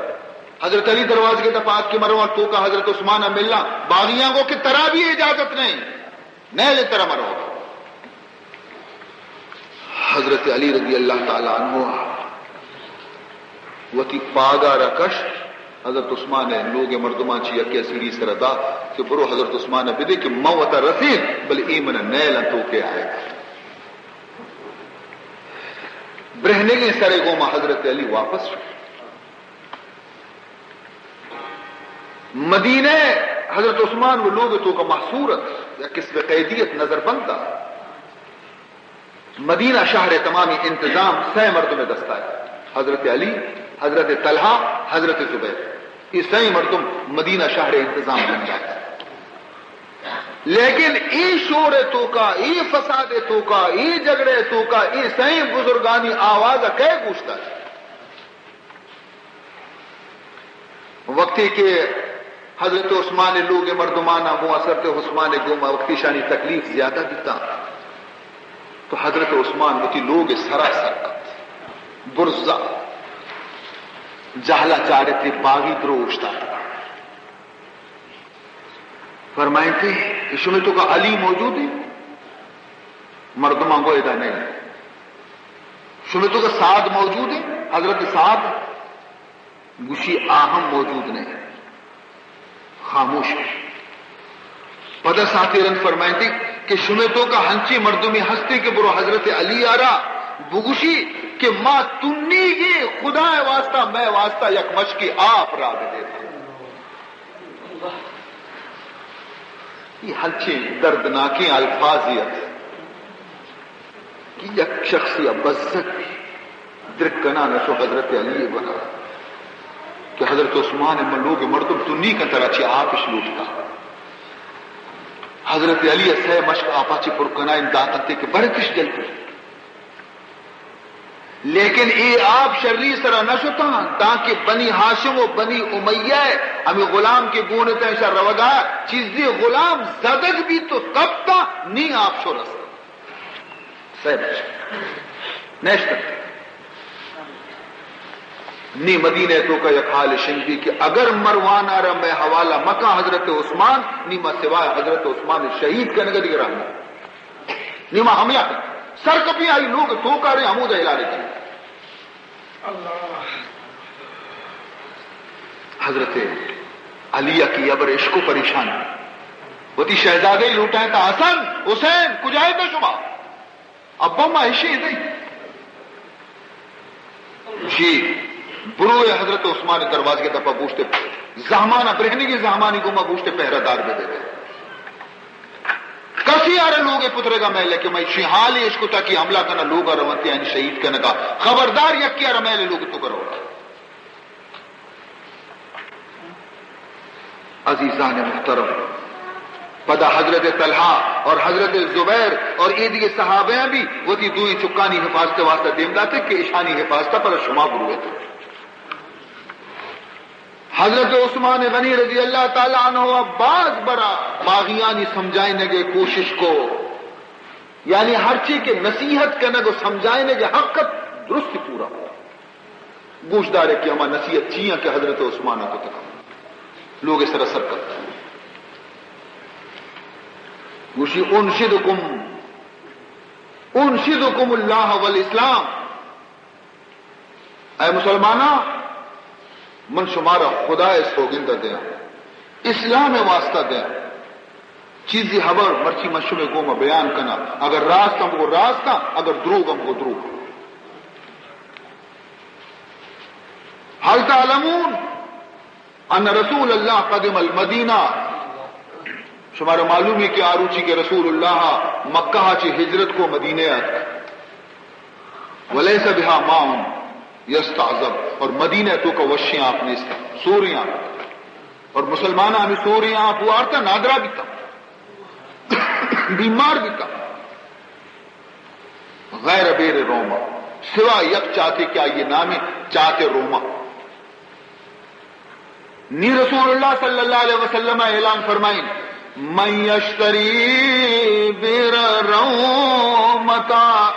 حضرت علی دروازگ ءِ دپ ءَ آتک کہ من رواں توکا حضرت عثمان ءَ ملاں. باغیاں گو کہ ترا بھی اجازت نہیں، نیل ترا من روگا. حضرت علی رضی اللہ تعالی عنہ وتی پاگا را کشت، حضرت عثمان ءِ لوگ ءِ مردماں چہ یکے ءَ سیڑھی سرا دات کہ برو حضرت عثمان ءَ بدے کہ من وتا رسین، بلے اے من ءَ نیل ءَ توکے آئے. برہنگیں سرے گوما حضرت علی واپس شت. مدینہ ءَ حضرت عثمان و لوگ توکا محصور ات، یک قسم قیدی ات، نظر بند ات. مدینہ شہر ءِ تمامی انتظام سئے مردم ءِ دستا ات، حضرت علی، حضرت طلحہ، حضرت زبیر. اے سئے مردم مدینہ شہر ءِ انتظام بندات. لیکن اے شور ءِ توکا، اے فساد ءِ توکا، اے جھگڑے ءِ توکا، اے سئے بزرگانی آواز ءَ کئے گوش داشت؟ وقتی کہ حضرت عثمان ءِ لوگ ءِ مردماناں گوں حضرت عثمان ءِ گوما وقتی شانی تکلیف زیادہ بیتاں، تو حضرت عثمان وتی لوگ ءِ سرا سر کپت، برزا جہلا چارت، باغی درو اوشتاتگاں. فرمائیتے کہ شمے توکا علی موجود ایں؟ مردماں گو ادا نہ ایں. شمے توکا سعد موجود ایں؟ حضرت سعد؟ گوشی، آ ہم موجود نہ ایں، خاموش ایں. پدا ساعتے رند فرمائیتے کہ شمے توکا ہنچیں مردمے ہستے کہ برو حضرت علی ءَ را بگوشی کہ ما تنیگیں، خدا ءِ واسطہ، مئے واسطہ یک مشکے آپ راہ بدے. اے ہنچیں دردناکیں الفاظے ات کہ یک شخصے ءَ بزگ بی، درکنان ءَ چو حضرت علی ءِ گورا کہ حضرت عثمان ءَ من لوگ ءِ مردم تنیگ اَنت، ترا چہ آپش لوٹتا. حضرت علی ءَ سئے مشک آپا چہ پر کنائیں داتنتے کہ برکش جلدی۔ لیکن اے آپ شری سرا نہ شتاں، دانکہ بنی ہاشم و بنی امیہ ءِ ہمے غلام کہ گون اتاں ایشاں روگا، چیزے غلام زدگ بیت و کپتاں، نی آپ شو رست۔ سئے مشک نشتگ۔ نی مدینہ ءِ توکا یک حال شنگی کہ اگر مروان ءَ را مئے حوالہ مکاں حضرت عثمان، نی ما سوائے حضرت عثمان ءِ شہید کنگ ءَ دگہ راہ نہ۔ نی ما ہمیا کن۔ سر کپی آئی لوگ توکا رے ہمود ءَ ہلالے کن۔ حضرت علی ءَ کہ ابر عشق و پریشان۔ وتی شہزادہ لوٹائیں تا حسن، حسین، کجائے تا شما؟ ابا ما اشی دئی۔ شی بروئے حضرت عثمان دروازے دپا گوشتے، زہمانا برہنگی زہمانی گوما گوشتے پہرہ دار بہ بے۔ کسی آرا لوگ پترگا میلے کہ میں شی حال اشکتا کہ حملہ کنا لوگا رونتی آنی شہید کنگا۔ خبردار یکی آرا میلے لوگ تو کرو۔ عزیزان محترم، پدا حضرت طلحہ اور حضرت زبیر اور اے دگہ صحابیاں بھی وتی دوئیں چکانی حفاظت واسطہ دیم داتے کہ اشانی حفاظت پر شما بروت۔ حضرت عثمان غنی رضی اللہ تعالی عنہ باز برا باغیانی سمجھائنگے کوشش کو، یعنی ہرچی کہ نصیحت کنگ و سمجھائنگے حق درست پورا کو۔ گوشدارے کہ ہما نصیحت چیاں کہ حضرت عثمان ءَ کتگ۔ لوگ سر سر کرتا۔ گوشی، انشدکم، انشدکم اللہ والاسلام۔ اے مسلماناں، من شمارا خدا ءِ سوگند دیاں، اسلام ءِ واسطہ دیاں۔ چیزی حبر مرچی من شمے گوما بیان کناں، اگر راست ہم گو راست، اگر دروگ ہم گو دروگ۔ هل تعلمون ان رسول اللہ قدم المدینہ؟ شمارا معلوم ہے کہ آروچی کہ رسول اللہ مکہ چہ ہجرت کو مدینہ اتک۔ ولیس بها ماء یستعذب، اور مدینہ توکا وشیں آپ نیست، سوریں آپ۔ اور مسلمان ہمیں سوریں آپ وارتا نادرا بیتا، بیمار بیتا۔ غیر بئر روما، سوا یک چاتے کہ آئی نام چات روما۔ نی رسول اللہ صلی اللہ علیہ وسلم اعلان فرمائیں، من یشتری بئر رومتا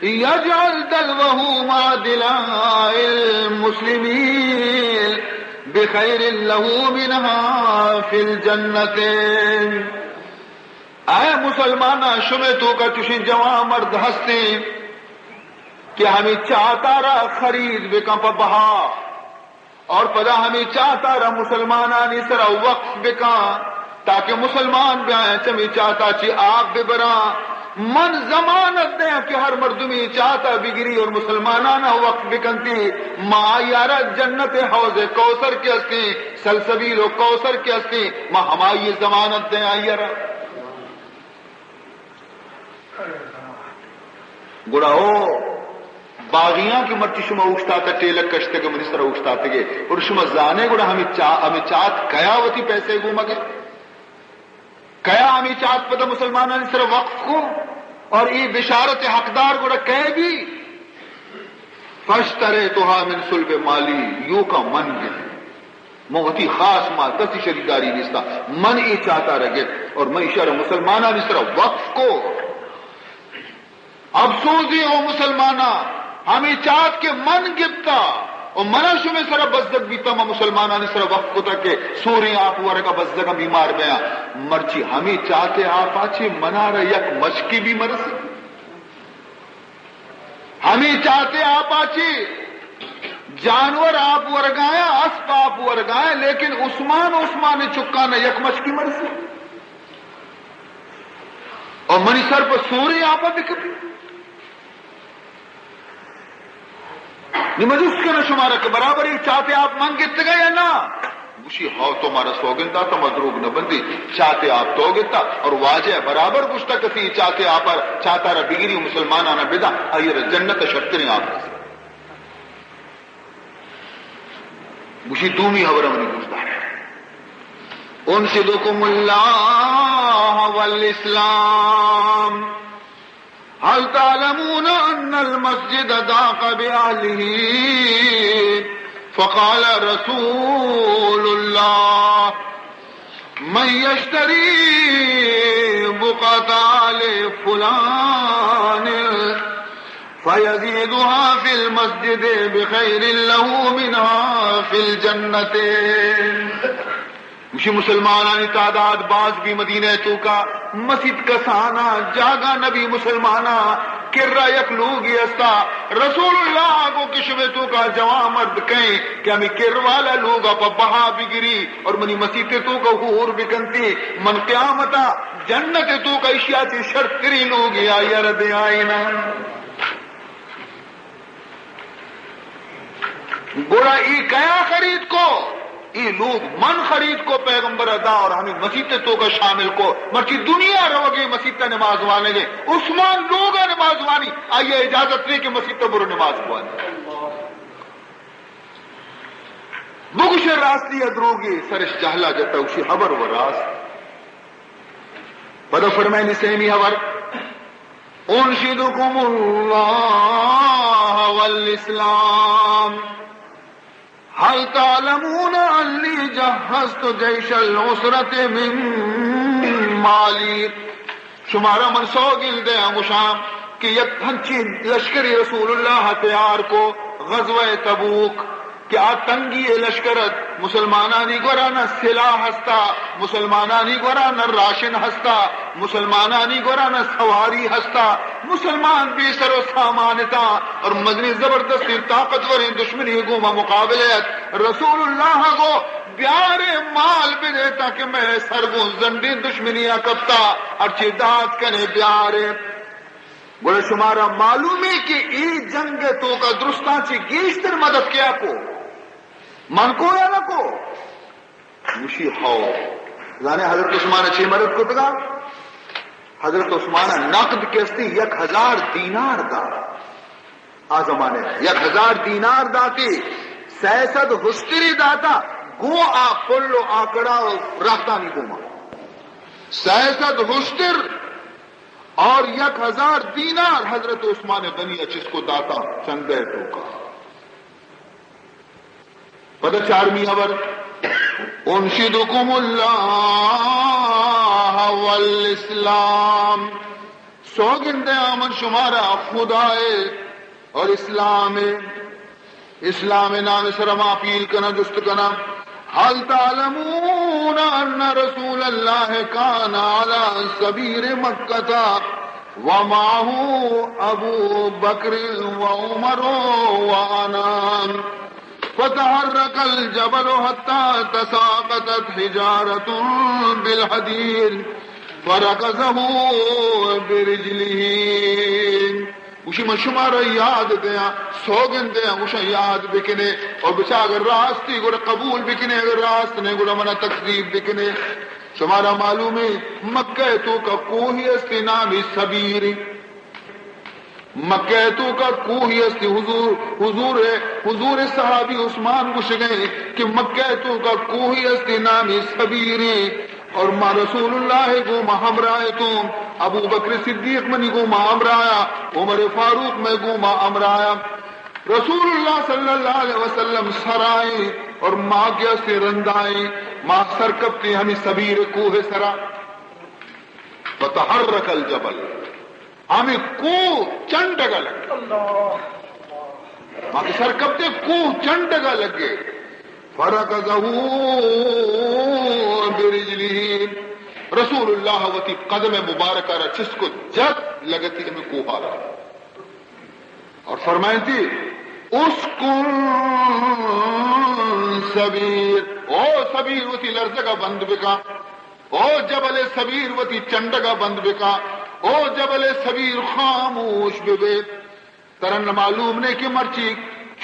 یجعل دلوه مع دلاء المسلمین بخیر له منها فی الجنة۔ اے مسلماناں، شمے توکا چوشیں جوان مرد ہستیں کہ ہمیں چاتارا خرید بکن پہ بہا، اور پدا ہمیں چاتارا مسلمانانی سرا وقف بکن تاکہ مسلمان بیاں چمی چاتا چی آپ ببراں۔ من ضمانت دیاں کہ ہر مردمی چاتا بگری اور مسلمانانا وقف بکنتی، ما آیارا جنت حوض کوثر کے ہستیں، سلسبیل و کوثر کے ہستیں، ما ہمائی ضمانت دیاں آیارا۔ گڑا او باغیاں کہ مرچی شما اوشتاتا ٹیلک کشتگ منی سرا اوشتاتگے، اور شما زانے گڑا ہمیں چا-، ہمیں چات کیا وتی پیسے گو مگے؟ کیا ہمیں چات پدا مسلمانانی سرا وقف کو؟ اور اے بشارت حقدار گڑا کئے بی؟ فاشتریتها من صلب مالی، یوکا من گپت۔ من وتی خاص مال، کسی شریداری نیستا۔ من اے چاتا را گپت اور من ایشارا مسلمانانی سرا وقف کو۔ افسوزی او مسلماناں، ہمیں چات کہ من گپتا و منا شمے سرا بزگ بیتا، ما مسلمانانی سرا وقف کتا کہ سوریں آپ ورگا بزگاں بیمار بیاں۔ مرچی ہمیں چاتے آپا چے منارا یک مشکی بھی مرسی۔ ہمیں چاتے آپا چے جانور آپ ورگایا، اسپ آپ ورگایا، لیکن عثمان، عثمان چکانا یک مشکی مرسی۔ اور منی سر پر سوریں آپا بکپی۔ نی من جست کناں شمارا کہ برابر اے چاتے آپ من گپتگا یا نا؟ گوشی، ہاو، تو مارا سوگند داتا، ما دروگ نہ بندی، چاتے آپ تو گپتا، اور واجہ برابر گوشتا کسی چاتے آپا، چاتا را بگری مسلمانانا بدا، آئی را جنت شرتریں آپ رسی۔ گوشی، دومی ہبرا منی گوش دار۔ أنشدكم الله والإسلام، هل تعلمون أن المسجد ضاق بأهله؟ فقال رسول الله: من يشتري بقعة آل فلان فيزيدها في المسجد بخير له منها في الجنة. گوشی، مسلمانانی تعداد باز بی مدینہ توکا، مسیت کسانا جاگہ نبی، مسلمانا کرا یک لوگی استا۔ رسول اللہ گو کہ شمے توکا جوان مرد کئیں کہ ہمیں کر والا لوگا پہ بہا بگری اور منی مسیت توکا ہور بکنتی، من قیامتا جنت توکا اشیا چی شرتری لوگی آئی را دیائینا۔ گڑا ای کیا خرید کو؟ ای لوگ من خرید کو، پیغمبر دا، اور ہمیں مسیت توکا شامل کو۔ مرچی دنیا روگے مسیت نماز وانگے، عثمان لوگا نماز وانی، آئی اجازت نہیں کہ مسیت برو نماز وانی۔ بگوشے راستی یا دروگی؟ سرش جہلا جتا، گوشی خبر و راست۔ پدا فرمائنی سیمی خبر، أنشدكم الله والإسلام، هل تعلمون أني جهزت جيش العسرة من مالي؟ شمارا من سوگند دیاں، گوشاں کہ یک ہنچین لشکری رسول اللہ تیار کو، غزوہ تبوک، کہ آ تنگی لشکر ات، مسلمانانی گورا نہ سلاح ہستا، مسلمانانی گورا نہ راشن ہستا، مسلمانانی گورا نہ سواری ہستا، مسلمان بے سر و سامان اتاں اور مزنی زبردستیں طاقتوریں دشمنی گوما مقابلہ ات۔ رسول اللہ گو، بیارے مال بدے تاکہ مئے سر گوں زنڈیں دشمنیا کپتا، ہرچی داد کنے بیارے۔ گڑا شمارا معلومے کہ اے جنگ توکا درستاں چی گیشتر مدد کیا کو؟ من کو یا نہ کو؟ گوشی ہو۔ زانے حضرت عثمان چی مدد کتگا؟ حضرت عثمان نقد کستی یک ہزار دینار دا۔ آ زمانے یک ہزار دینار داتی، سئے سد ہشتری داتا، گوں آ پل و آ کڑا و رہتانی گوما۔ سئے سد ہشتر اور یک ہزار دینار حضرت عثمان غنی ء چست کو داتا چندے توکا۔ پدا چارمی ہبر، أنشدكم الله والإسلام، سوگند دیاں من شمارا خدائے اور اسلام، اسلام نام سر ما اپیل کنا، جست کنا۔ هل تعلمون أن رسول الله كان على سبير مكة ومعه أبو بكر وعمر وأنا، فتحرك الجبل حتى تساقطت حجارة بالحديد فركزه برجله۔ گوشی، من شمارا یاد دیاں، سوگند دیاں، گوشاں یاد بکنے، اور بچا اگر راستی گڑا قبول بکنے، اگر راست نہیں گڑا منا تکذیب بکنے۔ شمارا معلوم ہے، مکہ توکا کوہی استی نامی سبیر۔ مکہ توکا کوہی استی، حضور، حضور، حضور صحابی عثمان گوشگئے کہ مکہ توکا کوہی استی نامی سبیریں، اور ما رسول اللہ گوما ہمراہ اتوں، ابو بکر صدیق منی گوما ہمراہ، عمر فاروق مئے گوما ہمراہ۔ رسول اللہ صلی اللہ علیہ وسلم سرائیں اور ما گیا سے رندائیں، ما سر کپتے ہمیں سبیر کوہ سرا۔ فتحرک الجبل، ہمیں کوہ چنڈگا لگے۔ اللہ۔ ما کہ سر کپتے کوہ چنڈگا لگے۔ فرکزہ برجلہ، رسول اللہ وتی قدم مبارکہ را چست کو، جت لگتی ہمیں کوہ را۔ اور فرمائنتی، اسکن سبیر، او سبیر وتی لرزگا بند بکا۔ او جبل سبیر وتی چنڈگا بند بکا، او جبل سبیر خاموش ببے۔ ترا نہ معلوم نے کہ مرچی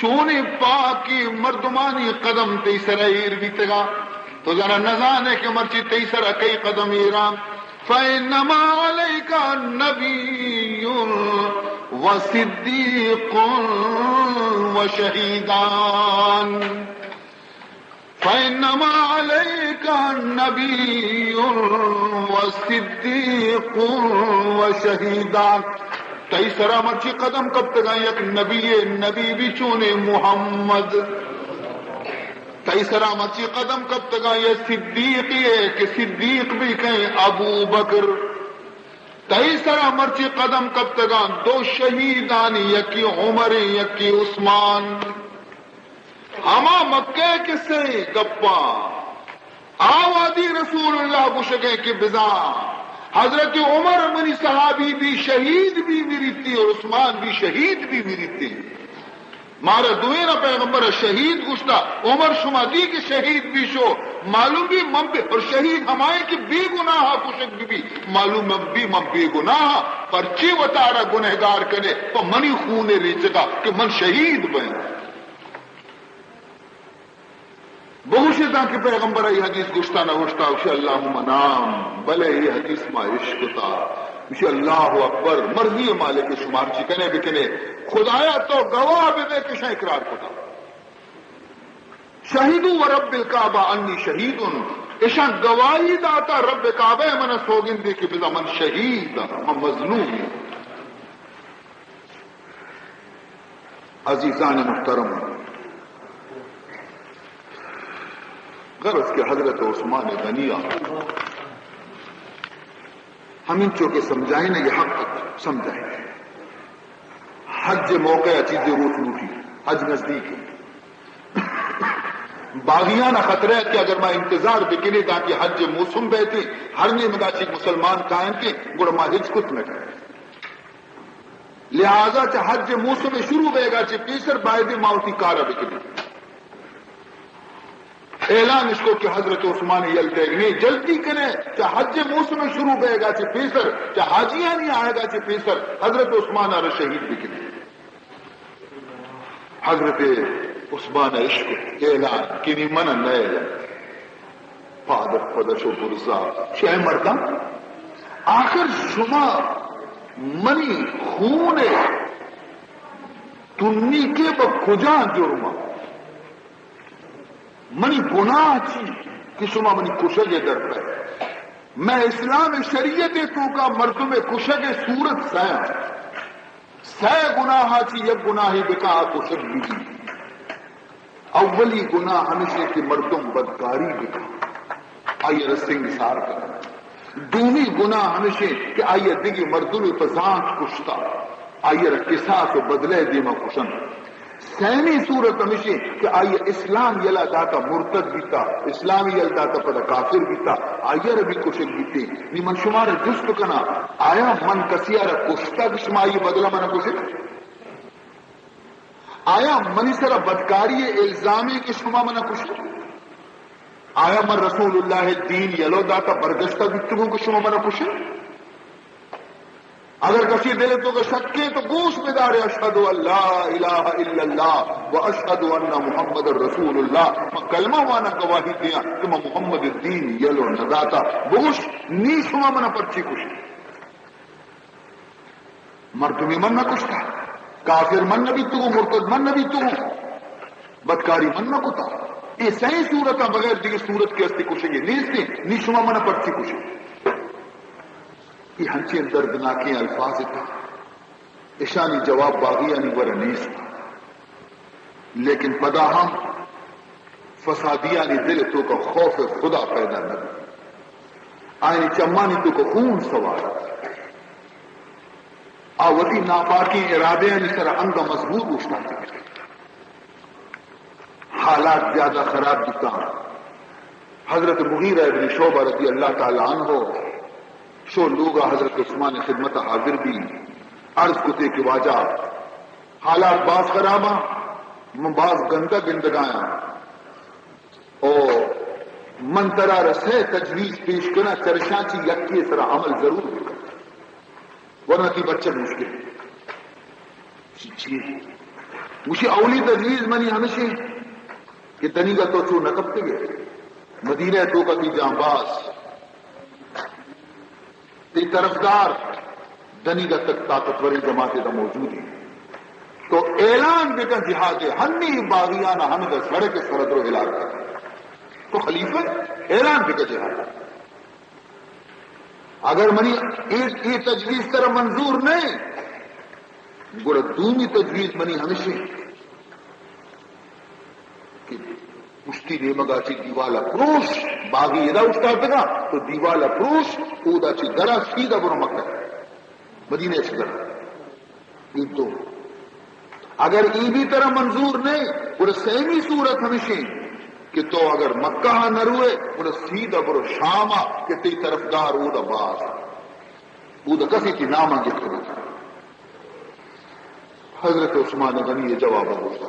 چونیں پاکی مردمانی قدم تئی سرا ایر بیتگا۔ تو زانا نزانے کہ مرچی تئی سرا کئی قدم ایران۔ فإنما عليك نبي وصديق وشهيدان۔ فإنما عليك النبي والصديق والشهيدان۔ تئی سرا مرچی قدم کپتگاں یک نبی، نبی بھی چونے محمد۔ تئی سرا مرچی قدم کپتگاں یک صدیقی ہے کہ صدیق بھی کہیں ابو بکر۔ تئی سرا مرچی قدم کپتگاں دو شہیدانی، یکی عمر، یکی عثمان۔ ہما مکہ قصے گپاں آ وہدی رسول اللہ گوشگے کہ بزاں حضرت عمر منی صحابی بھی شہید بھی مریتی اور عثمان بھی شہید بھی مریتی۔ مارا دوئینا پیغمبر شہید گوشتا، عمر شما دی کہ شہید بھی شو، معلوم بھی من بھی، اور شہید ہمائیں کہ بے گناہ کشگ بھی بھی، معلوم بھی من بے گناہ، پرچی وتارا گنہگار کنے، پہ منی خون ریچگا کہ من شہید بیں۔ بگوشے تاں کہ پیغمبر ای حدیث گوشتا نہ گوشتا، گوشے اللہم نعم، بلے ای حدیث ما اشکتا۔ گوشے اللہ اکبر، مرضی مالک شمار چی کنے بکنے، خدایا تو گواہ بدے کہ شاں اقرار کتا۔ شہدوا ورب الکعبہ انی شہید، اشاں گواہی داتا رب کعبہ من سوگندے کہ بزاں من شہید، من مظلوم۔ عزیزان محترم، غرض کہ حضرت عثمان غنی ء ہمینچو کہ سمجھائیں یہ حق سمجھائیں۔ حج موقع ء چیزیں روچ لوٹی، حج نزدیک ہے۔ باغیان خطرہ ہے کہ اگر ما انتظار بکنے تاکہ حج موسم بیتے، ہر نیمگا چی مسلمان کائیں کہ گڑا ما ہچ کت نہ کریں۔ لہذا چہ حج موسم شروع بیگا چہ پیسر بایدیں ما وتی کارا بکنیں۔ اعلان اشکو کہ حضرت عثمان یل دیگ نے، جلدی کنے، چہ حج موسم شروع بیگا چہ پیسر، چہ حاجیانی آیگا چہ پیسر حضرت عثمان را شہید بکنیں۔ حضرت عثمان اشکو اعلان کہ نی من نہ اعلان۔ پادر پدش و برزا، چہ مردم، آخر شما منی خون تنی کے بہ کجا جرما؟ منی گناہ چی کہ شما منی کشگ در پہ؟ میں اسلام شریعت توکا مردم کشگ صورت سیا۔ سئے گناہ چی یک گناہی بکا آ کشگ بی۔ اولی گناہ ہمیشیں کہ مردم بدکاری بکن، آئی ء را سنگسار کن۔ دومی گناہ ہمیشیں کہ آئی ء دگہ مردمے پہ زانت کشتا، آئی ء را قصاص و بدلہ ء دیما کشن۔ سیمی صورت ہمیشیں کہ آئی ء اسلام یلا داتا، مرتد بیتا، اسلام یل داتا پدا کافر بیتا، آئی ء را بھی کشگ بیتے۔ نی من شمارا جست کنا، آیا من کسی ء را کشتا کہ شما آئی ء بدلہ منا کشے؟ آیا منی سرا بدکاری ء الزامے کہ شما منا کشے؟ آیا من رسول اللہ ء دین یلو داتا برگشتہ بیتگوں کہ شما منا کشے؟ اگر کسی دل تو کہ شکے تو گوش بدارے، اشہد ان لا الہ الا اللہ و اشہد ان محمد رسول اللہ، من کلمہ وانا گواہی دیاں کہ من محمد دین یلو نہ داتا۔ بگوش نی شما منا پرچی کشے؟ مردمی من نہ کشتا، کافر من نہ بیتگوں، مرتد من نہ بیتگوں، بدکاری من نہ کتا۔ اے سئیں صورتاں بغیر دگہ صورت کہ استی کشگے نیستی، نی شما من پرچی کشے؟ اے ہنچیں دردناکیں الفاظ اتاں، اشانی جواب باغیانی گورا نیست۔ لیکن پدا ہم فسادیانی دل توکا خوف خدا پیدا نہ بی۔ آیانی چمانی توکا خون سوار ات۔ آ وتی ناپاکیں ارادیانی سرا انگا مضبوط اوشتاتگ۔ حالات زیادہ خراب بیتاں۔ حضرت مغیرہ ابن شعبہ رضی اللہ تعالی عنہ شو لوگا حضرت عثمان خدمت حاضر بی، عرض کتے کہ واجہ، حالات باز خراباں، من باز گندگ گندگایاں۔ او من ترا را سئے تجویز پیش کناں، چرشاں چی یکے سرا عمل ضرور بکن، ورنہ تی بچگ مشکل۔ چی، چی؟ گوشی، اولی تجویز منی ہمشی کہ دنیگا تو چو نہ کپتگے، مدینہ توکا تی جانباز، تی طرفدار دنیگا تک طاقتوریں جماعت دا موجود ہیں۔ تو اعلان بکن جہاد، ہنی باغیانا ہمیں سڑک سرا درو ہلار کن۔ تو خلیفہ ئے، اعلان بکن جہاد۔ اگر منی اے، اے تجویز ترا منظور نہ اِنت، گڑا دومی تجویز منی ہمیش اِنت کہ پشتی نیمگا چہ دیوال ءَ پروش، باغی ادا اوشتاتگا، تو دیوال ءَ پروش، اودا چہ درا سیدھا برو مکہ، مدینہ چہ درا۔ اے دو۔ اگر اے بھی ترا منظور نہ اِنت، گڑا سیمی صورت ہمیش اِنت کہ تو اگر مکہ ءَ نہ روئے، گڑا سیدھا برو شام ءَ کہ تئی طرفدار اودا باز۔ اودا کسے تئی نام ءَ گپت نہ۔ حضرت عثمان غنی ءِ جواب ءَ گوشت،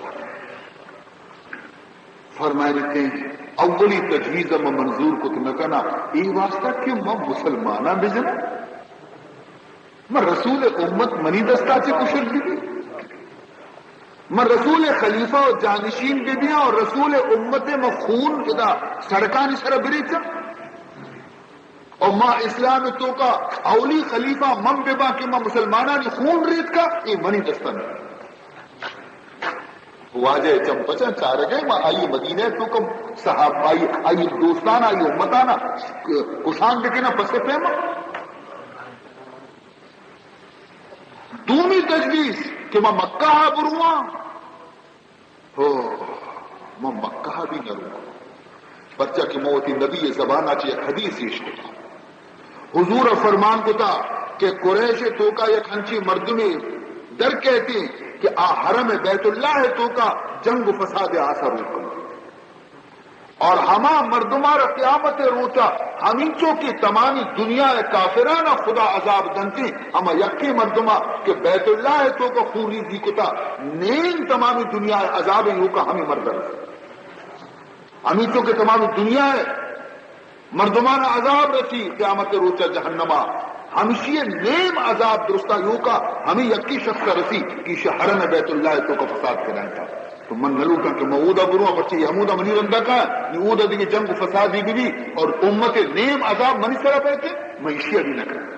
فرمائنی تئی اولی تجویز ءَ من منظور کت نہ کناں، اے واسطہ کہ من مسلماناں بجناں۔ من رسول امت منی دستا چہ کشگ بہ بی؟ من رسول خلیفہ و جانشین بہ بیاں و رسول امت من خون ادا سڑکانی سرا بریچاں؟ و ما اسلام توکا اولی خلیفہ من بہ باں کہ ما مسلمانانی خون ریتکا، اے منی دستا نہ۔ واجہ چم پچاں چارگئے، ما آئی مدینہ توکا صحاب، آئی، آئی دوستان، آئی امتانا کشان بکناں پس پیما۔ دومی تجویز کہ ما مکہ ءَ برواں، ہو، ما مکہ ءَ بھی نہ رواں، پرچا کہ ما وتی نبی ءِ زبان ءَ چہ یک حدیث ایش کتا۔ حضور ءَ فرمان کتا کہ قریش ءِ توکا یک ہنچیں مردمے در کئیت کہ آ حرم بیت اللہ ءِ توکا جنگ و فساد ءِ آسا روک کنت۔ اور ہما مردماں را قیامت روچا ہمینچو کہ تمامی دنیا ءِ کافرانا خدا عذاب دنتی، ہما یکیں مردما کہ بیت اللہ ءِ توکا خونریزی کتا، نیم تمامی دنیا ءِ عذاب ایوکا ہمیں مرد رسی۔ ہمینچو کہ تمامی دنیا ءِ مردمانا عذاب رسی قیامت روچا جہنما، ہمشی نیم عذاب درستا یوکا ہمیں یکی شخص رسی کہ ایشی حرم بیت اللہ توکا فساد کنائینتا۔ تو من نلوٹاں کہ من اودا برواں، پرچہ اے ہمودا منی رندا کاں، نی اودا دیگہ جنگ و فسادی بہ بی اور امت نیم عذاب منی سرا بیت، من ایشی بھی نہ کناں۔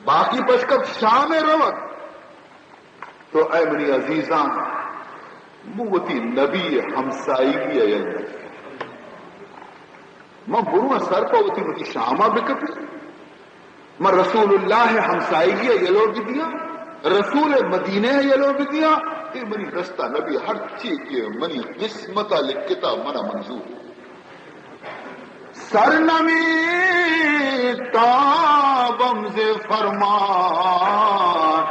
باقی پشکپ شام روگ۔ تو اے منی عزیزاں، من وتی نبی ہمسائگی ءَ یل نہ، من برواں سر پہ وتی، وتی شام ءَ بکپی، من رسول اللہ ہمسائگی ءَ یلو بدیاں، رسول مدینہ ءَ یلو بدیاں، اے منی دستا نبی، ہرچی کہ منی قسمت ءَ لکھتا من ءَ منظور۔ سر نمی تابم ز فرمان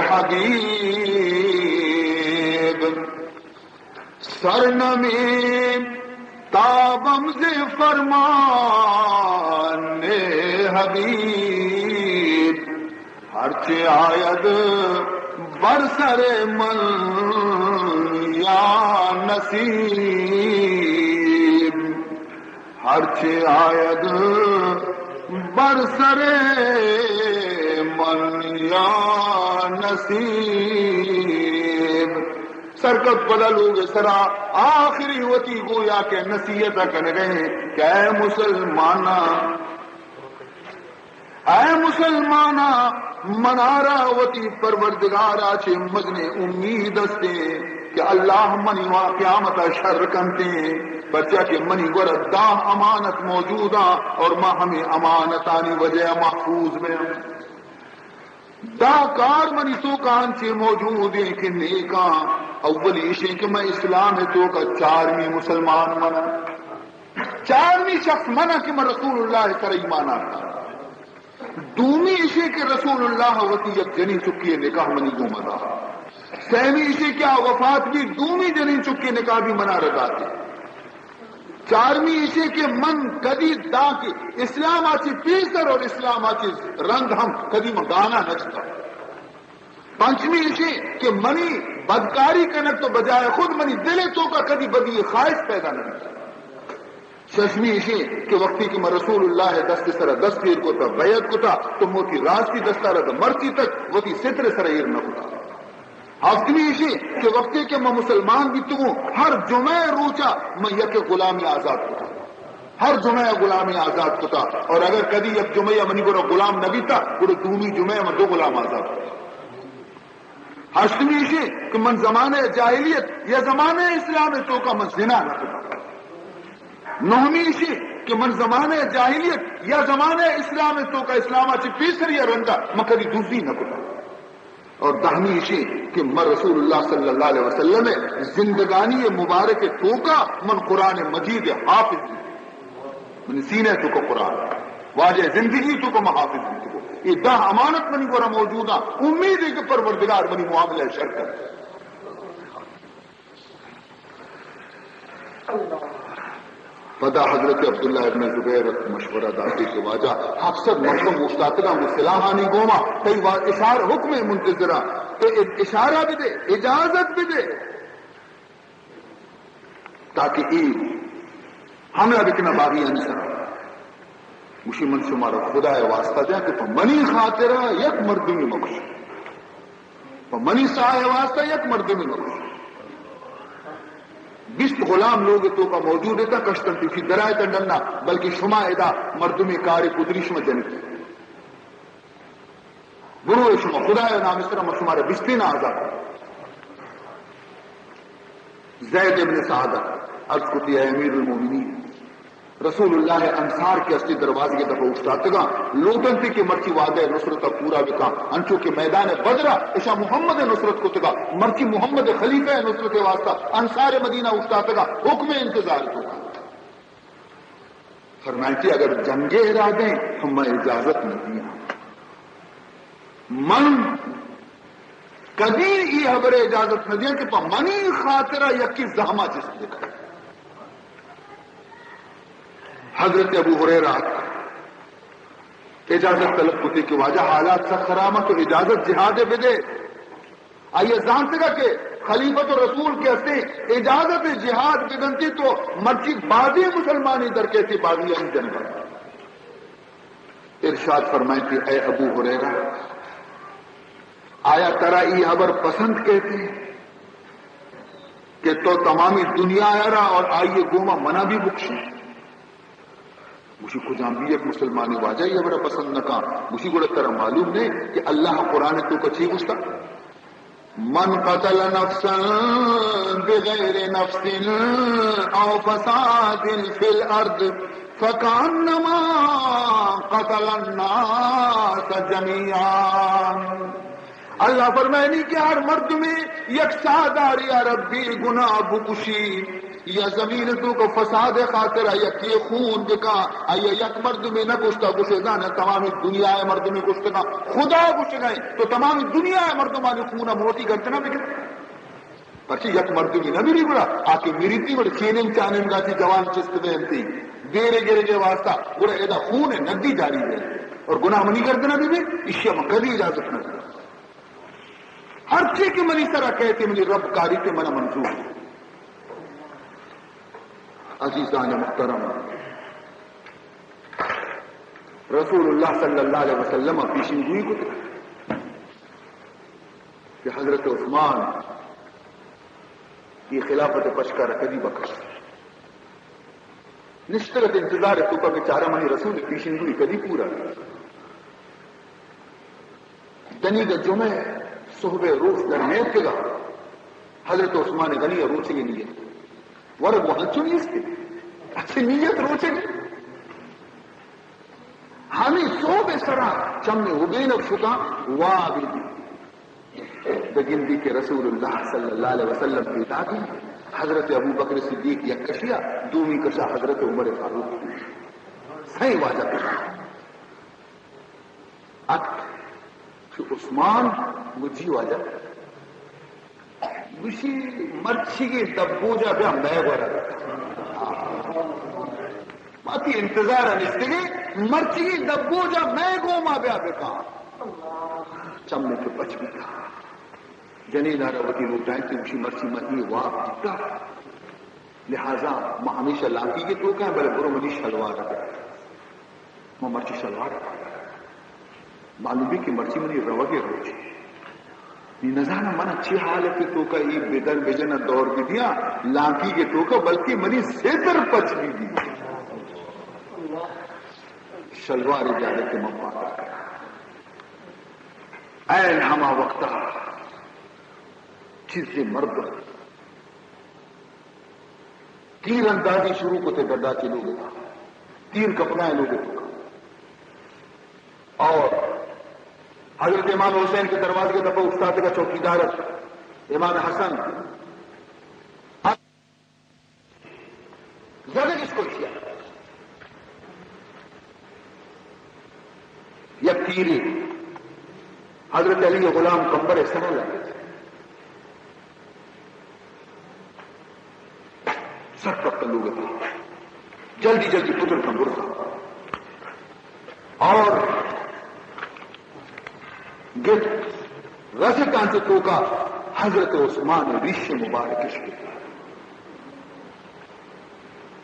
حبیب، سر نمی تابم ز فرمان حبیب، ہرچه آید بر سر من یا نصیب، هرچه آید بر سر من یا نصیب۔ سرکت پدا لوگ سرا آخری وتی گویا کہ نصیحت کنگئے کہ اے مسلماناں، اے مسلماناں، منارا وتی پروردگارا چہ مزنیں امید استیں کہ اللہ منی وا قیامتا شر کنتیں، پرچا کہ منی گورا داہ امانت موجوداں اور ما ہمیں امانتانی وجہ محفوظ بیں۔ داہ کار منی توکا انچیں موجودیں کہ نیکاں، اولی ایشیں کہ من اسلام توکا چارمی مسلمان مناں۔ چارمی شخص مناں کہ من رسول اللہ سر ایمان آرتاں۔ دومی ایشی کہ رسول اللہ وتی یک جنین چکی نکاح منی گوما دا۔ سیمی ایشی کہ آ وفات بی، دومی جنین چکی نکاح بھی منا ردا دے۔ چارمی ایشی کہ من کدی دا کہ اسلام آچی پیسر اور اسلام آچی رند ہم کدی من گانا نہ جتا۔ پنچمی ایشی کہ منی بدکاری کنگ تو بجائے خود منی دل توکا کدی بدی خواہش پیدا نہ بیتا۔ ششمی ایشی کہ وقتی کہ من رسول اللہ دست سرا دست ایر کتا، بیعت کتا، تو موتی راستی دستا را مرچی تک وتی ستر سرا ایر نہ کتا۔ ہفتمی ایشی کہ وقتی کہ من مسلمان بیتگوں، ہر جمعہ روچا من یک غلامی آزاد کتا۔ ہر جمعہ غلامی آزاد کتا۔ اور اگر کدی یک جمعہ منی گورا غلام نہ بیتا، گڑا دومی جمعہ من دو غلام آزاد کتا۔ ہشتمی ایشی کہ من زمانۂ جاہلیت یا زمانۂ اسلام توکا من زنا نہ کتا۔ نہمی ایشی کہ من زمانۂ جاہلیت یا زمانۂ اسلام توکا، اسلام چہ پیسر یا رندا من کدی دزی نہ کتا۔ اور دہمی ایشی کہ من رسول اللہ صلی اللہ علیہ وسلم زندگانی مبارک توکا من قرآن مجید حافظ ہوں۔ منی سینہ توکا قرآن، واجہ زندگی توکا من حافظ بیتگو۔ یہ دہ امانت منی گورا موجود ہیں۔ امید ہے کہ پروردگار منی معاملہ شر کن۔ پدا حضرت عبداللہ ابن زبیر مشورہ داتے کہ واجہ، ہفت صد مردم اوشتاتگاں گوں سلاحانی گوما، تئی وا-، اشار حکم منتظرہ، تو اشارہ بدے، اجازت بدے۔ تاکہ اے حملہ بکناں باغیانی سرا۔ گوشی، من شمارا خدائے واسطہ دیاں کہ پہ منی خاطرا یک مردمی مکش، پہ منی ساہے واسطہ یک مردمی مکش۔ بیست غلام لوگ توکا موجود اتاں، کشتن تیشی درائے تنڈنا، بلکہ شما ادا مردمی کاری قدری شما جنگی۔ برو اے شما خدائے نام سرا، ما شمارا بیستین آزاد۔ زید ابن سعد عرض کتی، اے امیر المومنین، رسول اللہ انصار کہ استی دروازے دپا اوشتاتگاں، لوٹنتی کہ مرچی وعدہ نصرت پورا بکاں، انچو کہ میدان بدرا اشا محمد نصرت کتگا، مرچی محمد خلیفہ نصرت واسطہ انصار مدینہ اوشتاتگاں، حکم انتظار توکا۔ فرمائیتی، اگر جنگ ارادہ ہیں تو میں اجازت نہ دیاں۔ من کدی ای حبر اجازت نہ دیاں کہ پہ منی خاطرا یکی زہما چست بکن۔ حضرت ابو ہریرہ اجازت طلب کتی کہ واجہ، حالات سک خراب ہیں تو اجازت جہاد بدے۔ آئی ء زانتگا کہ خلیفۃ الرسول کہ ہستے اجازت جہاد بدنتی تو مرچی بازی مسلمانی در کیتی بازی ہم جنگ۔ ارشاد فرمائیتی، اے ابو ہریرہ، آیا ترا ای حبر پسند کیتی کہ تو تمامی دنیا را اور آئی گوما منا بھی بکشی؟ گوشی، کجام بھی یک مسلمانی واجہ یہ ہبرا پسند نہ کاں۔ گوشی، گڑا ترا معلوم نہیں کہ اللہ قرآن توکا چی گوشتا؟ من قتل نفسا بغیر نفس او فساد فی الارض فکأنما قتل الناس جمیعا۔ اللہ فرمائنی کہ ہر مردمے یک ساہدارے ء را بے گناہ بکشی یا زمین توکا فساد خاطر ء یکے خون بکا، آیا یک مردمے نہ کشتا، گوشے زانا تمامی دنیا ء مردمے کشتگا، خدا گوشگا تو تمامی دنیا ء مردمانی خون ء موتی گرد نہ بکن۔ پرچہ یک مردمے نہ مری گڑا، آ کہ مریتی گڑا چیننگ چاننگا چی جوان چست بینتی، دیرے گرگے واسطہ گڑا ادا خون ء ندی جاری بینتی اور گناہ منی گرد نہ بی، ایشی ء من کدی اجازت نہ دوں۔ ہرچی کہ منی سرا کہتے منی رب کاری تے منا منظور۔ عزیزان محترم، رسول اللہ صلی اللہ علیہ وسلم پیشن گوئی کت کہ حضرت عثمان یہ خلافت پشکا را کدی بکش۔ نشتگت انتظار توکا کہ چارا منی رسول پیشن گوئی کدی پورا۔ دنیگہ جمعہ صحب روچ در نیتکگا حضرت عثمان غنی روچگی نیت۔ ورگ وہنچو نیست۔ اچھے نیت روچگی۔ ہمیں صحب سرا چم ابینگ شکا وابی دی۔ بگندی کہ رسول اللہ صلی اللہ علیہ وسلم پیداگی، حضرت ابو بکر صدیق یک کشیا، دومی کشا حضرت عمر فاروق۔ سئیں واجہ پیدا ات کہ عثمان گوشی واجہ، گوشی مرچیگی دبوجا بیا مئے گورا۔ ما تی انتظار نشتگی، مرچیگی دبوجا مئے گوما بیا بکا۔ چمے کہ پچ بیتا۔ جنین آرا وتی لوٹائیں کہ گوشی مرچی من یہ واب دیتا۔ لہذا ما ہمیشہ لانکی کے توکا ہیں، بلے برو منی شلوار ہے۔ ما مرچی شلوار پادا۔ معلوم بھی کہ مرچی منی روگے روچے۔ نی نزاناں من چی حالت توکا ای بدن بجن دور بدیاں لانکی کے توکا، بلکہ منی ستر پچ بھی دی۔ شلوار جاڑے کہ من پادا۔ این ہما وقتا چیزیں مردم تیر اندازی شروع کتے، برداشتی لوگ تھا، تیر کپنا ہے لوگ تھا۔ اور حضرت امام حسین کے دروازے کے دپا استاد کا چوکیدار، امام حسن، زدگش کت۔ یک تیرے حضرت علی غلام کمبر سرا لگت، سر کپت لوگ تھا، جلدی جلدی پتر کمبر تھا۔ اور گپت، رس کانچ توکا حضرت عثمان ریش مبارکش گپت۔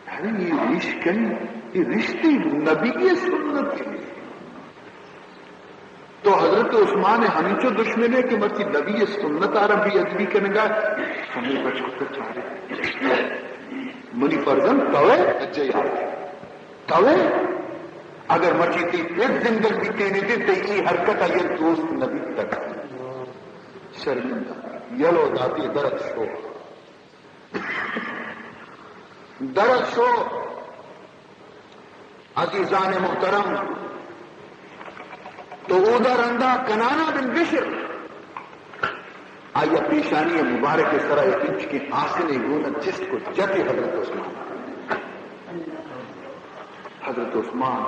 ارے، یہ ریش کئی؟ یہ ریش تی نبی سنت ہے۔ تو حضرت عثمان ہمینچو دشمن ہے کہ مرچی نبی سنت آرا بے ادبی کنگا۔ ہمیں بچ کو چارے، منی فرزند توے اجے یار۔ توے اگر مرچی تی پت زندگ بیتے نے دے، تے ای حرکت آئی دوست نبی تک۔ شرمندہ۔ یلو داتی درد شو۔ درد شو۔ عزیزان محترم، تو اودا رندا کنانا بن بشر۔ آئی پیشانی مبارک سرا یک انچکیں آسنے گون چست کو، جتی حضرت عثمان۔ حضرت عثمان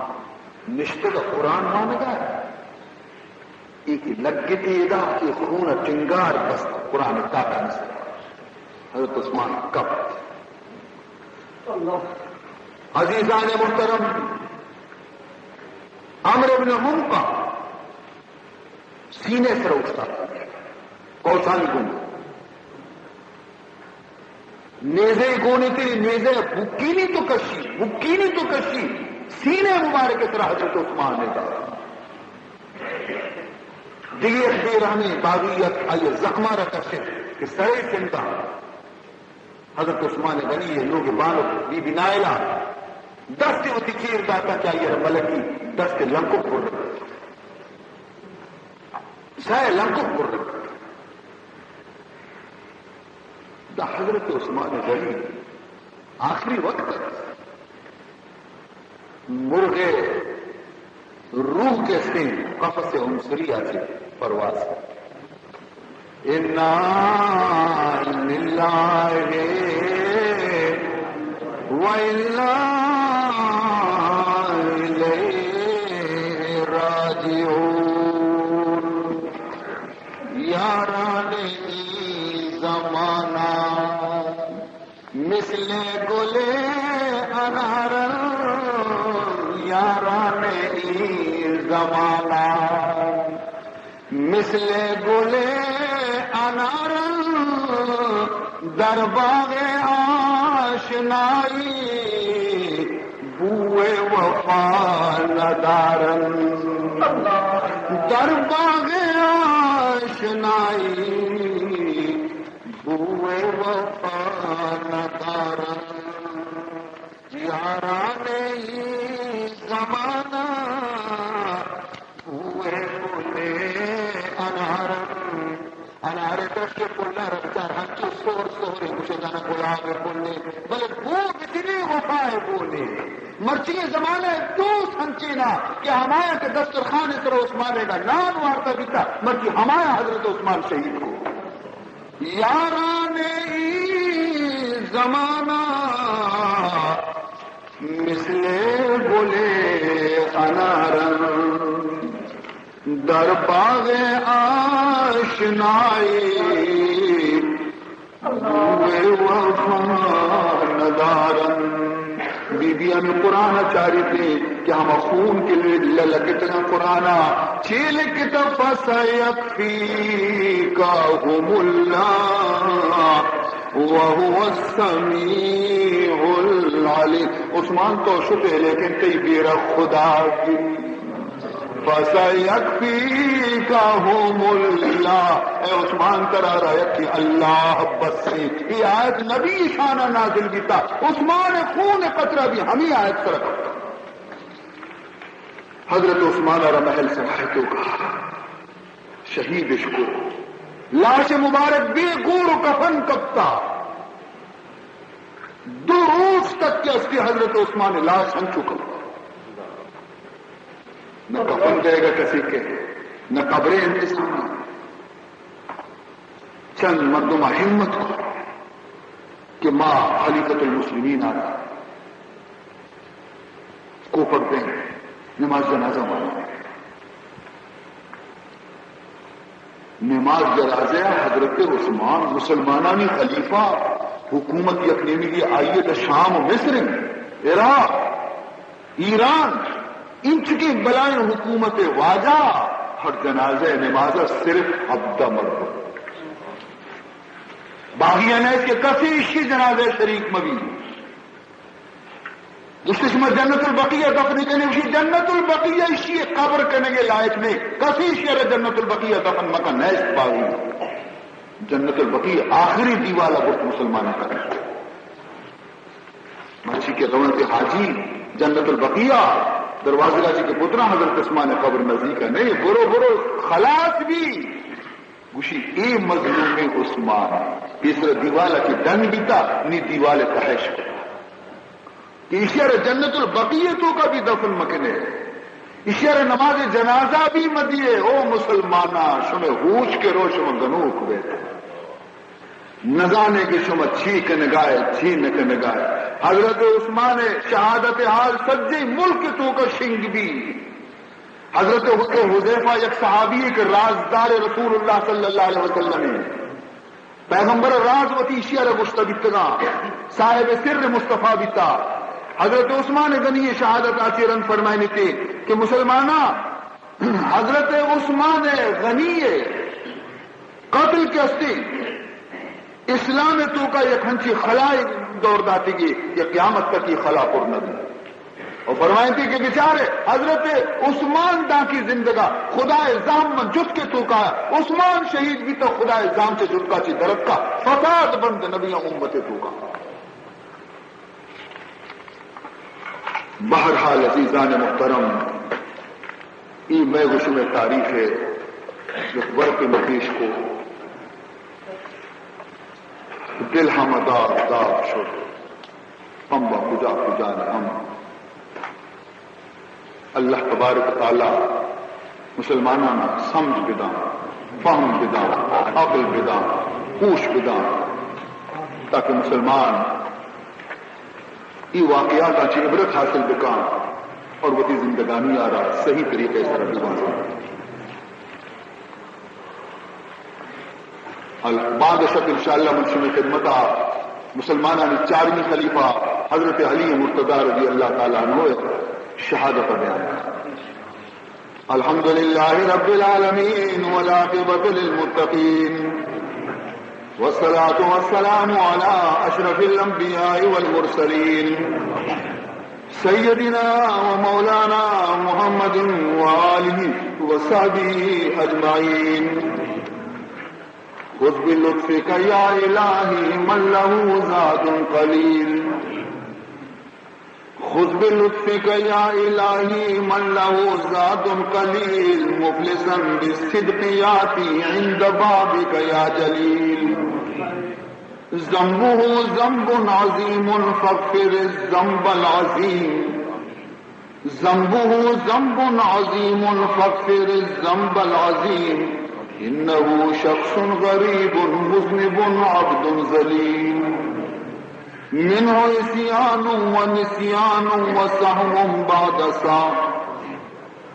نشتگ قرآن وانگا، ایک لگتی ادا کہ خون ٹنگار بست قرآن تاکا نشتگ۔ حضرت عثمان کپت۔ عزیزان محترم، عمرو ابن حمقا سینے سر اوشتاتا، کوسانی گون۔ نیزے گونی تئی، نیزے بکینی تو کشی، بکینی تو کشی، سینے مبارک سرا حضرت عثمان نے دار۔ دیگه یک بے رحمی باغی یک آئی زخمارا کشت کہ سرے سندا۔ حضرت عثمان غنی لوگ بانک بی بی نائلہ دست وتی چیر داتا کہ آئی ملکی دست لنکک برگ، سہ لنکک برگ۔ دا حضرت عثمان غنی آخری وقت ات۔ مرغ روح کستیں قفس عنصری آ چہ پرواز۔ انا للہ و انا الیہ راجعون۔ یاران ای زمانہ مثل گل انارن، یاران ای زمانہ مثل گل انارن، در باغ آشنائی بوئے وفا ندارن، در باغ آشنائی بوئے وفا ندارن۔ یاران ای زمانہ بوئے گل انارن۔ انارے درشت پلارا بچار، ہنچو سہر سہرے گوشے دانا گلاب پلے، بلے بو بچنی وفا بونے۔ مرچی زمانہ دوست ہنچینا کہ ہمایا کہ دسترخوان سر عثمان کا نان وارتا بیتا، مرچی ہمایا حضرت عثمان شہید کو۔ یاران ای زمانہ مثل گل انارن، در باغ آشنائی بوئے وفا ندارن۔ بی بی ہمیں قرآن چاریتے کہ ہم خون کے للکتنا قرآن چیلکتا، فسیکفیکہم اللہ وہو السمیع العلیم۔ عثمان تو شتے لیکن تئی بیرا خدا گری۔ فسیکفیکہم اللہ، اے عثمان ترا را یکی اللہ بسی۔ یہ آیت نبی شان نازل بیتا، عثمان خون قطرہ بھی ہمیں آیت سر۔ حضرت عثمان را محل سرائے توکا شہید اشکو۔ لاش مبارک بے گور و کفن کپتا۔ دو روز تک کہ استی حضرت عثمان لاش ہنچو کپتا۔ نہ کفن دے گا کسی کے، نہ قبر انتظام۔ چند مردم ہمت کو کہ ما خلیفۃ المسلمین آ کوپگ دیں، نماز جنازہ مانا۔ نماز جنازہ حضرت عثمان، مسلمانانی خلیفہ، حکومت یک نیمگی آئیے دا شام و مصر، عراق، ایران، انچکیں بلائیں حکومت واجہ، ہر جنازہ نماز صرف ہبدہ مردم۔ باقی نہ کہ کسی اشی جنازہ شریک مبی۔ گوشت، شما جنت البقیع دفن کنے؟ گوشی، جنت البقیع اشی قبر کنگے لائق نے، کسی اشی را جنت البقیع دفن مکن، نیست باغی۔ جنت البقیع آخری دیوال برت مسلمان کا۔ مرچی کہ رونت حاجی جنت البقیع، دروازے راجی کہ پترا حضرت عثمان قبر نزدیک نہیں، برو برو خلاص بھی۔ گوشی، اے مظلوم عثمان، پیسر دیوال کی دن بیتا، نی دیوال تہش کتا۔ کہ ایشی را جنت البقیع توکا بھی دفن مکنے، ایشی را نماز جنازہ بھی مدیے۔ او مسلماناں، شمے ہوش کے رو، شما گنوک بیت۔ نزانے کہ شما چی کنگائے، چی نہ کنگائے۔ حضرت عثمان شہادت حال سجے ملک توکا شنگ بھی۔ حضرت حذیفہ یک صحابی کہ رازدار رسول اللہ صلی اللہ علیہ وسلم، پیغمبر راز وتی ایشی را گوشتہ بیتگاں، صاحب سر مصطفی بیتا۔ حضرت عثمان غنی شہادت آ چہ رند فرمائنیتے کہ مسلماناں، حضرت عثمان غنی قتل کہ استی، اسلام توکا یک ہنچی خلائے دور داتگی کہ قیامت تک ای خلا پر نبی۔ اور فرمائنتی کہ بچارے حضرت عثمان دانکی زندگا، خدائے زام من جتکے توکا، عثمان شہید بیتا، خدائے زام چہ جتکا چی درتکا، فساد بند نبی امت توکا۔ بہرحال عزیزان محترم، ای مئے گو شمئے تاریخ یک ورقے مئے پیش کو، دل ہم داغ داغ شد، پمبا کجا کجا نہ ہم۔ اللہ تبارک و تعالی مسلمانانا سمجھ بداں، فہم بداں، عقل بداں، ہوش بداں، تاکہ مسلمان ای واقعاتاں چہ عبرت حاصل بکاں اور وتی زندگانی آرا صحیح طریقے سر بگوازاں۔ ال-، بعد شک انشاءاللہ من شمئے خدمتا مسلمانانی چارمی خلیفہ حضرت علی مرتضی رضی اللہ تعالی عنہ شہادت بیان۔ الحمد لله رب العالمين، والعاقبة للمتقين، والصلاة والسلام على أشرف الأنبياء والمرسلين، سيدنا ومولانا محمد وآله وصحبه أجمعين. خذ بلطفك يا إلهي من له زاد قليل. خذ بلطفك يا إلهي من له زاد قليل، مفلسا بالصدق يأتي عند بابك يا جليل. ذنبه ذنب عظيم فاغفر الذنب العظيم. ذنبه ذنب عظيم فاغفر الذنب العظيم. إنه شخص غريب مذنب عبد ذليل. منه عصيان ونسيان وسهو بعد سهو.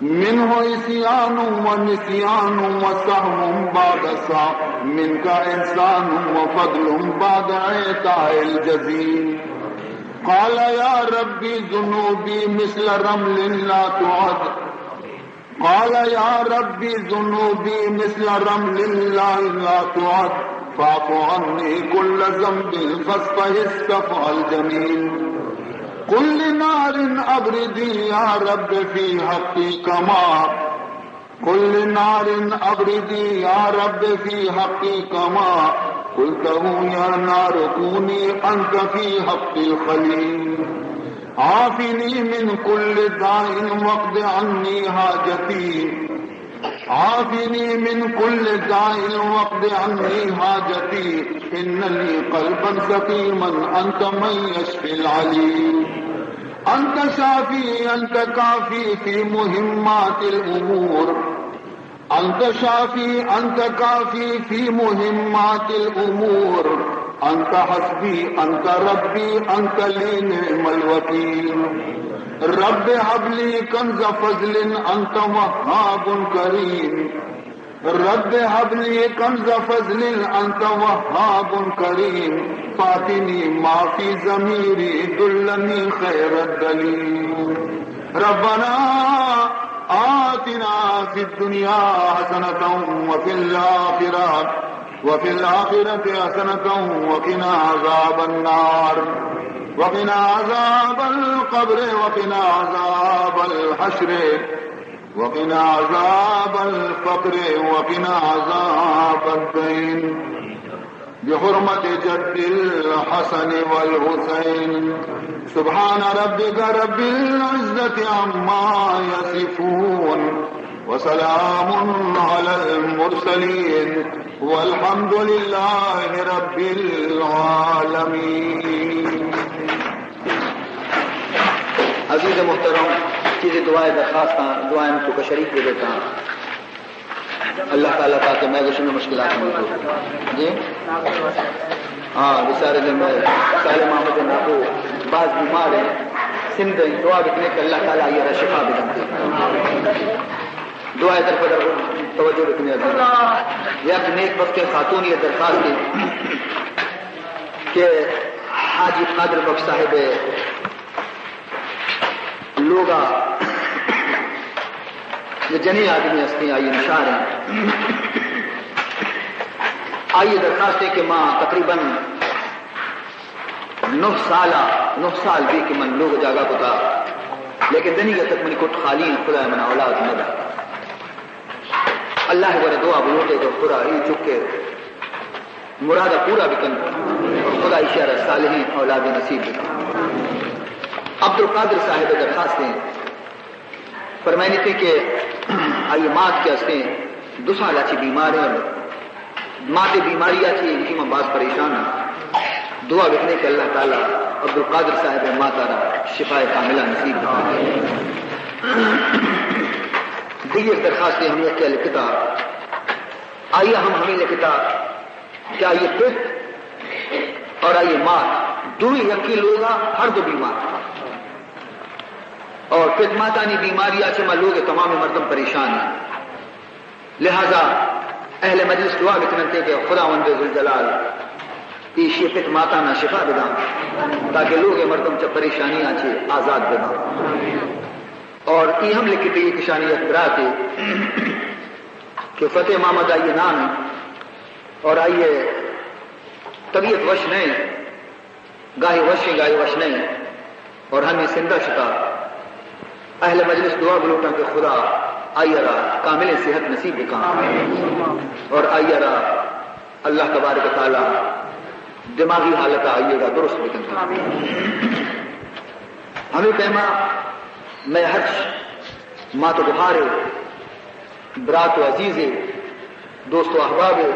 منه عصيان ونسيان وسهو بعد سهو. منك إحسان وفضل بعد إعطاء الجزيل. قال يا رب ذنوبي مثل رمل لا تعد. قال يا رب ذنوبي مثل رمل لا، لا تعد، فاعف عني كل ذنب فاصفح الصفح الجميل. قل لنار أبردي يا رب في حقي كما، قل لنار أبردي يا رب في حقي كما قلته يا نار كوني أنت في حق الخليل. عافني من كل داء واقض عني حاجتي. عافني من كل داء واقض عني حاجتي، إن لي قلبا سقيما أنت من يشفي العليل. أنت شافي، أنت كافي في مهمات الأمور. أنت شافي، أنت كافي في مهمات الأمور. أنت حسبي، أنت ربي، أنت لي نعم الوكيل. رب هب لي كنز فضل، أنت وهاب كريم. رب هب لي كنز فضل، أنت وهاب كريم. فأعطني ما في ضميري، دلني خير الدليل. ربنا آتنا في الدنيا حسنة وفي الآخرة، وفي الآخرة حسنة وقنا عذاب النار، وقنا عذاب القبر، وقنا عذاب الحشر، وقنا عذاب الفقر، وقنا عذاب الدين. بحرمة جد الحسن والحسين. سبحان ربك رب العزة عما يصفون. وسلام على المرسلين. والحمد لله رب العالمين. عزیز محترم، چیزے دعائے درخواستاں، دعائیں تو کا شریک دے دیتا. اللہ تعالیٰ تاکہ میں گشن مشکلات میں تو. جی؟ ہاں، بیچارے جو میں صالح محمد ناکو باز بیمار ہیں، سندھ ہیں، دعا بکنے کہ اللہ تعالیٰ آئی را شفا بدنتے. دعائے در پر توجہ بکنے. یک نیک بخت خاتون یہ درخواست ہے کہ حاجی قادر بخش صاحب لوگا یہ جنی آدمی ہستی، آئی نشار ہیں. آئی درخواست ہے کہ ما تقریباً نہ سال، نہ سال بھی کہ من لوگ جاگا کتا، لیکن دنی تک منی کٹ خالی ہیں، خدا من اولاد نہ دا. اللہ گورا دعا بلوٹے کہ خدا ای چکے مراد پورا بکن، خدا ایشی را صالحیں اولاد نصیب بکن. عبدالقادر صاحب درخواست ہیں، فرمائنی تھی کہ آئی مات کے ہستے دو سال اچھی بیمار ہیں، مات بیماری اچھی، اسی میں باز پریشان ہیں. دعا بکنے کہ اللہ تعالیٰ عبدالقادر صاحب ماتا را شفا کاملہ نصیب بکن. دیگر درخواست ہم یک لکھتا، آئی ہم ہمیں لکھتا کہ آئی پت اور آئی مات دوئی یکی لوگا، ہر دو بیمار. اور پت ماتانی بیماری آ چہ ما لوگ تمام مردم پریشان ہیں. لہذا اہل مجلس دعا بکننتے کہ خداوند ذوالجلال ایشی پت ماتانا شفا بدان تاکہ لوگ مردم چہ پریشانی آ چہ آزاد بدان. اور ای ہم لکھتے کہ شانی یک براتے کہ فتح محمد آئی نام ہے اور آئی طبیعت وش نہیں، گاہی وش ہیں، گاہی وش نہیں، اور ہمیں سندہ شتا. اہل مجلس دعا بلوٹاں کہ خدا آئی را کامل صحت نصیب بکن اور آئی را اللہ تبارک و تعالی دماغی حالت آئی را درست بکن. ہمیں پیما میں ہرچ مات و گہارے، برات و عزیزے، دوست و احبابے،